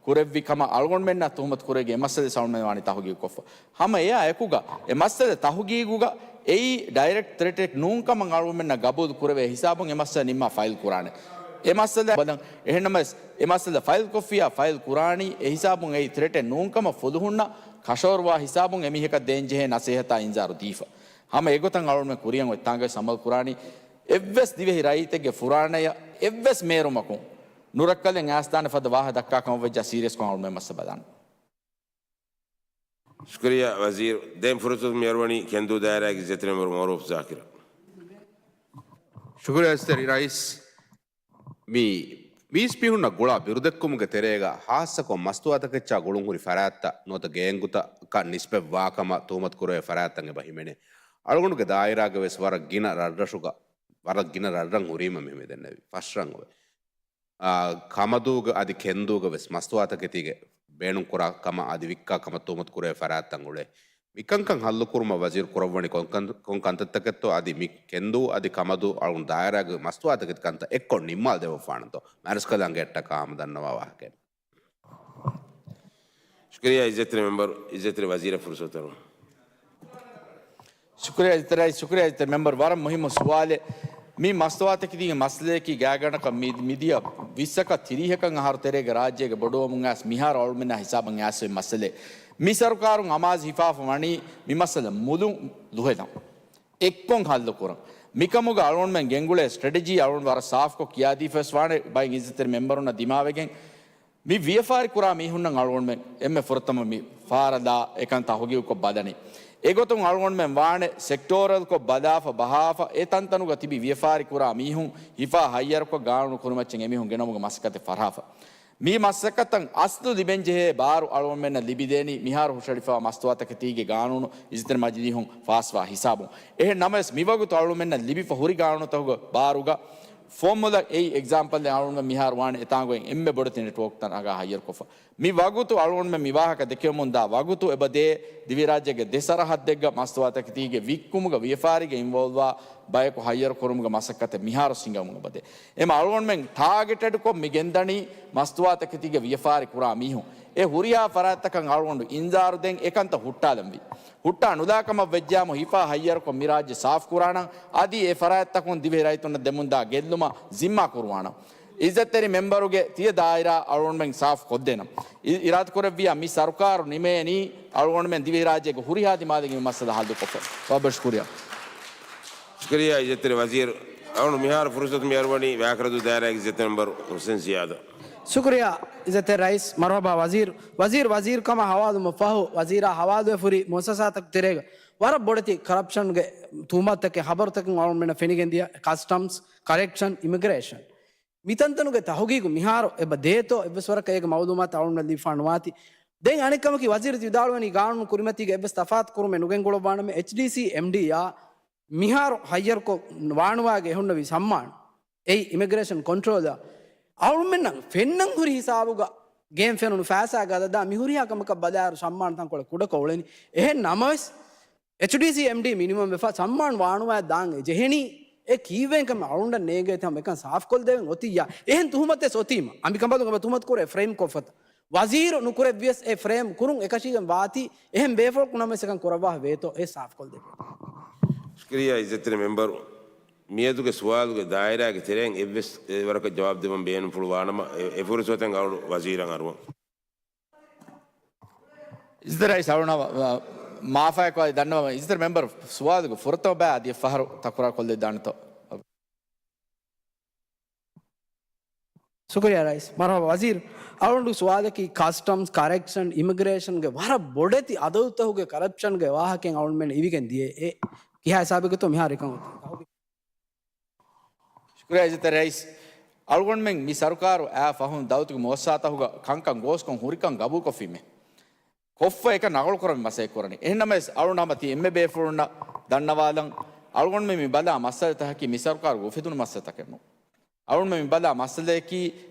ކުރެއްވި ކަމަށް އަޅުގަނޑުމެންނާ ތުހުމަތު ކުރެވިގެން އެ މައްސަލަ އަޅުގަނޑުމެން ވާނީ ތަހުގީގުކޮށްފަ. ހަމަ އެއާ އެކުގަ އެ މައްސަލަ ތަހުގީގުގަ އެއީ ޑައިރެކްޓް ތްރެޓެއް ނޫން ކަމަށް އަޅުގަނޑުމެންނަށް ގަބޫލު ކުރެވޭ ހިސާބުން އެ މައްސަލަ ނިންމާ ފައިލް ކުރާނެ. އެ މައްސަލަ ބަލަން. އެހެންނަމަވެސް، އެ މައްސަލަ ފައިލް ކޮށްފިއްޔާ ފައިލް ކުރާނީ އެ ހިސާބުން އެއީ ތްރެޓެއް ނޫން ކަމަށް ފުލުހުންނަށް ކަށަވަރުވާ ހިސާބުން އެމީހަކަށް ދޭންޖެހޭ ނަސޭހަތާ އިންޒާރު ދީފަ. ހަމަ އެގޮތަށް އަޅުގަނޑުމެން ކުރިޔަށް އޮތް ތާނގަވެސް އަމަލު ކުރާނީ. އެއްވެސް ދިވެހި ރައްޔިތެއްގެ ފުރާނަޔަށް އެއްވެސް މޭރުމަކުން ނުރައްކަލެއް އައިސްދާނެ ފަދަ ވާހަކަ ދައްކާ ކަމަށް ވެއްޖާ ސީރިއަސްކޮށް އަޅުގަނޑުމެން މައްސަލަ ބަލާނަން. ޝުކުރިއްޔާ ވަޒީރު. ދެން ފުރުސަތު މިއަރުވަނީ ކެންދޫ ދާއިރާގެ އިއްޒަތްތެރި މެމްބަރު މައުރޫފް ޒާކިރަށް. ޝުކުރިއްޔާ އިއްޒަތްތެރި ރައީސް. މި ވީސް މީހުންނަށް ގުޅާ ބިރުދެއްކުމުގެ ތެރޭގަ ހާއްސަކޮށް މަސްތުވާތަކެއްޗާ ގުޅުންހުރި ފަރާތްތައް ނުވަތަ ގޭންގުތަކަށް ނިސްބަތްވާ ކަމަށް ތުހުމަތު ކުރެވޭ ފަރާތްތައް އެބަ ހިމެނޭ. އަޅުގަނޑުގެ ދާއިރާގަ ވެސް ވަރަށް ގިނަ ރަށްރަށުގަ، ވަރަށް ގިނަ ރަށްރަށް ހުރީމަ މި ދެންނެވި ފަސް ރަށް އޮވެ. އާ، ކަމަދޫގަ އަދި ކެންދޫގަ ވެސް މަސްތުވާތަކެތީގެ ބޭނުންކުރާ ކަމަށް އަދި ވިއްކާ ކަމަށް ތުހުމަތު ކުރެވޭ ފަރާތްތައް އުޅޭ. މިކަންކަން ހައްލުކުރުމަށް ވަޒީރު ކުރައްވަނީ ކޮން ކަން-، ކޮން ކަންތައްތަކެއްތޯ؟ އަދި މި ކެންދޫ އަދި ކަމަދޫ އަޅުގަނޑު ދާއިރާގެ މަސްތުވާތަކެތި ކަންތައް އެއްކޮށް ނިންމާލަދެއްވަފާނަންތޯ؟ މާރިސްކަލް އަނގަޔަށްޓަކާ ހަމަ ދަންނަވާ ވާހަކައެއް. ޝުކުރިއްޔާ އިއްޒަތްތެރި މެމްބަރު، އިއްޒަތްތެރި ވަޒީރަށް ފުރުސަތު ދެން. ޝުކުރިއްޔާ އިއްޒަތްތެރި ރައީސް، ޝުކުރިއްޔާ އިއްޒަތްތެރި މެމްބަރު، ވަރަށް މުހިއްމު ސުވާލެއް. މި މަސްތުވާތަކެތީގެ މައްސަލަޔަކީ ގާތްގަނޑަކަށް މި-، މިދިޔަ ވިއްސަކަށް ތިރީހަކަށް އަހަރު ތެރޭގަ ރާއްޖޭގަ ބޮޑުވަމުން އައިސް މިހާރު އަޅުމެންނާ ހިސާބަށް އައިސް އޮތް މައްސަލައެއް. މި ސަރުކާރުން އަމާޒު ހިފާފަ ވަނީ މި މައްސަލަ މުލުން ލުހެލަން. އެއްކޮށް ހައްލުކުރަން. މިކަމުގަ އަޅުގަނޑުމެން ގެންގުޅޭ ސްޓްރެޓެޖީ އަޅުގަނޑު ވަރަށް ސާފުކޮށް ކިޔާދީފަވެސް ވާނެ، ބައެއް އިއްޒަތްތެރި މެމްބަރުންނަށް ދިމާވެގެން. މި ވިޔަފާރި ކުރާ މީހުންނަށް އަޅުގަނޑުމެން އެންމެ ފުރަތަމަ މި ފާރަލާ އެކަން ތަހުގީގުކޮށް ބަލަނީ. އެގޮތުން އަޅުގަނޑުމެން ވާނެ ސެކްޓޯރަލްކޮށް ބަލާފަ ބަހާފަ، އެ ތަންތަނުގަ ތިބި ވިޔަފާރި ކުރާ މީހުން ހިފާ ހައްޔަރުކޮށް ގާނޫނު ކުރިމައްޗަށް އެމީހުން ގެނަމުގެ މަސައްކަތެއް ފަށާފަ. މި މަސައްކަތަށް އަސްލު ލިބެންޖެހޭ ބާރު އަޅުގަނޑުމެންނަށް ލިބިދޭނީ މިހާރު ހުށަހެޅިފައިވާ މަސްތުވާތަކެތީގެ ގާނޫނު އިއްޒަތްތެރި މަޖިލީހުން ފާސްވާ ހިސާބުން. އެހެން ނަމަވެސް، މިވަގުތު އަޅުގަނޑުމެންނަށް ލިބިފަ ހުރި ގާނޫނުތަކުގެ ބާރުގަ ފޯމުލަ އެއީ އެގްޒާމްޕަލްއެއް އަޅުގަނޑުމެން މިހާރު ވާނެ އެތާނގައި އެންމެ ބޮޑެތި ނެޓްވޯކްތައް ނަގާ ހައްޔަރުކޮށްފަ. މި ވަގުތު އަޅުގަނޑުމެން މި ވާހަކަ ދެކެވެމުންދާ ވަގުތު އެބަދޭ ދިވެހިރާއްޖޭގެ ދެ ސަރަހައްދެއްގަ މަސްތުވާތަކެތީގެ ވިއްކުމުގަ ވިޔަފާރީގަ އިންވޯލްވާ ބަޔަކު ހައްޔަރު ކުރުމުގެ މަސައްކަތެއް މިހާރު ހިނގަމުން އެބަދޭ. އެމަ އަޅުގަނޑުމެން ޓާގެޓެޑްކޮށް މި ގެންދަނީ މަސްތުވާތަކެތީގެ ވިޔަފާރި ކުރާ މީހުން. އެ ހުރިހާ ފަރާތްތަކަށް އަޅުގަނޑު އިންޒާރު ދޭން އެކަންތައް ހުއްޓާލަންވީ. ހުއްޓާ ނުލާ ކަމަށް ވެއްޖާމު ހިފާ ހައްޔަރުކޮށް މި ރާއްޖެ ސާފު ކުރާނަން. އަދި އެ ފަރާތްތަކުން ދިވެހި ރައްޔިތުންނަށް ދެމުންދާ ގެއްލުމަށް ޒިންމާ ކުރުވާނަން. އިއްޒަތްތެރި މެމްބަރުގެ ތިޔަ ދާއިރާ އަޅުގަނޑުމެން ސާފު ކޮށްދޭނަން. އި-، އިރާދަކުރެއްވިޔާ މި ސަރުކާރު ނިމޭނީ އަޅުގަނޑުމެން ދިވެހިރާއްޖޭގެ ހުރިހާ ދިމާލެއްގެ މި މައްސަލަ ހައްލުކޮށްފަ. ވަރަށް ބޮޑަށް ޝުކުރިއްޔާ. ޝުކުރިއްޔާ އިއްޒަތްތެރި ވަޒީރު. އަޅުގަނޑު މިހާރު ފުރުސަތު މި އަރުވަނީ ވާކަރަދޫ ދާއިރާގެ އިއްޒަތްތެރި މެމްބަރު ހުސެން ޒިޔާދަށް. ޝުކުރިއްޔާ އިއްޒަތްތެރި ރައީސް. މަރުހަބާ ވަޒީރު. ވަޒީރު، ވަޒީރު ކަމަށް ހަވާލުވުމަށް ފަހު، ވަޒީރާ ހަވާލުވެފަ ހުރި މުއައްސަސާތަކުގެ ތެރޭގަ ވަރަށް ބޮޑެތި ކަރަޕްޝަންގެ ތުހުމަތުތަކެއް ޚަބަރުތަކުން އަޅުގަނޑުމެންނަށް ފެނިގެންދިޔަ، ކަސްޓަމްސް، ކަރެކްޝަން، އިމިގްރޭޝަން. މިތަންތަނުގެ ތަހުގީގު މިހާރު އެބަ ދޭތޯ އެއްވެސް ވަރަކަށް އޭގެ މައުލޫމާތު އަޅުގަނޑަށް ލިބިފާ ނުވާތީ. ދެން އަނެއް ކަމަކީ، ވަޒީރު ތި ވިދާޅުވަނީ ގާނޫނު ކުރިމަތީގަ އެއްވެސް ތަފާތު ކުރުމެއް ނުގެންގުޅައްވާނަމޭ، އެޗްޑީސީ އެމްޑީއާ މިހާރު ހައްޔަރުކޮށް ވާނުވާގެ އެހުންނެވި ސަމްމާން، އެއީ އިމިގްރޭޝަން ކޮންޓްރޯލަރ، އަޅުމެންނަށް ފެންނަން ހުރި ހިސާބުގަ ގެންފެނުނު ފައިސާގެ އަދަދާ މި ހުރިހާ ކަމަކަށް ބަލާއިރު ސަމްމާން ތަންކޮޅެއް ކުޑަކޮށް އުޅެނީ. އެހެން ނަމަވެސް، އެޗްޑީސީ އެމްޑީ މިނިމަމް ވެފަ ސަމްމާން ވާނުވާ ދާން ޖެހެނީ. އެ ކީއްވެ ކަމެއް އަޅުގަނޑަށް ނޭނގޭތީ ހަމަ އެކަން ސާފުކޮށްދެވެން އޮތިއްޔާ. އެހެން ތުހުމަތެއް އޮތީމަ، އަނބިކަނބަލުން އެބަ ތުހުމަތު ކުރޭ ފްރޭމް ކޮށްފަތަ. ވަޒީރު ނުކުރެއްވިޔަސް އެ ފްރޭމް ކުރުން އެކަށީގެން ވާތީ، އެހެން ބޭފުޅަކު ނަމަވެސް އެކަން ކުރައްވާފަ ވޭތޯ އެ ސާފުކޮށްދެއްވޭ. ޝުކުރިއްޔާ އިއްޒަތްތެރި މެމްބަރު. މިއަދުގެ ސުވާލުގެ ދާއިރާގެ ތެރެއިން އެއްވެސް ވަރަކަށް ޖަވާބު ދެއްވަން ބޭނުންފުޅު ވާނަމަ، އެ، އެ ފުރުސަތަށް އަޅު ވަޒީރަށް އަރުވަން. އިއްޒަތްތެރި ރައީސް އަޅުނަ، މާފާއެކު އަދި ދަންނަވަމަ، އިއްޒަތްތެރި މެމްބަރު ސުވާލުގެ ފުރަތަމަ ބައި އަދި އެއްފަހަރު ތަކުރާރު ކޮށްލަދާނެތޯ؟ ޝުކުރިއްޔާ ރައީސް. މަރުހަބާ ވަޒީރު. އަޅުގަނޑު ސުވާލަކީ ކަސްޓަމްސް، ކަރެކްޝަން، އިމިގްރޭޝަންގެ ވަރަށް ބޮޑެތި އަދަދުތަކުގެ ކަރަޕްޝަންގެ ވާހަކައެއް އަޅުގަނޑުމެން އިވިގެން ދިޔަ. އެ ކިހާ ހިސާބެއްގަތޯ މިހާރު އެކަން އޮތީ؟ ޝުކުރިއްޔާ އިއްޒަތްތެރި ރައީސް. އަޅުގަނޑުމެން މި ސަރުކާރު އައި ފަހުން ދައުލަތުގެ މުއައްސަސާތަކުގަ ކަންކަން ގޯސްކޮށް ހުރިކަން ގަބޫލުކޮށްފީމޭ. ކޮށްފަ އެކަން ނަގަޅުކުރަން މަސައްކަތް ކުރަނީ. އެހެންނަމަވެސް، އަޅުގަނޑު ހަމަ ތި އެންމެ ބޭފުޅުންނަށް ދަންނަވާލަން، އަޅުގަނޑުމެން މި ބަލާ މައްސަލަތަކަކީ މި ސަރުކާރުގެ އުފެދުނު މައްސަލަތަކެއް ނޫން. އަޅުގަނޑުމެން މި ބަލާ މައްސަލަޔަކީ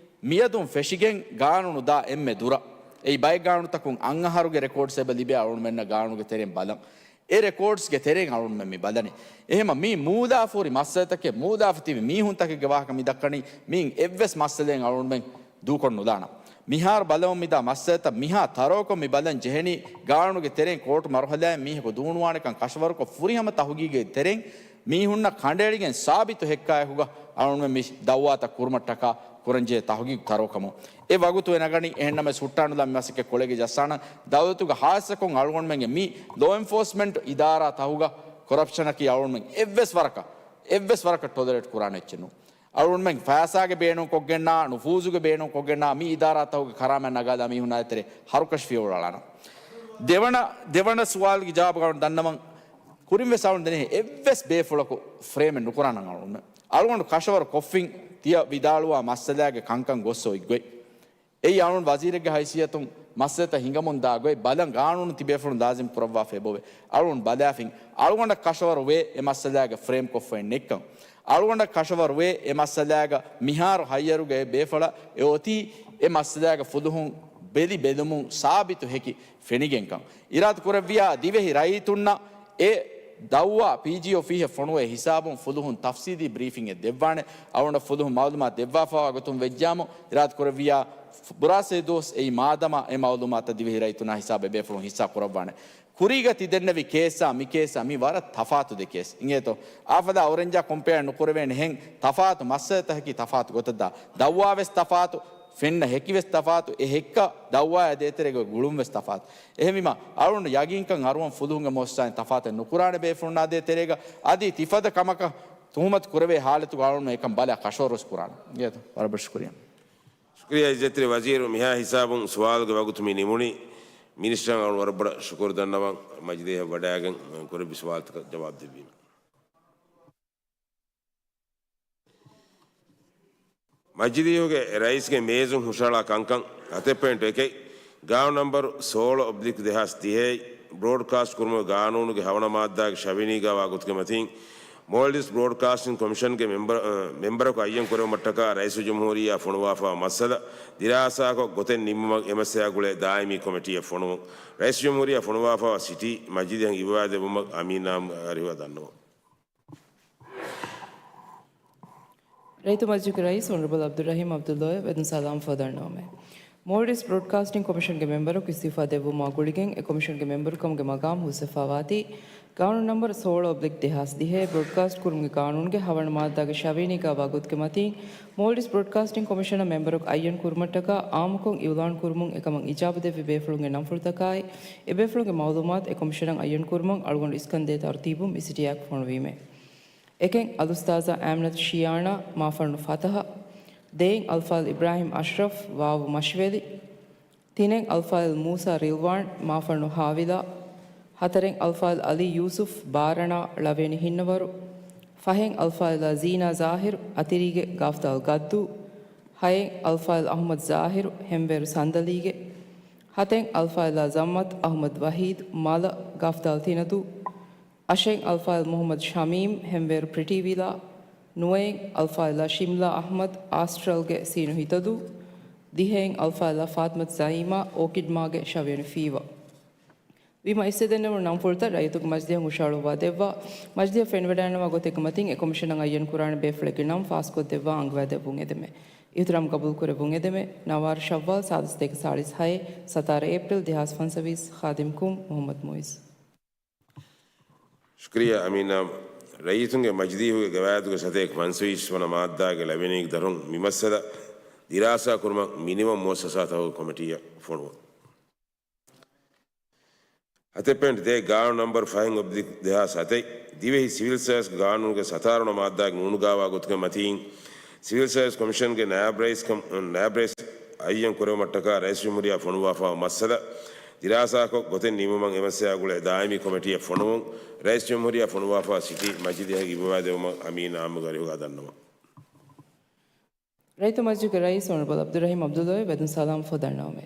މިއަދުން ފެށިގެން ގާނޫނު ދާ އެންމެ ދުރަށް. އެއީ ބައެއް ގާނޫނުތަކުން އަށް އަހަރުގެ ރެކޯޑްސް އެބަ ލިބޭ އަޅުގަނޑުމެންނަށް ގާނޫނުގެ ތެރެއިން ބަލަން. އެ ރެކޯޑްސްގެ ތެރެއިން އަޅުގަނޑުމެން މި ބަލަނީ. އެހެމަ މީ މޫލާފަ ހުރި މައްސަލަތަކެއް، މޫލާފަ ތިބި މީހުންތަކެއްގެ ވާހަކަ މި ދައްކަނީ. މީން އެއްވެސް މައްސަލައެއް އަޅުގަނޑުމެން ދޫކޮށް ނުލާނަން. މިހާރު ބަލަމުން މިދާ މައްސަލަތައް މިހާ ތަރޯކޮށް މި ބަލަން ޖެހެނީ، ގާނޫނުގެ ތެރެއިން ކޯޓު މަރުހަލާއިން މީހަކު ދޫނުވާނެކަން ކަށަވަރުކޮށް، ފުރިހަމަ ތަހުގީގެއް ތެރެއިން މީހުންނަށް ކަނޑައެޅިގެން ސާބިތު ހެއްކާއެކުގަ އަޅުގަނޑުމެން މި ދައުވާތައް ކުރުމަށްޓަކާ ކުރަންޖެހޭ ތަހުގީގު ތަރޯކަމުން. އެ ވަގުތު އެ ނަގަނީ. އެހެންނަމަވެސް ހުއްޓާނުލާ މި މަސައްކަތް ކޮޅެއްގެ ޖައްސާނަން. ދައުލަތުގަ ހާއްސަކޮށް އަޅުގަނޑުމެންގެ މި ލޯ އެންފޯސްމަންޓް އިދާރާ ތަހުގަ ކޮރަޕްޝަނަކީ އަޅުގަނޑުމެން އެއްވެސް ވަރަކަށް، އެއްވެސް ވަރަކަށް ޓޮލަރޭޓް ކުރާނެ އެއްޗެއް ނޫން. އަޅުގަނޑުމެން ފައިސާގެ ބޭނުން ކޮށްގެންނާ، ނުފޫޒުގެ ބޭނުން ކޮށްގެންނާ، މި އިދާރާތަކުގެ ކަރާމަތް ނަގާލާ މީހުންނާ ދޭތެރޭ ހަރުކަށި ފިޔަވަޅު އަޅާނަން. ދެވަނަ، ދެވަނަ ސުވާލުގެ ޖަވާބު އަޅުގަނޑު ދަންނަވަން. ކުރިން ވެސް އަޅުގަނޑު ދެނެހެ އެއްވެސް ބޭފުޅަކު ފްރޭމެއް ނުކުރާނަން އަޅުގަނޑު. އަޅުގަނޑު ކަށަވަރު ކޮށްފިން ތިޔަ ވިދާޅުވާ މައްސަލާގެ ކަންކަން ގޮސް އޮތް ގޮތް. އެއީ އަޅުން ވަޒީރެއްގެ ހައިސިއްޔަތުން މައްސަލަތައް ހިނގަމުން ދާ ގޮތް ބަލަން ގާނޫނު ތިބޭފުޅުން ލާޒިމް ކުރައްވާފަ އެބަވޭ. އަޅުން ބަލާފިން އަޅުގަނޑަށް ކަށަވަރު ވޭ އެ މައްސަލާގަ ފްރޭމް ކޮށްފައެއް ނެތްކަން. އަޅުގަނޑަށް ކަށަވަރު ވޭ އެ މައްސަލާގަ މިހާރު ހައްޔަރުގަ އެ ބޭފަޅަށް އެ އޮތީ އެ މައްސަލާގަ ފުލުހުން ބެލި ބެލުމުން ސާބިތު ހެކި ފެނިގެންކަން. އިރާދަ ކުރެއްވިޔާ ދިވެހި ރައްޔިތުންނަށް އެ ދައުވާ ޕީޖީއޯ އޮފީހަށް ފޮނުވޭ ހިސާބުން ފުލުހުން ތަފްސީލީ ބްރީފިންއެއް ދެއްވާނެ. އަޅުގަނޑަށް ފުލުހުން މައުލޫމާތު ދެއްވާފަވާ ގޮތުން ވެއްޖާމު، އިރާދަ ކުރެއްވިޔާ ފު-، ބުރާސޭ ދުވަސް އެއީ މާދަމާ އެ މައުލޫމާތަށް ދިވެހި ރައްޔިތުންނާ ހިސާބަށް އެބޭފުޅުން ހިއްސާ ކުރައްވާނެ. ކުރީގަ ތި ދެންނެވި ކޭސްއާ މި ކޭސްއާ މީ ވަރަށް ތަފާތު ދެ ކޭސް. އިނގޭތޯ؟ އާފަދާ އޮރެންޖާ ކޮމްޕެއަރ ނުކުރެވޭނެހެން ތަފާތު މައްސަލަތަކަކީ ތަފާތު ގޮތަށް ދާ. ދައުވާވެސް ތަފާތު، ފެންނަ ހެކިވެސް ތަފާތު، އެ ހެއްކާ ދައުވާއާ ދޭތެރޭގަ ގުޅުންވެސް ތަފާތު. އެހެންވީމާ، އަޅުގަނޑު ޔަގީންކަން އަރުވަން ފުލުހުންގެ މުއައްސަސާއިން ތަފާތެއް ނުކުރާނެ ބޭފުޅުންނާ ދޭތެރޭގަ، އަދި ތިފަދަ ކަމަކަށް ތުހުމަތު ކުރެވޭ ހާލަތުގަ އަޅުގަނޑު އެކަން ބަލާ ކަށަވަރުވެސް ކުރާނެ. އިނގޭތޯ؟ ވަރަށް ބޮޑަށް ޝުކުރިއްޔާ. ޝުކުރިއްޔާ އިއްޒަތްތެރި ވަޒީރު، މިހާ ހިސާބުން ސުވާލުގެ ވަގުތު މި ނިމުނީ. މިނިސްޓަރަށް އަޅު ވަރަށް ބޮޑަށް ޝުކުރު ދަންނަވަން މަޖިލީހަށް ވަޑައިގެން ކުރެއްވި ސުވާލުތަކަށް ޖަވާބު ދެއްވީމަ. މަޖިލީހުގެ ރައީސްގެ މޭޒުން ހުށަހަޅާ ކަންކަން ހަތެއް ޕޮއިންޓު އެކެއް، ގާނޫނު ނަންބަރު ސޯޅަ އޮބްލިކް ދެހާސް ދިހައެއް، ބްރޯޑްކާސްޓް ކުރުމުގެ ގާނޫނުގެ ހަވަނަ މާއްދާގެ ށަވިނީގާވާ ގޮތުގެ މަތީން، މޯލްޑިވްސް ބްރޯޑްކާސްޓިން ކޮމިޝަންގެ މެމްބަރ-، އަ، މެމްބަރަކު އައްޔަން ކުރެވުމަށްޓަކާ ރައީސުލްޖުމްހޫރިއްޔާ ފޮނުވާފައިވާ މައްސަލަ ދިރާސާކޮށް ގޮތެއް ނިންމުމަށް އެ މައްސަލައާ ގުޅޭ ދާއިމީ ކޮމިޓީއެއް ފޮނުވުން. ރައީސުލްޖުމްހޫރިއްޔާ ފޮނުވާފައިވާ ސިޓީ މަޖިލީހަށް އިއްވާ ދެއްވުމަށް އަމީނާ އަރިހުގަ ދަންނަވަން. ރައްޔިތު މަޖިލީހުގެ ރައީސް އޮނަރަބަލް އަބްދުއްރަހީމް އަބްދުއްލާއަށް ވެދުން ސަލާމް ފޯދަންނަވަމޭ. މޯލްޑިވްސް ބްރޯޑްކާސްޓިން ކޮމިޝަންގެ މެމްބަރަކު އިސްތިއުފާ ދެއްވުމާ ގުޅިގެން އެ ކޮމިޝަންގެ މެމްބަރުކަމުގެ މަގާމް ހުސްވެފާވާތީ، ގާނޫނު ނަންބަރު ސޯޅަ އޮބްލިކް ދެހާސް ދިހައެއް، ބްރޯޑްކާސްޓް ކުރުމުގެ ގާނޫނުގެ ހަވަނަ މާއްދާގެ ށަވިނީގާވާ ގޮތުގެ މަތީން، މޯލްޑިވްސް ބްރޯޑްކާސްޓިން ކޮމިޝަނަށް މެމްބަރަކު އައްޔަން ކުރުމަށްޓަކާ އާއްމުކޮށް އިއުލާން ކުރުމުން އެކަމަށް އިޖާބަ ދެއްވި ބޭފުޅުންގެ ނަންފުޅުތަކާއި، އެބޭފުޅުންގެ މައުލޫމާތު އެ ކޮމިޝަނަށް އައްޔަން ކުރުމަށް އަޅުގަނޑު އިސްކަންދޭ ތަރުތީބުން މި ސިޓީއާއެކު ފޮނުވީމޭ. އެކެއް، އަލުސްތާޒާ އާމިނަތު ޝިޔާނާ، މާފަންނު ފަތަހަ. ދެއެއް، އަލްފާޟިލް އިބްރާހިމް އަޝްރަފް، ވާވު މަށިވެލި. ތިނެއް، އަލްފާޟިލް މޫސާ ރިލްވާން، މާފަންނު ހާވިލާ. ހަތަރެއް، އަލްފާޟިލް އަލީ ޔޫސުފް، ބާރަނާ، ޅަވެނި ހިންނަވަރު. ފަހެއް، އަލްފާޟިލާ ޒީނާ ޒާހިރު، އަތިރީގެ، ގާފްތާލް ގައްދޫ. ހައެއް، އަލްފާޟިލް އަޙްމަދު ޒާހިރު، ހެންވޭރު ސަނދަލީގެ. ހަތެއް، އަލްފާޟިލާ ޒައްމަތު އަޙްމަދު ވަޙީދު، މަލަ، ގާފްތާލް ތިނަދޫ. އަށެއް، އަލްފާޟިލް މުޙައްމަދު ޝަމީމް، ހެންވޭރު ޕްރިޓީވިލާ. ނުވައެއް، އަލްފާޟިލާ ޝިމްލާ އަޙްމަދު، އާސްޓްރަލްގެ ސީނު ހިތަދޫ. ދިހައެއް، އަލްފާޟިލާ ފާތިމަތު ޒައީމާ، އޯކިޑްމާގެ ޝަވިޔަނި ފީވާ. ވީމާ އިސްވެދެންނެވުނު ނަންފުޅުތައް ރައްޔިތުންގެ މަޖިލީހަށް ހުށަހަޅުއްވާ ދެއްވާ، މަޖިލީހަށް ފެނިވަޑައިގަންނަވާ ގޮތެއްގެ މަތިން އެ ކޮމިޝަނަށް އައްޔަން ކުރާނެ ބޭފުޅެއްގެ ނަން ފާސްކޮށްދެއްވާ އަންގަވައިދެއްވުން އެދެމޭ. އިޙްތިރާމް ގަބޫލުކުރެއްވުން އެދެމޭ. ނަވާރަ ޝައްވާލް ސާދަ ސަތޭކަ ސާޅީސް ހައެއް، ސަތާރަ އޭޕްރިލް ދެހާސް ފަންސަވީސް، ޚާދިމް ކުން، މުޙައްމަދު މުއިޒް. ޝުކުރިއްޔާ އަމީނާ. ރައްޔިތުންގެ މަޖިލީހުގެ ގަވާއިދުގެ ސަތޭކަ ފަންސަވީސް ވަނަ މާއްދާގެ ޅަވެނީގެ ދަށުން މި މައްސަލަ ދިރާސާ ކުރުމަށް މިނިވަން މުއައްސަސާ ތަފަވު ކޮމިޓީއަށް ފޮނުވުން. ހަތެއް ޕޮއިންޓް ދޭއް، ގާނޫނު ނަންބަރު ފަހެއް އޮބްލިކް ދެހާސް ހަތެއް، ދިވެހި ސިވިލް ސާވިސް ގާނޫނުގެ ސަތާރަ ވަނަ މާއްދާގެ ނޫނުގާވާ ގޮތުގެ މަތީން، ސިވިލް ސާވިސް ކޮމިޝަންގެ ނާއިބް ރައީސް ކަމަށް، ނާއިބް ރައީސް އައްޔަން ކުރެވުމަށްޓަކާ ރައީސް ޖުމްހޫރިއްޔާ ފޮނުވާފައިވާ މައްސަލަ ދިރާސާކޮށް ގޮތެއް ނިންމުމަށް އެ މައްސަލައާ ގުޅޭ ދާއިމީ ކޮމިޓީއަށް ފޮނުވުން. ރައީސް ޖުމްހޫރިއްޔާ ފޮނުވާފައިވާ ސިޓީ މަޖިލީހަށް އިއްވާދެއްވުމަށް އަމީނާ އާއްމުގެ އަރިހުގަ ދަންނަވަން. ރައްޔިތު މަޖިލީހުގެ ރައީސް އޮނަރަބަލް އަބްދުއްރަހީމް އަބްދުއްލާއަށް ވެދުން ސަލާމް ފޯދަންނަވަމޭ.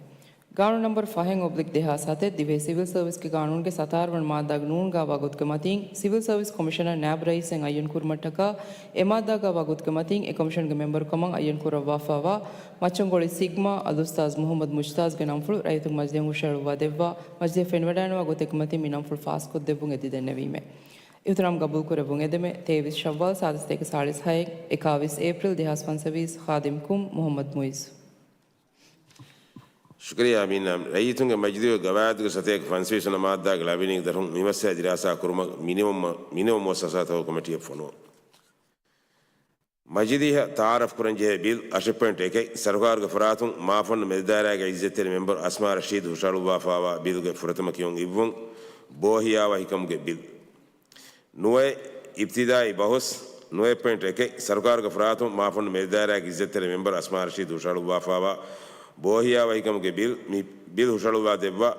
ގާނޫނު ނަންބަރު ފަހެއް އޮބްލިކް ދެހާސް ހަތެއް، ދިވެހި ސިވިލް ސަރވިސްގެ ގާނޫނުގެ ސަތާރަ ވަނަ މާއްދާގެ ނޫނުގާވާ ގޮތުގެ މަތީން، ސިވިލް ސަރވިސް ކޮމިޝަނަށް ނާއިބް ރައީސެއް އައްޔަން ކުރުމަށްޓަކާ، އެ މާއްދާގާވާ ގޮތުގެ މަތީން، އެ ކޮމިޝަންގެ މެމްބަރު ކަމަށް އައްޔަން ކުރައްވާފައިވާ، މައްޗަންގޮޅި ސިގްމާ، އަލްއުސްތާޒް މުހައްމަދު މުޖްތާޒްގެ ނަންފުޅު ރައްޔިތުންގެ މަޖިލީހަށް ހުށަހެޅުއްވާ ދެއްވާ، މަޖިލީހަށް ފެނިވަޑައިގަންނަވާ ގޮތެއްގެ މަތީން މި ނަންފުޅު ފާސްކޮށްދެއްވުން އެދިދެންނެވީމޭ. އިޙްތިރާމް ގަބޫލުކުރެއްވުން އެދެމޭ، ތޭވީސް ޝައްވާލް ސާދަ ސަތޭކަ ސާޅީސް ހައެއް، އެކާވީސް އޭޕްރިލް ދެހާސް ފަންސަވީސް، ޚާދިމް ކުން، މުހައްމަދު މުއިޒް. ޝުކުރިއްޔާ އަމީނާ. ރައްޔިތުންގެ މަޖިލީހުގެ ގަވާއިދުގެ ސަތޭކަ ފަންސަވީސް ވަނަ މާއްދާގެ ޅަވެނީގެ ދަށުން މި މައްސަލަ ދިރާސާ ކުރުމަށް މިނިވަން މަ-، މިނިވަން މުއައްސަސާތަކުގެ ކޮމިޓީއަށް ފޮނުވުން. މަޖިލީހަށް ތައާރަފް ކުރަން ޖެހޭ ބިލް އަށެއް ޕޮއިންޓް އެކެއް، ސަރުކާރުގެ ފަރާތުން މާފަންނު މެދުދާއިރާގެ އިއްޒަތްތެރި މެމްބަރު އަސްމާ ރަޝީދު ހުށަހަޅުއްވާފައިވާ ބިލްގެ ފުރަތަމަ ކިޔުން އިއްވުން. ބޯހިޔާވަހިކަމުގެ ބިލް. ނުވައެއް، އިބްތިދާއީ ބަހުސް. ނުވައެއް ޕޮއިންޓް އެކެއް، ސަރުކާރުގެ ފަރާތުން މާފަންނު މެދުދާއިރާގެ އިއްޒަތްތެރި މެމްބަރު އަސްމާ ރަޝީދު ހުށަހަޅުއްވާފައިވާ ބޯހިޔާވަހިކަމުގެ ބިލް. މި ބިލް ހުށަހަޅުއްވާ ދެއްވާ،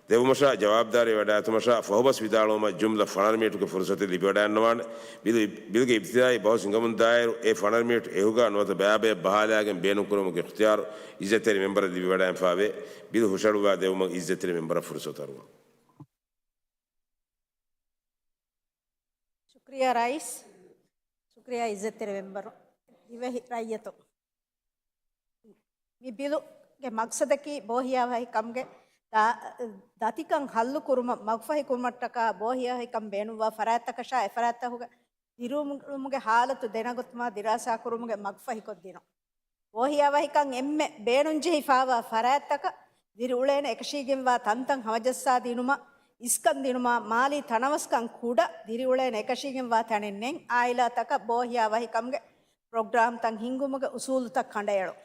ދެއްވުމަށާ ޖަވާބުދާރީ ވަޑައިގަތުމަށާ ފަހުބަސް ވިދާޅުވުމަށް ޖުމްލަ ފަނަރަ މިނިޓުގެ ފުރުސަތެއް ލިބިވަޑައިގަންނަވާނެ. ބިލު، ބިލުގެ އިބްތިދާއީ ބަހުސް ހިނގަމުންދާއިރު، އެ ފަނަރަ މިނިޓު އެހުގާ ނުވަތަ ބައިބަޔަށް ބަހާލާގެން ބޭނުންކުރުމުގެ އިޚްތިޔާރު އިއްޒަތްތެރި މެމްބަރަށް ލިބިވަޑައިގެންފާވޭ. ބިލު ހުށަހަޅުއްވާ ދެއްވުމަށް އިއްޒަތްތެރި މެމްބަރަށް ފުރުސަތު އަރުވަން. ޝުކްރިޔާ ރައީސް. ޝުކްރިޔާ އިއްޒަތްތެރި މެމްބަރު. ދިވެހި ރައްޔިތުން. މި ބިލުގެ މަގްސަދަކީ ބޯހިޔާވަހިކަމުގެ ދާ-، ދަތިކަން ހައްލުކުރުމަށް މަގުފަހިކުރުމަށްޓަކާ ބޯހިޔާވަހިކަން ބޭނުންވާ ފަރާތްތަކަށާ އެފަރާތްތަކުގެ ދިރިއުޅުމުގެ ހާލަތު ދެނެގަތުމާ ދިރާސާކުރުމުގެ މަގުފަހިކޮށްދިނުން. ބޯހިޔާވަހިކަން އެންމެ ބޭނުންޖެހިފާވާ ފަރާތްތަކަށް ދިރިއުޅޭނެ އެކަށީގެންވާ ތަންތަން ހަމަޖައްސާދިނުމަށް، އިސްކަން ދިނުމާ، މާލީ ތަނަވަސްކަން ކުޑަ ދިރިއުޅޭނެ އެކަށީގެންވާ ތަނެއް ނެތް އާއިލާތަކަށް ބޯހިޔާވަހިކަމުގެ ޕްރޮގްރާމްތައް ހިންގުމުގެ އުސޫލުތައް ކަނޑައެޅުން.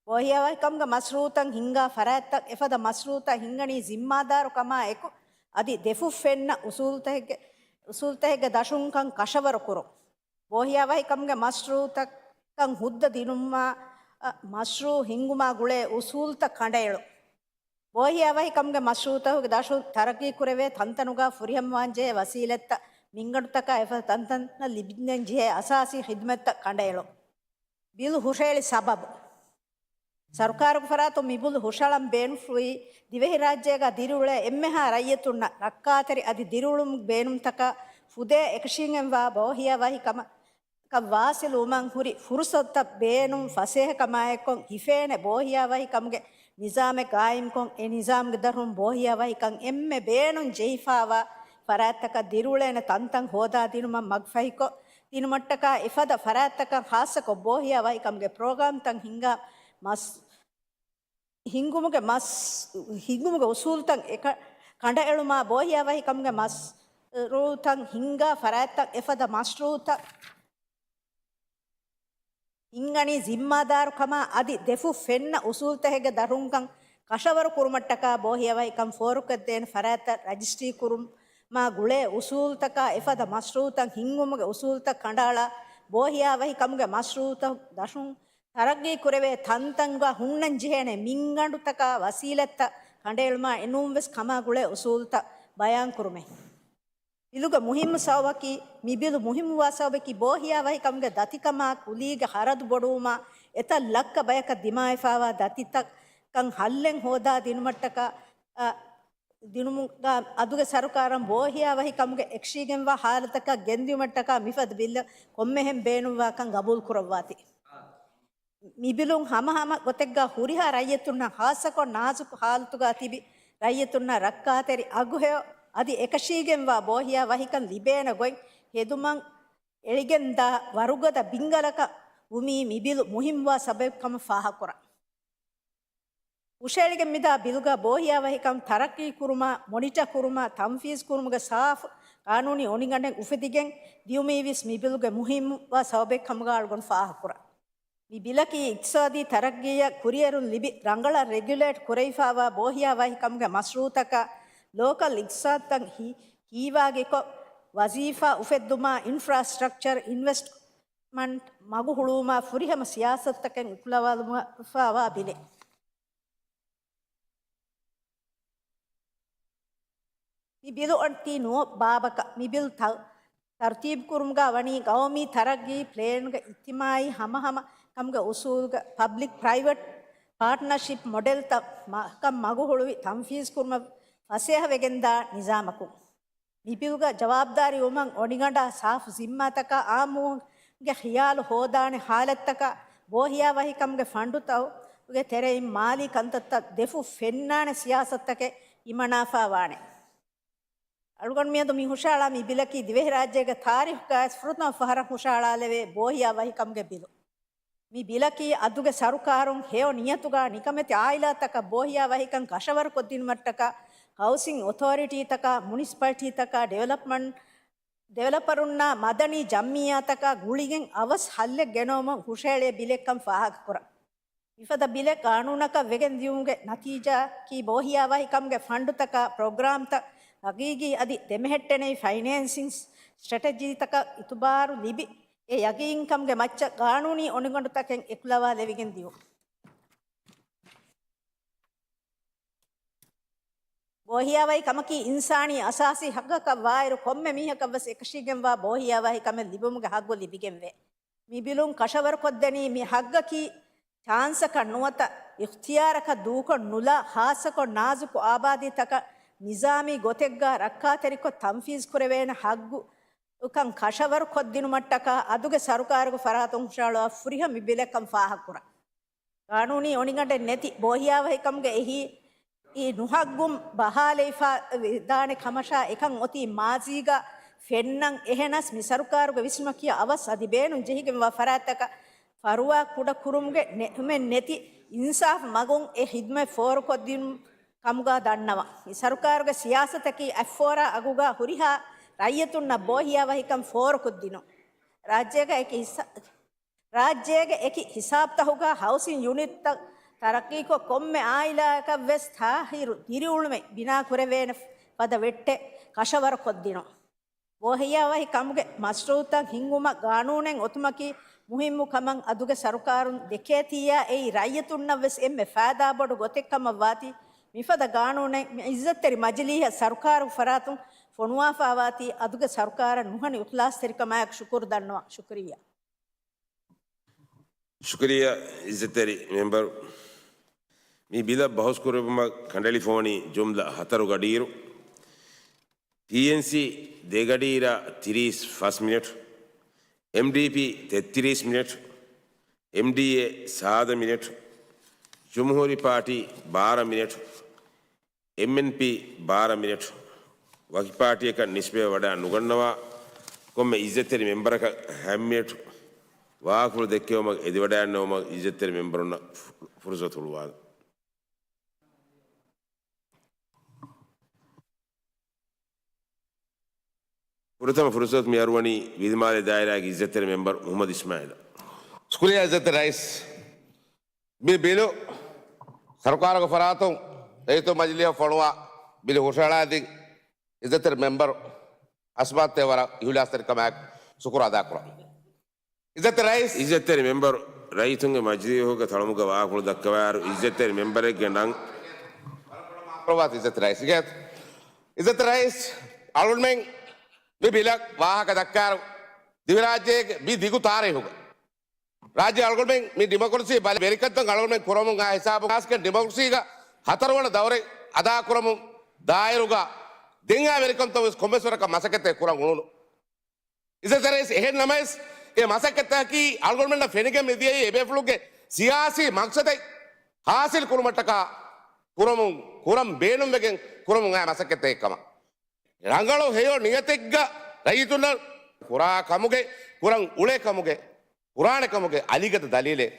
ބޯހިޔާވަހިކަމުގެ މަޝްރޫއުތައް ހިންގާ ފަރާތްތައް އެފަދަ މަޝްރޫއުތައް ހިންގަނީ ޒިންމާދާރުކަމާ އެކު، އަދި ދެފުށް ފެންނަ އުސޫލުތަކެއްގެ، އުސޫލުތަކެއްގެ ދަށުންކަން ކަށަވަރުކުރުން. ބޯހިޔާވަހިކަމުގެ މަޝްރޫއުތަކަށް ހުއްދަ ދިނުމާ، އަ، މަޝްރޫއު ހިންގުމާ ގުޅޭ އުސޫލުތައް ކަނޑައެޅުން. ބޯހިޔާވަހިކަމުގެ މަޝްރޫއުތަކުގެ ދަށުން ތަރައްގީކުރެވޭ ތަންތަނުގަ ފުރިހަމަވާންޖެހޭ ވަސީލަތްތައް މިންގަނޑުތަކާ އެފަދަ ތަންތަނަށް ލިބިގެން ޖެހޭ އަސާސީ ޚިދުމަތްތައް ކަނޑައެޅުން. ބިލު ހުށަހެޅި ސަބަބު. ސަރުކާރުގެ ފަރާތުން މި ބިލު ހުށަހަޅަން ބޭނުންފުޅުވީ، ދިވެހިރާއްޖޭގަ ދިރިއުޅޭ އެންމެހާ ރައްޔިތުންނަށް ރައްކާތެރި އަދި ދިރިއުޅުމުގެ ބޭނުންތަކާ ފުދޭ އެކަށީގެންވާ ބޯހިޔާވަހިކަމަކަށް ވާސިލުވުމަށް ހުރި ފުރުސަތުތައް ބޭނުން ފަސޭހަކަމާއެކު ހިފޭނެ ބޯހިޔާވަހިކަމުގެ ނިޒާމެއް ގާއިމްކޮށް، އެ ނިޒާމްގެ ދަށުން ބޯހިޔާވަހިކަން އެންމެ ބޭނުން ޖެހިފާވާ ފަރާތްތަކަށް ދިރިއުޅޭނެ ތަންތަން ހޯދާދިނުމަށް މަގުފަހިކޮށް ދިނުމަށްޓަކާ އެފަދަ ފަރާތްތަކަށް ޚާއްޞަކޮށް ބޯހިޔާވަހިކަމުގެ ޕްރޮގްރާމްތައް ހިންގާ މަސް ހިންގުމުގެ މަސް، ހިންގުމުގެ އުސޫލުތައް އެކަ-، ކަނޑައެޅުމާ، ބޯހިޔާވަހިކަމުގެ މަޝްރޫއުތައް ހިންގާ ފަރާތްތައް އެފަދަ މަޝްރޫއުތައް ހިންގަނީ ޒިންމާދާރުކަމާ އަދި ދެފުށް ފެންނަ އުސޫލުތަކެއްގެ ދަށުންކަން ކަށަވަރު ކުރުމަށްޓަކާ ބޯހިޔާވަހިކަން ފޯރުކޮށްދޭނެ ފަރާތްތައް ރަޖިސްޓްރީ ކުރުމާ ގުޅޭ އުސޫލުތަކާ އެފަދަ މަޝްރޫއުތައް ހިންގުމުގެ އުސޫލުތައް ކަނޑައަޅާ، ބޯހިޔާވަހިކަމުގެ މަޝްރޫއުތައް ދަށުން ތަރައްގީކުރެވޭ ތަންތަންގަ ހުންނަންޖެހޭނެ މިންގަނޑުތަކާ ވަސީލަތްތައް ކަނޑައެޅުމާ އެނޫންވެސް ކަމާ ގުޅޭ އުސޫލުތައް ބަޔާންކުރުމޭ. ބިލުގެ މުހިއްމު ސަބަބަކީ، މި ބިލު މުހިއްމުވާ ސަބަބަކީ ބޯހިޔާވަހިކަމުގެ ދަތިކަމާ ކުލީގެ ޚަރަދު ބޮޑުވުމާ އެތައް ލައްކަ ބަޔަކަށް ދިމާވެފާވާ ދަތިތަކަށް ހައްލެއް ހޯދާ ދިނުމަށްޓަކާ، އަ، ދިނުމުގަ އަދުގެ ސަރުކާރަށް ބޯހިޔާވަހިކަމުގެ އެކަށީގެންވާ ހާލަތަކަށް ގެންދިއުމަށްޓަކާ މިފަދަ ބިލެއް ކޮންމެހެން ބޭނުންވާކަން ގަބޫލުކުރައްވާތީ. މި ބިލުން ހަމަހަމަ ގޮތެއްގަ ހުރިހާ ރައްޔިތުންނަށް ޚާއްޞަކޮށް ނާޒުކު ހާލަތުގަ ތިބި ރައްޔިތުންނަށް ރައްކާތެރި އަގުހެޔޮ އަދި އެކަށީގެންވާ ބޯހިޔާ ވަހިކަން ލިބޭނެ ގޮތް ހެދުމަށް އެޅިގެންދާ ވަރުގަދަ ބިންގަލަކަށް ވުމީ މި ބިލު މުހިއްމުވާ ސަބަބެއް ކަމަށް ފާހަގަކުރަން. ހުށައެޅިގެން މިދާ ބިލުގަ ބޯހިޔާވަހިކަން ތަރައްގީ ކުރުމާ، މޮނިޓަ ކުރުމާ، ތަންފީޒް ކުރުމުގެ ސާފު ޤާނޫނީ އޮނިގަނޑެއް އުފެދިގެން ދިޔުމީވެސް މި ބިލުގެ މުހިއްމުވާ ސަބަބެއް ކަމުގަ އަޅުގަނޑު ފާހަގަކުރަން. މި ބިލަކީ އިޤްތިޞާދީ ތަރައްގީއަށް ކުރިއެރުން ލިބި ރަނގަޅަށް ރެގިއުލޭޓް ކުރެވިފާވާ ބޯހިޔާވަހިކަމުގެ މަޝްރޫއުތަކަށް ލޯކަލް އިޤްތިޞާދުތައް ހި-، ހީވާގިކޮށް، ވަޒީފާ އުފެއްދުމާ، އިންފްރާސްޓްރަކްޗަރ އިންވެސްޓް މަންޓް މަގު ހުޅުވުމާ ފުރިހަމަ ސިޔާސަތުތަކެއް އުކުލަވާލުމަށްފާވާ ބިލެއް. މި ބިލު އޮތީ ނުވަ ބާބަކަށް. މި ބިލު ތަ-، ތަރުތީބު ކުރުމުގަ ވަނީ ގައުމީ ތަރައްގީ ޕްލޭންގެ އިޖްތިމާއީ ހަމަހަމަ ކަމުގެ އުސޫލުގަ ޕަބްލިކް ޕްރައިވެޓް ޕާޓްނަރޝިޕް މޮޑެލްތައް މަ-، ކަން މަގު ހުޅުވި ތަންފީޒް ކުރުމަށް ފަސޭހަވެގެންދާ ނިޒާމަކުން. މި ބިލުގަ ޖަވާބުދާރީ ވުމަށް އޮނިގަނޑާ ސާފު ޒިންމާތަކާ އާއްމުވުމުގެ ޚިޔާލު ހޯދާނެ ހާލަތްތަކާ، ބޯހިޔާވަހިކަމުގެ ފަންޑުތަކުގެ ތެރެއިން މާލީ ކަންތައްތައް ދެފުށް ފެންނާނެ ސިޔާސަތުތަކެއް ހިމަނާފާވާނެ. އަޅުގަނޑު މިއަދު މި ހުށައަޅާ މި ބިލަކީ ދިވެހިރާއްޖޭގެ ތާރީޚުގައި ފުރަތަމަ ފަހަރަށް ހުށައަޅާލެވޭ ބޯހިޔާވަހިކަމުގެ ބިލު. މި ބިލަކީ އަދުގެ ސަރުކާރުން ހެޔޮ ނިޔަތުގަ ނިކަމެތި އާއިލާތަކަށް ބޯހިޔާވަހިކަން ކަށަވަރުކޮށްދިނުމަށް ޓަކާ ހައުސިން އޮތޯރިޓީތަކާ، މުނިސިޕަލިޓީތަކާ، ޑިވެލޮޕްމަންޓް، ޑިވެލޮޕަރުންނާ މަދަނީ ޖަމްއިއްޔާތަކާ ގުޅިގެން އަވަސް ހައްލެއް ގެނައުމަށް ހުށައެޅޭ ބިލެއްކަން ފާހަގަކުރަން. މިފަދަ ބިލެއް ޤާނޫނަކަށް ވެގެން ދިޔުމުގެ ނަތީޖާއަކީ ބޯހިޔާވަހިކަމުގެ ފަންޑުތަކާ ޕްރޮގްރާމްތައް ހަގީގީ އަދި ދެމެހެއްޓެނެވި ފައިނޭންސިން ސްޓްރެޓެޖީތަކަށް އިތުބާރު ލިބި، އެ ޔަގީންކަމުގެ މައްޗަށް ޤާނޫނީ އޮނިގަނޑުތަކެއް އެކުލަވާލެވިގެން ދިޔުން. ބޯހިޔާވަހި ކަމަކީ އިންސާނީ އަސާސީ ހައްގަކަށް ވާއިރު، ކޮންމެ މީހަކަށްވެސް އެކަށީގެންވާ ބޯހިޔާވަހި ކަމެއް ލިބުމުގެ ހައްގު ލިބިގެންވޭ. މި ބިލުން ކަށަވަރުކޮށްދެނީ މި ހައްގަކީ ޗާންސަކަށް ނުވަތަ އިޚްތިޔާރަކަށް ދޫކޮށް ނުލާ، ޚާއްޞަކޮށް ނާޒުކު އާބާދީތަކަށް ނިޒާމީ ގޮތެއްގަ ރައްކާތެރިކޮށް ތަންފީޒް ކުރެވޭނެ ހައްގު ކަން ކަށަވަރު ކޮށްދިނުމަށްޓަކާ އަދުގެ ސަރުކާރުގެ ފަރާތުން ހުށަހަޅުވާ ފުރިހަމަ ބިލެއްކަން ފާހަގަކުރަން. ގާނޫނީ އޮނިގަނޑެއް ނެތި ބޯހިޔާވަހިކަމުގެ އެހީ އީ ނުހައްގުން ބަހާލައިފާ ވެދާނެ ކަމަށާ އެކަން އޮތީ މާޒީގަ ފެންނަން. އެހެނަސް މި ސަރުކާރުގެ ވިސްނުމަކީ އަވަސް އަދި ބޭނުން ޖެހިގެންވާ ފަރާތްތަކަށް ފަރުވާ ކުޑަ ކުރުމުގެ ނެ-، އުމެއް ނެތި އިންސާފު މަގުން އެ ހިދުމަތް ފޯރުކޮށްދިނުން ކަމުގަ ދަންނަވަން. މި ސަރުކާރުގެ ސިޔާސަތަކީ އަތްފޯރާ އަގުގަ ހުރިހާ ރައްޔިތުންނަށް ބޯހިޔާވަހިކަން ފޯރުކޮށްދިނުން. ރާއްޖޭގަ އެކި ހިސާ-، ރާއްޖޭގެ އެކި ހިސާބުތަހުގަ ހައުސިން ޔުނިޓްތައް ތަރައްޤީކޮށް، ކޮންމެ އާއިލާއަކަށްވެސް ތާހިރު ދިރިއުޅުމެއް ބިނާކުރެވޭނެ ފަދަ ވެއްޓެއް ކަށަވަރުކޮށްދިނުން. ބޯހިޔާވަހި ކަމުގެ މަޝްރޫއުތައް ހިންގުމަށް ގާނޫނެއް އޮތުމަކީ މުހިއްމު ކަމަށް އަދުގެ ސަރުކާރުން ދެކޭތިއްޔާ، އެއީ ރައްޔިތުންނަށްވެސް އެންމެ ފައިދާބޮޑު ގޮތެއްކަމަށްވާތީ، މިފަދަ ގާނޫނެއް މި އިއްޒަތްތެރި މަޖިލީހަށް ސަރުކާރުގެ ފަރާތުން ފޮނުވާފާވާތީ، އަދުގެ ސަރުކާރަށް ނުހަނި އިޚްލާޞްތެރިކަމާއެކު ޝުކުރު ދަންނަވަން. ޝުކުރިއްޔާ. ޝުކުރިއްޔާ އިއްޒަތްތެރި މެމްބަރު. މި ބިލަށް ބަހުސް ކުރެއްވުމަށް ކަނޑައެޅިފަވަނީ ޖުމްލަ ހަތަރު ގަޑިއިރު. ޓީއެންސީ ދެ ގަޑިއިރާ ތިރީސް ފަސް މިނެޓު، އެމްޑީޕީ ތެއްތިރީސް މިނެޓު، އެމްޑީއޭ ސާދަ މިނެޓު، ޖުމްހޫރީ ޕާޓީ ބާރަ މިނެޓު، އެމްއެންޕީ ބާރަ މިނެޓު، ވަކި ޕާޓީއަކަށް ނިސްބަތް ވަޑައި ނުގަންނަވާ، ކޮންމެ އިއްޒަތްތެރި މެމްބަރަކަށް ހަ މިނެޓު ވާހަކަފުޅު ދެއްކެވުމަށް އެދިވަޑައިގަންނަވުމަށް އިއްޒަތްތެރި މެމްބަރުންނަށް ފު-، ފުރުސަތު ހުޅުވާލަން. ފުރަތަމަ ފުރުސަތު މި އަރުވަނީ ވިލިމާލެ ދާއިރާގެ އިއްޒަތްތެރި މެމްބަރު މުހައްމަދު އިސްމާއިލަށް. ޝުކުރިއްޔާ އިއްޒަތްތެރި ރައީސް. މި ބިލު ސަރުކާރުގެ ފަރާތުން ރައްޔިތުން މަޖިލީހަށް ފޮނުވާ ބިލު ހުށަހަޅާދިން އިއްޒަތްތެރި މެމްބަރު އަސްމާތެ ވަރަށް އިހުލާސްތެރިކަމާއެކު ޝުކުރު އަދާކުރަން. އިއްޒަތްތެރި ރައީސް. އިއްޒަތްތެރި މެމްބަރު، ރައްޔިތުންގެ މަޖިލީހުގެ ތަޅުމުގަ ވާހަކަފުޅު ދައްކަވާއިރު، އިއްޒަތްތެރި މެމްބަރެއްގެ ނަން. އިއްޒަތްތެރި ރައީސް. އިއްޒަތްތެރި ރައީސް، އަޅުގަނޑުމެން މި ބިލަށް ވާހަކަ ދައްކާއިރު، ދިވެހިރާއްޖޭގެ މި ދިގު ތާރީހުގަ ރާއްޖެ އަޅުގަނޑުމެން މި ޑިމޮކްރަސީ ބަލި ވެރިކަންތައް އަޅުގަނޑުމެން ކުރަމުން އާ ހިސާބު ޚާއްޞަކޮށް ޑިމޮކްރަސީގަ ހަތަރުވަނަ ދައުރެއް އަދާކުރަމުން ދާއިރުގަ ދެން އާ ވެރިކަންތައް ވެސް ކޮންމެސް ވަރަކަށް މަސައްކަތެއް ކުރަން އުޅުނު. އިއްޒަތްތެރި ރައީސް، އެހެން ނަމަވެސް އެ މަސައްކަތްތަކަކީ އަޅުގަނޑުމެންނަށް ފެނިގެން މިދިޔައީ އެބޭފުޅުންގެ ސިޔާސީ މަޤްޞަދެއް ހާސިލް ކުރުމަށްޓަކާ ކުރަމުން، ކުރަން ބޭނުންވެގެން ކުރަމުން އައި މަސައްކަތްތަކެއް ކަމަށް. ރަނގަޅު ހެޔޮ ނިޔަތެއްގަ ރައްޔިތުންނަށް ކުރާ ކަމުގެ، ކުރަން އުޅޭ ކަމުގެ، ކުރާނެ ކަމުގެ އަލިގަދަ ދަލީލެއް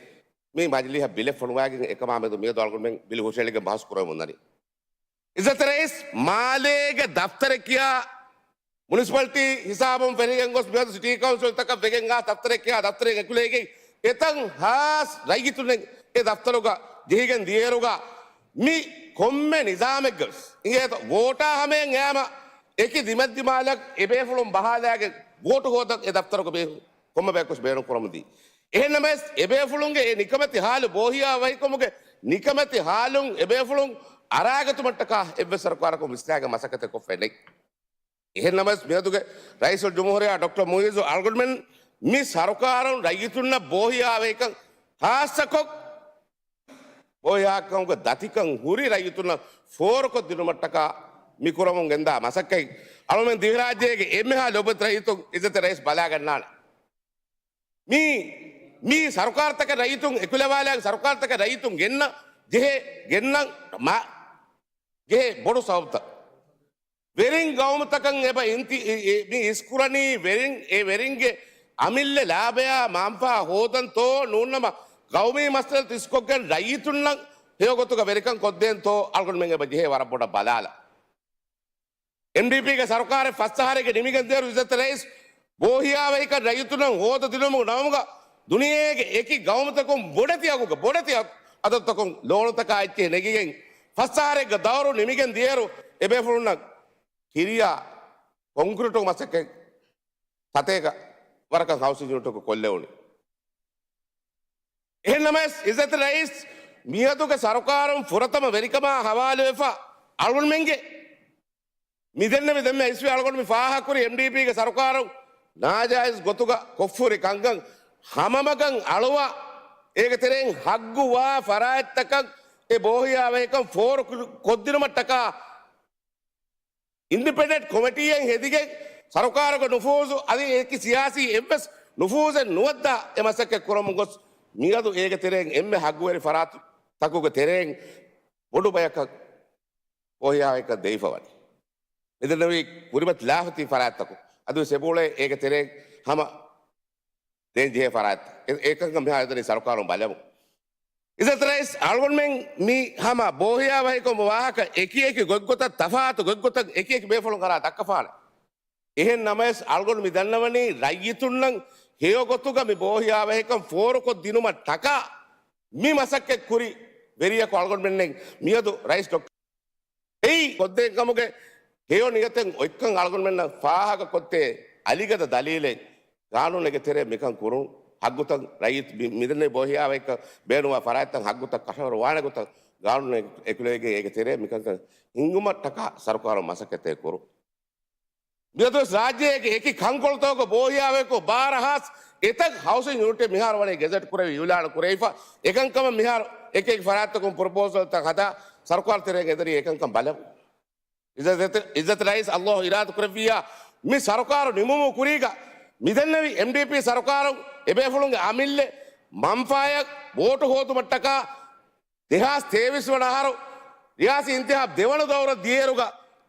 މި މަޖިލީހަށް ބިލެއް ފޮނުވާގެން އެކަމާ މެދު މިއަދު އަޅުގަނޑުމެން ބިލު ހުށަހެޅިގެން ބަހުސް ކުރަމުން ދަނީ. އިއްޒަތްތެރި ރައީސް، މާލޭގެ ދަފްތަރެއް ކިޔާ މުނިސިޕަލިޓީ ހިސާބުން ފެށިގެން ގޮސް މިއަދު ސިޓީ ކައުންސިލްތަކަށް ވެގެން އާ ދަފްތަރެއް ކިޔާ ދަފްތަރެއް އެކުލެވިގެން އެތަން ހާސް ރައްޔިތުންނެއް އެ ދަފްތަރުގަ ޖެހިގެން ދިޔައިރުގަ މި ކޮންމެ ނިޒާމެއްގަވެސް އިނގޭތޯ ވޯޓާ ހަމަޔަށް އައިމަ އެކި ދިމަދިމާލަށް އެބޭފުޅުން ބަހާލާގެން ވޯޓު ހޯދަން އެ ދަފްތަރުގަ ބޭ-، ކޮންމެ ބަޔަކުވެސް ބޭނުން ކުރަމުންދީ. އެހެންނަމަވެސް އެބޭފުޅުންގެ އެ ނިކަމެތި ހާލު ބޯހިޔާ ވަހިކަމުގެ ނިކަމެތި ހާލުން އެބޭފުޅުން އަރާގަތުމަށްޓަކާ އެއްވެސް ސަރުކާރަކުން ވިސްނާގެން މަސައްކަތެއް ކޮށްފައެއް ނެތް. އެހެން ނަމަވެސް މިއަދުގެ ރައީސުލްޖުމްހޫރިއްޔާ ޑޮކްޓަރ މުއިއްޒު އަޅުގަނޑުމެން މި ސަރުކާރުން ރައްޔިތުންނަށް ބޯހިޔާވަހިކަން ހާއްސަކޮށް، ބޯހިޔާވަހިކަމުގެ ދަތިކަން ހުރި ރައްޔިތުންނަށް ފޯރުކޮށް ދިނުމަށްޓަކާ މި ކުރަމުން ގެންދާ މަސައްކަތް އަޅުމެން ދިވެހިރާއްޖޭގެ އެންމެހާ ލޯބިވެތި ރައްޔިތުން އިއްޒަތްތެރި ރައީސް ބަލާގަންނާނެ. މީ، މީ ސަރުކާރުތަކަށް ރައްޔިތުން އެކުލަވާލާ ސަރުކާރުތަކަށް ރައްޔިތުން ގެންނަ ޖެހޭ، ގެންނަން މާ، ޖެހޭ ބޮޑު ސަބަބުތައް. ވެރިން ގައުމުތަކަށް އެބަ އިންތި-، އި-، އި-، މި އިސްކުރަނީ ވެރިން، އެ ވެރިންގެ އަމިއްލަ ލާބަޔާ މަންފާ ހޯދަންތޯ ނޫންނަމަ ގައުމީ މައްސަލަތައް އިސްކޮށްގެން ރައްޔިތުންނަށް ހެޔޮގޮތުގަ ވެރިކަން ކޮށްދޭންތޯ އަޅުގަނޑުމެން އެބަ ޖެހޭ ވަރަށް ބޮޑަށް ބަލާލަ. އެމްޑީޕީގެ ސަރުކާރެއް ފަސް އަހަރެއްގެ ނިމިގެން ދިޔައިރު އިއްޒަތްތެރި ރައީސް ބޯހިޔާވަހިކަން ރައްޔިތުންނަށް ހޯދަދިނުމުގެ ނަމުގަ ދުނިޔޭގެ އެކި ގައުމުތަކުން ބޮޑެތި އަގުގަ ބޮޑެތި އަ-، އަދަދުތަކުން ލޯނުތަކާ އެއްޗެހި ނެގިގެން ފަސް އަހަރެއްގެ ދައުރު ނިމިގެން ދިޔައިރު އެބޭފުޅުންނަށް ކިރިޔާ ކޮންކްރިޓު މަސައްކަތް ސަތޭކަ ވަރަކަށް ހައުސިން ޔުނިޓަކު ކޮށްލެވުނީ. އެހެންނަމަވެސް، އިއްޒަތްތެރި ރައީސް، މިއަދުގެ ސަރުކާރުން ފުރަތަމަ ވެރިކަމާ ހަވާލުވެފަ، އަޅުގަނޑުމެންގެ މިދެންނެވި ދެންމެ އިސްވެ އަޅުގަނޑު މި ފާހަގަކުރި އެމްޑީޕީގެ ސަރުކާރުން ނާޖާއިޒް ގޮތުގަ ކޮށްފުރި ކަންކަން ހަމަމަގަށް އަޅުވާ، އޭގެ ތެރެއިން ހައްގުވާ ފަރާތްތަކަށް އެ ބޯހިޔާވަހިކަން ފޯރު ކު-، ކޮށްދިނުމަށްޓަކާ އިންޑިޕެންޑެންޓް ކޮމިޓީއެއް ހެދިގެން ސަރުކާރުގެ ނުފޫޒު އަދި އެކި ސިޔާސީ އެއްވެސް ނުފޫޒެއް ނުވައްދާ އެ މަސައްކަތް ކުރަމުން ގޮސް މިއަދު އޭގެ ތެރެއިން އެންމެ ހައްގުވެރި ފަރާތުތަކުގެ ތެރެއިން ބޮޑު ބަޔަކަށް ބޯހިޔާވަހިކަން ދެވިފަ ވަނީ. މިދެންނެވި ކުރިމަތިލާފަ ތިބި ފަރާތްތަކުން އަދިވެސް އެބައުޅޭ އޭގެ ތެރެއިން ހަމަ ދޭން ޖެހޭ ފަރާތް. އެ-، އެކަންކަން މިހާރު އެދެނީ ސަރުކާރުން ބަލަމުން. އިއްޒަތް ރައީސް، އަޅުގަނޑުމެން މި ހަމަ ބޯހިޔާވަހިކަމުގެ ވާހަކަ އެކި އެކި ގޮތްގޮތަށް ތަފާތު ގޮތްގޮތަށް އެކި އެކި ބޭފުޅުން އަރާ ދައްކަފާނެ. އެހެން ނަމަވެސް އަޅުގަނޑު މި ދަންނަވަނީ ރައްޔިތުންނަށް ހެޔޮ ގޮތުގަ މި ބޯހިޔާވަހިކަން ފޯރުކޮށް ދިނުމަށް ޓަކާ މި މަސައްކަތް ކުރި ވެރިޔަކު އަޅުގަނޑުމެންނެއް މިއަދު ރައީސް ޑޮކްޓަރ އެއީ ކޮށްދޭން ކަމުގެ ހެޔޮ ނިޔަތެއް އޮތްކަން އަޅުގަނޑުމެންނަށް ފާހަގަކޮށްދޭ އަލިގަދަ ދަލީލެއް ގާނޫނެއްގެ ތެރޭ މިކަން ކުރުން ހައްގުތައް ރައްޔިތު މި-، މިދެންނެވި ބޯހިޔާވަހިކަން ބޭނުންވާ ފަރާތްތައް ހައްގުތައް ކަށަވަރު ވާނެ ގޮތަށް ގާނޫނެއް އެކުލެވިގެން އޭގެ ތެރޭ މިކަންކަން ހިންގުމަށްޓަކާ ސަރުކާރުން މަސައްކަތެއް ކުރުން. މިއަދުވެސް ރާއްޖޭގެ އެކި ކަންކޮޅުތަކުގަ ބޯހިޔާވަހިކަމުގެ ބާރަހާސް އެތައް ހައުސިން ޔުނިޓެއް މިހާރު ވަނީ ގެޒެޓް ކުރެވި، އިއުލާނު ކުރެވިފަ. އެކަންކަމަށް މިހާރު އެކި އެކި ފަރާތްތަކުން ޕްރޮޕޯސަލްތައް ހަދާ ސަރުކާރު ތެރެއިން އެދެނީ އެކަންކަން ބަލަމުން. އިއްޒަތް، އިއްޒަތް ރައީސް އައްލާހު އިރާދަ ކުރެއްވިއްޔާ މި ސަރުކާރު ނިމުމުގެ ކުރީގަ މިދެންނެވި އެމްޑީޕީ ސަރުކާރުން އެބޭފުޅުންގެ އަމިއްލަ މަންފާއަށް ވޯޓު ހޯދުމަށްޓަކާ ދެހާސް ތޭވީސް ވަނަ އަހަރު ރިޔާސީ އިންތިހާބް ދެވަނަ ދައުރަށް ދިޔައިރުގަ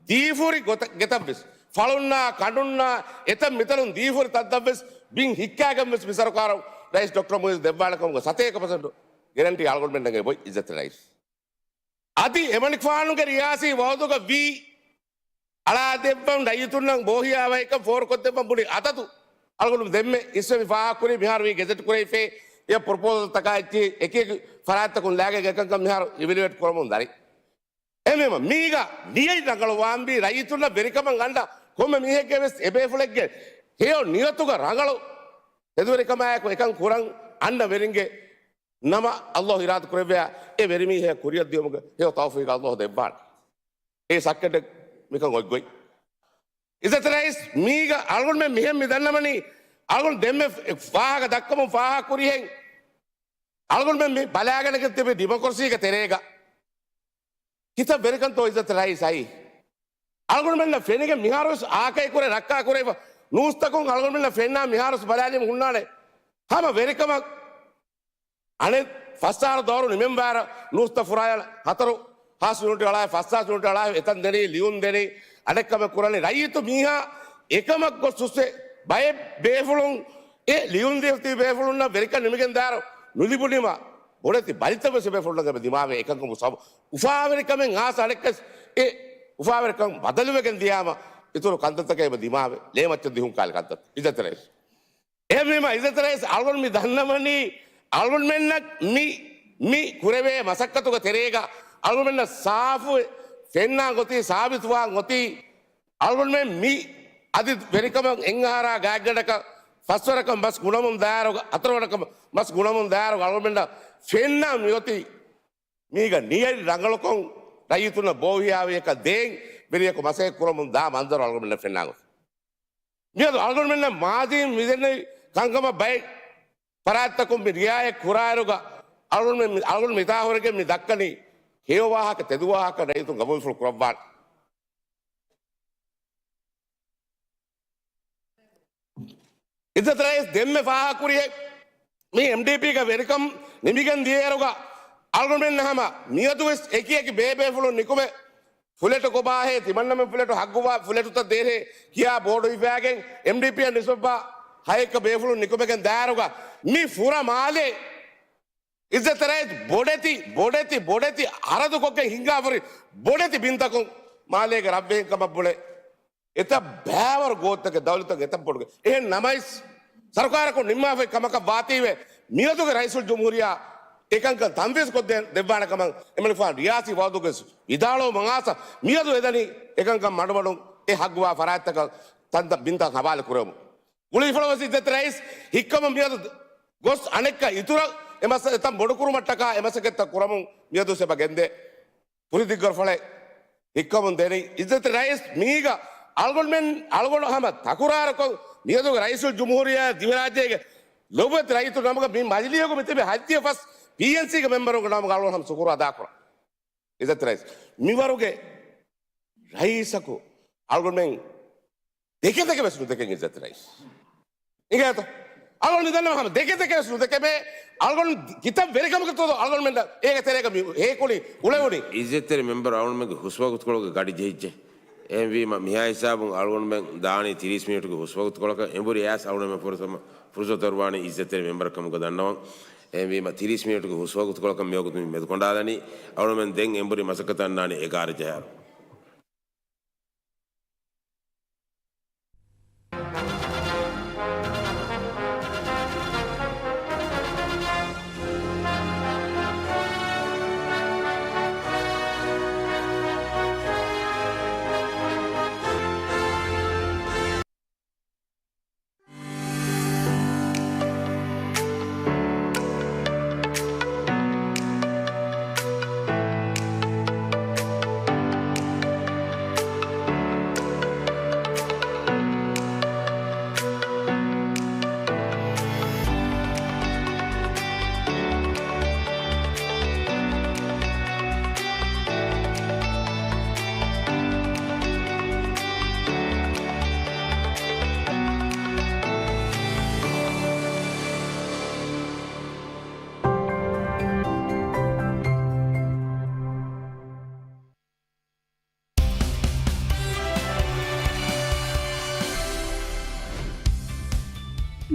ދީފުރި ގޮތަށް ގެތައްވެސް، ފަޅުންނާ ކަނޑުންނާ އެތައް މިތަނުން ދީފުރި ތަންތަންވެސް ބިން ހިއްކާގެންވެސް މި ސަރުކާރު ރައީސް ޑޮކްޓަރ މުއިއްޒު ދެއްވާނެ ކަމުގެ ސަތޭކަ ޕަސެންޓު ގެރެންޓީ އަޅުގަނޑުމެންނަށް އެބޮތް އިއްޒަތް ރައީސް. އަދި އެމަނިކުފާނުގެ ރިޔާސީ ވައުދުގަ ވީ އަޅާދެއްވަން ރައްޔިތުންނަށް ބޯހިޔާވަހިކަން ފޯރުކޮށްދެއްވަން ބުނި އަދަދު އަޅުގަނޑު ދެންމެ އިސްވެ މި ފާހަގަކުރީ މިހާރު ވީ ގެޒެޓް ކުރެވިފައި އެ ޕްރޮޕޯސަލްތަކާ އެއްޗިހި އެކި އެކި ފަރާތްތަކުން ލާގެ އެކަންކަން މިހާރު އިވެލުއޭޓް ކުރަމުން ދަރި. އެހެންވީމަ މީގަ ނިޔަތް ރަނގަޅު ވާންވީ ރައްޔިތުންނަށް ވެރިކަމަށް ގަންނަ ކޮންމެ މީހެއްގެ ވެސް އެބޭފުޅެއްގެ ހެޔޮ ނިޔަތުގަ ރަނގަޅު ތެދުވެރިކަމާއެކު އެކަން ކުރަން އަންނަ ވެރިންގެ ނަމަ އައްލާހު އިރާދަ ކުރެއްވިއްޔާ އެ ވެރިމީހަކަށް ކުރިއަށް ދިޔުމުގެ ހެޔޮ ތައުފީގަށް އައްލާހު ދެއްވާނެ. އެ ސައްކަންޑެއް މިކަން އޮތްގޮތް. އިއްޒަތް ރައީސް މީގަ އަޅުގަނޑުމެން މިހެން މި ދަންނަވަނީ އަޅުގަނޑު ދެންމެ ފާހަގަ ދައްކަމުން ފާހަގަ ކުރިހެން އަޅުގަނޑުމެން މި ބަލާގަނެގެން ތިބި ޑިމޮކްރަސީގެ ތެރޭގަ ކިތައް ވެރިކަންތޯ އިއްޒަތް ރައީސް އައީ؟ އަޅުގަނޑުމެންނަށް ފެނިގެން މިހާރުވެސް އާކައި ކުރެ ރައްކާ ކުރެވިފަ ނޫސްތަކުން އަޅުގަނޑުމެންނަށް ފެންނާ މިހާރުވެސް ބަލާލީމަ ހުންނާނެ. ހަމަ ވެރިކަމަށް އަނެއް ފަސް އަހަރު ދައުރު ނިމެން ވާއިރަށް ނޫސްތައް ފުރާލާ ހަތަރު ހާސް ޔުނިޓް އަޅާ ފަސް ހާސް ޔުނިޓް އަޅާ އެތަން ދެނީ ލިޔުން ދެނީ އަނެއްކަމެއް ކުރަނީ ރައްޔިތު މީހާ އެކަމަށް ގޮސް ސުސްއެ ބައެއް ބޭފުޅުން އެ ލިޔުން ދީފަ ތިބި ބޭފުޅުންނަށް ވެރިކަން ނިމިގެން ދާއިރު ނުލިބުނީމަ ބޮޑެތި ބަލިތައް ވެސް ބޭފުޅުންނަށް އެބަ ދިމާވޭ. އެކަންކަމު ސަބަ އުފާވެރިކަމެއް އާސަ އަނެއްކަސް އެ އުފާވެރިކަން ބަދަލުވެގެން ދިޔާމަ އިތުރު ކަންތައްތަކެއް އެބަ ދިމާވޭ. ލޭމައްޗަށް ދިހުން ކާލި ކަންތައް އިއްޒަތް ރައީސް. އެހެންވީމަ އިއްޒަތް ރައީސް އަޅުގަނޑު މި ދަންނަވަނީ އަޅުގަނޑުމެންނަށް މި، މި ކުރެވޭ މަސައްކަތުގެ ތެރޭގަ އަޅުގަނޑުމެންނަށް ސާފު ފެންނާން އޮތީ، ސާބިތުވާން އޮތީ، އަޅުގަނޑުމެން މި އަދި ވެރިކަމަށް އެއްއަހަރާ ގާތްގަނޑަކަށް ފަސްވަރަކަށް މަސް ގުނަމުން ދާއިރު، ހަތަރުވަރަކަށް މަސް ގުނަމުން ދާއިރު އަޅުގަނޑުމެންނަށް ފެންނާން މިއޮތީ މީގަ ނިޔަތް ރަނގަޅުކޮށް ރައްޔިތުންނަށް ބޯހިޔާވަހިކަން ދޭން ވެރިޔަކު މަސައްކަތް ކުރަމުން ދާ މަންޒަރު އަޅުގަނޑުމެންނަށް ފެންނާން އޮތީ. މިއަދު އަޅުގަނޑުމެންނަށް މާޒީން މިދެންނެވި ކަންކަމަށް ބައެއް ފަރާތްތަކުން މި ރިއާޔަތް ކުރާއިރުގަ އަޅުގަނޑުމެން މި، އަޅުގަނޑު މިތާ ހުރެގެން މި ދައްކަނީ ހެޔޮ ވާހަކަ، ތެދު ވާހަކަ ރައްޔިތުން ގަބޫލުފުޅު ކުރައްވާން. އިއްޒަތް ރައީސް ދެންމެ ފާހަގަކުރިހެން މި އެމްޑީޕީގެ ވެރިކަން ނިމިގެން ދިޔައިރުގަ އަޅުގަނޑުމެން ހަމަ މިއަދުވެސް އެކި އެކި ބޭބޭފުޅުން ނިކުމެ ފުލެޓު ކޮބާހޭ، ތިމަންނަމެން ފުލެޓު ހައްގުވާ ފުލެޓުތައް ދޭހޭ ކިޔާ ބޯޑު ހިފާގެން އެމްޑީޕީއަށް ނިސްބަތްވާ ހައެއްކަ ބޭފުޅުން ނިކުމެގެން ދާއިރުގަ މި ފުރަ މާލޭ އިއްޒަތް ރައީސް ބޮޑެތި، ބޮޑެތި، ބޮޑެތި އަރަދުކޮށްގެން ހިންގާފަރި ބޮޑެތި ބިންތަކުން މާލޭގެ ރަށްވެހިންކަމަށް ބުނެ އެތައް ބައިވަރު ގޯތްތަކެއް ދައުލަތަށް އެތައް ބޮޑުގެ. އެހެން ނަމަވެސް، ސަރުކާރަކުން ނިންމާފައި ކަމަކަށް ވާތީވެ، މިއަދުގެ ރައީސުލްޖުމްހޫރިއްޔާ އެކަންކަން ތަންފީޒް ކޮށްދޭ ދެއްވާނެ ކަމަށް އެމަނިކުފާނު ރިޔާސީ ވައުދުގެ ވިދާޅުވުމަށް އާސަ، މިއަދު އެދަނީ އެކަންކަން މަޑުމަޑުން އެ ހައްގުވާ ފަރާތްތަކަށް ތަންތަން ބިންތައް ހަވާލު ކުރެވުމުން. ގުޅިފަޅަށް ވެސް އިއްޒަތް ރައީސް ހިއްކަމުން މިއަދު ގޮސް އަނެއްކާ އިތުރަށް އެ މަސަ-، އެތަން ބޮޑުކުރުމަށްޓަކާ އެ މަސައްކަތްތައް ކުރަމުން މިއަދު އެބަ ގެންދޭ. ކުރިދިއްކޮށްފަޅެ ހިއްކަމުން ދެނީ. އިއްޒަތްތެރި ރައީސް، މީގަ އަޅުގަނޑުމެން، އަޅުގަނޑު ހަމަ ތަކުރާރުކޮށް، މިއަދުގެ ރައީސުލްޖުމްހޫރިއްޔާ ދިވެހިރާއްޖޭގެ ލޮބުވެތި ރައްޔިތުން ނަމަކަށް މި މަޖިލީހުގަ މިތިބި ހަތްދިހަ ފަސް ޕީއެންސީގެ މެމްބަރުންގެ ނަމުގަ އަޅުގަނޑު ހަމަ ޝުކުރު އަދާކުރަން. އިއްޒަތްތެރި ރައީސް، މިވަރުގެ ރައީސަކު އަޅުގަނޑުމެން ދެކެތެކެ ވެސް ނުދެކެން އިއްޒަތްތެރި ރައީސް. އިނގޭތޯ؟ އަޅުގަނޑު މި ދަންނަވަން ހަމަ ދެކެތެކެ ވެސް ނުދެކެމޭ. އަޅުގަނޑު ކިތައް ވެރިކަމަކަށްތޯ އަޅުގަނޑުމެން އޭގެ ތެރޭގަ މި ހޭކުޅި އުޅެވުނީ. އިއްޒަތްތެރި މެމްބަރު އަޅުގަނޑުމެންގެ ހުސްވަގުތުކޮޅުގެ ގަޑި ޖެހިއްޖެ. އެހެންވީމަ މިހާ ހިސާބުން އަޅުގަނޑުމެން ދާނީ ތިރީސް މިނިޓުގެ ހުސްވަގުތުކޮޅަކަށް. އެނބުރި އައިސް އަޅުގަނޑުމެން ފުރުސަ-، ފުރުސަތު އޮރުވާނީ އިއްޒަތްތެރި މެމްބަރ ކަމުގަ ދަންނަވަން. އެހެންވީމަ ތިރީސް މިނިޓުގެ ހުސްވަގުތުކޮޅަކަށް މިވަގުތު މި މެދުކޮނޑާލަނީ. އަޅުގަނޑުމެން ދެން އެނބުރި މަސައްކަތަށް އަންނާނީ އެގާރަ ޖަހާއިރު.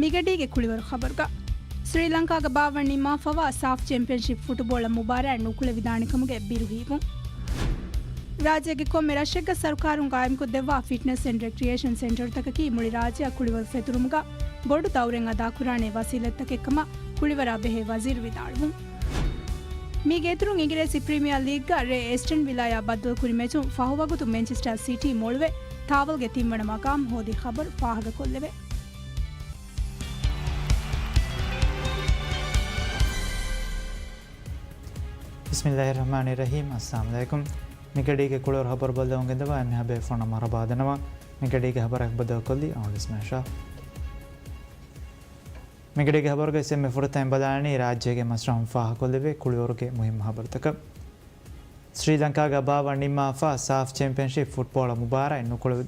މިގަޑީގެ ކުޅިވަރު ޚަބަރުގަ، ސްރީލަންކާގަ ބާއްވަން ނިންމާފަވާ ސާފް ޗެމްޕިއަންޝިޕް ފުޓުބޯޅަ މުބާރާތް ނުކުޅެވިދާނެ ކަމުގެ ބިރު ހީވުން. ރާއްޖޭގެ ކޮންމެ ރަށެއްގަ ސަރުކާރުން ގާއިމްކޮށްދެއްވާ ފިޓްނަސް އެންޑް ރެކްރިއޭޝަން ސެންޓަރތަކަކީ މުޅި ރާއްޖެއަށް ކުޅިވަރު ފެތުރުމުގަ ބޮޑު ދައުރެއް އަދާކުރާނެ ވަސީލަތްތަކެއްކަމަށް ކުޅިވަރާ ބެހޭ ވަޒީރު ވިދާޅުވުން. މީގެ އިތުރުން އިނގިރޭސި ޕްރީމިއާ ލީގްގަ ރޭ އެސްޓަން ވިލާޔާ ބައްދަލުކުރި މެޗުން ފަހުވަގުތު މެންޗެސްޓާ ސިޓީ މޮޅުވެ، ތާވަލްގެ ތިންވަނަ މަގާމް ހޯދި ޚަބަރު ފާހަގަކޮށްލެވޭ. ބިސްމިއްލާހި ރަޙްމާނި ރަޙީމް. އައްސަލާމު ޢަލައިކުމް. މިގަޑީގެ ކުޅިވަރު ޚަބަރު ބައްލަވަން ގެންދަވާ އެންމެހާ ބޭފުޅުންނަށް މަރުޙަބާ ދަންނަވަން. މިގަޑީގެ ޚަބަރަށް ބައްދަލުކޮށްލީ އަންވަރު އިސްމާއިލް ޝާ. މިގަޑީގެ ޚަބަރުގައި އެންމެ ފުރަތަމަ ބަލާނީ ރާއްޖޭގެ މަސްރަހުން ފާހަގަކޮށްލެވޭ ކުޅިވަރުގެ މުހިއްމު ޚަބަރުތަކަށް. ސްރީލަންކާގަ ބާއްވަން ނިންމާފާ ސާފް ޗެމްޕިއަންޝިޕް ފުޓްބޯޅަ މުބާރާތް ނުކުޅެވި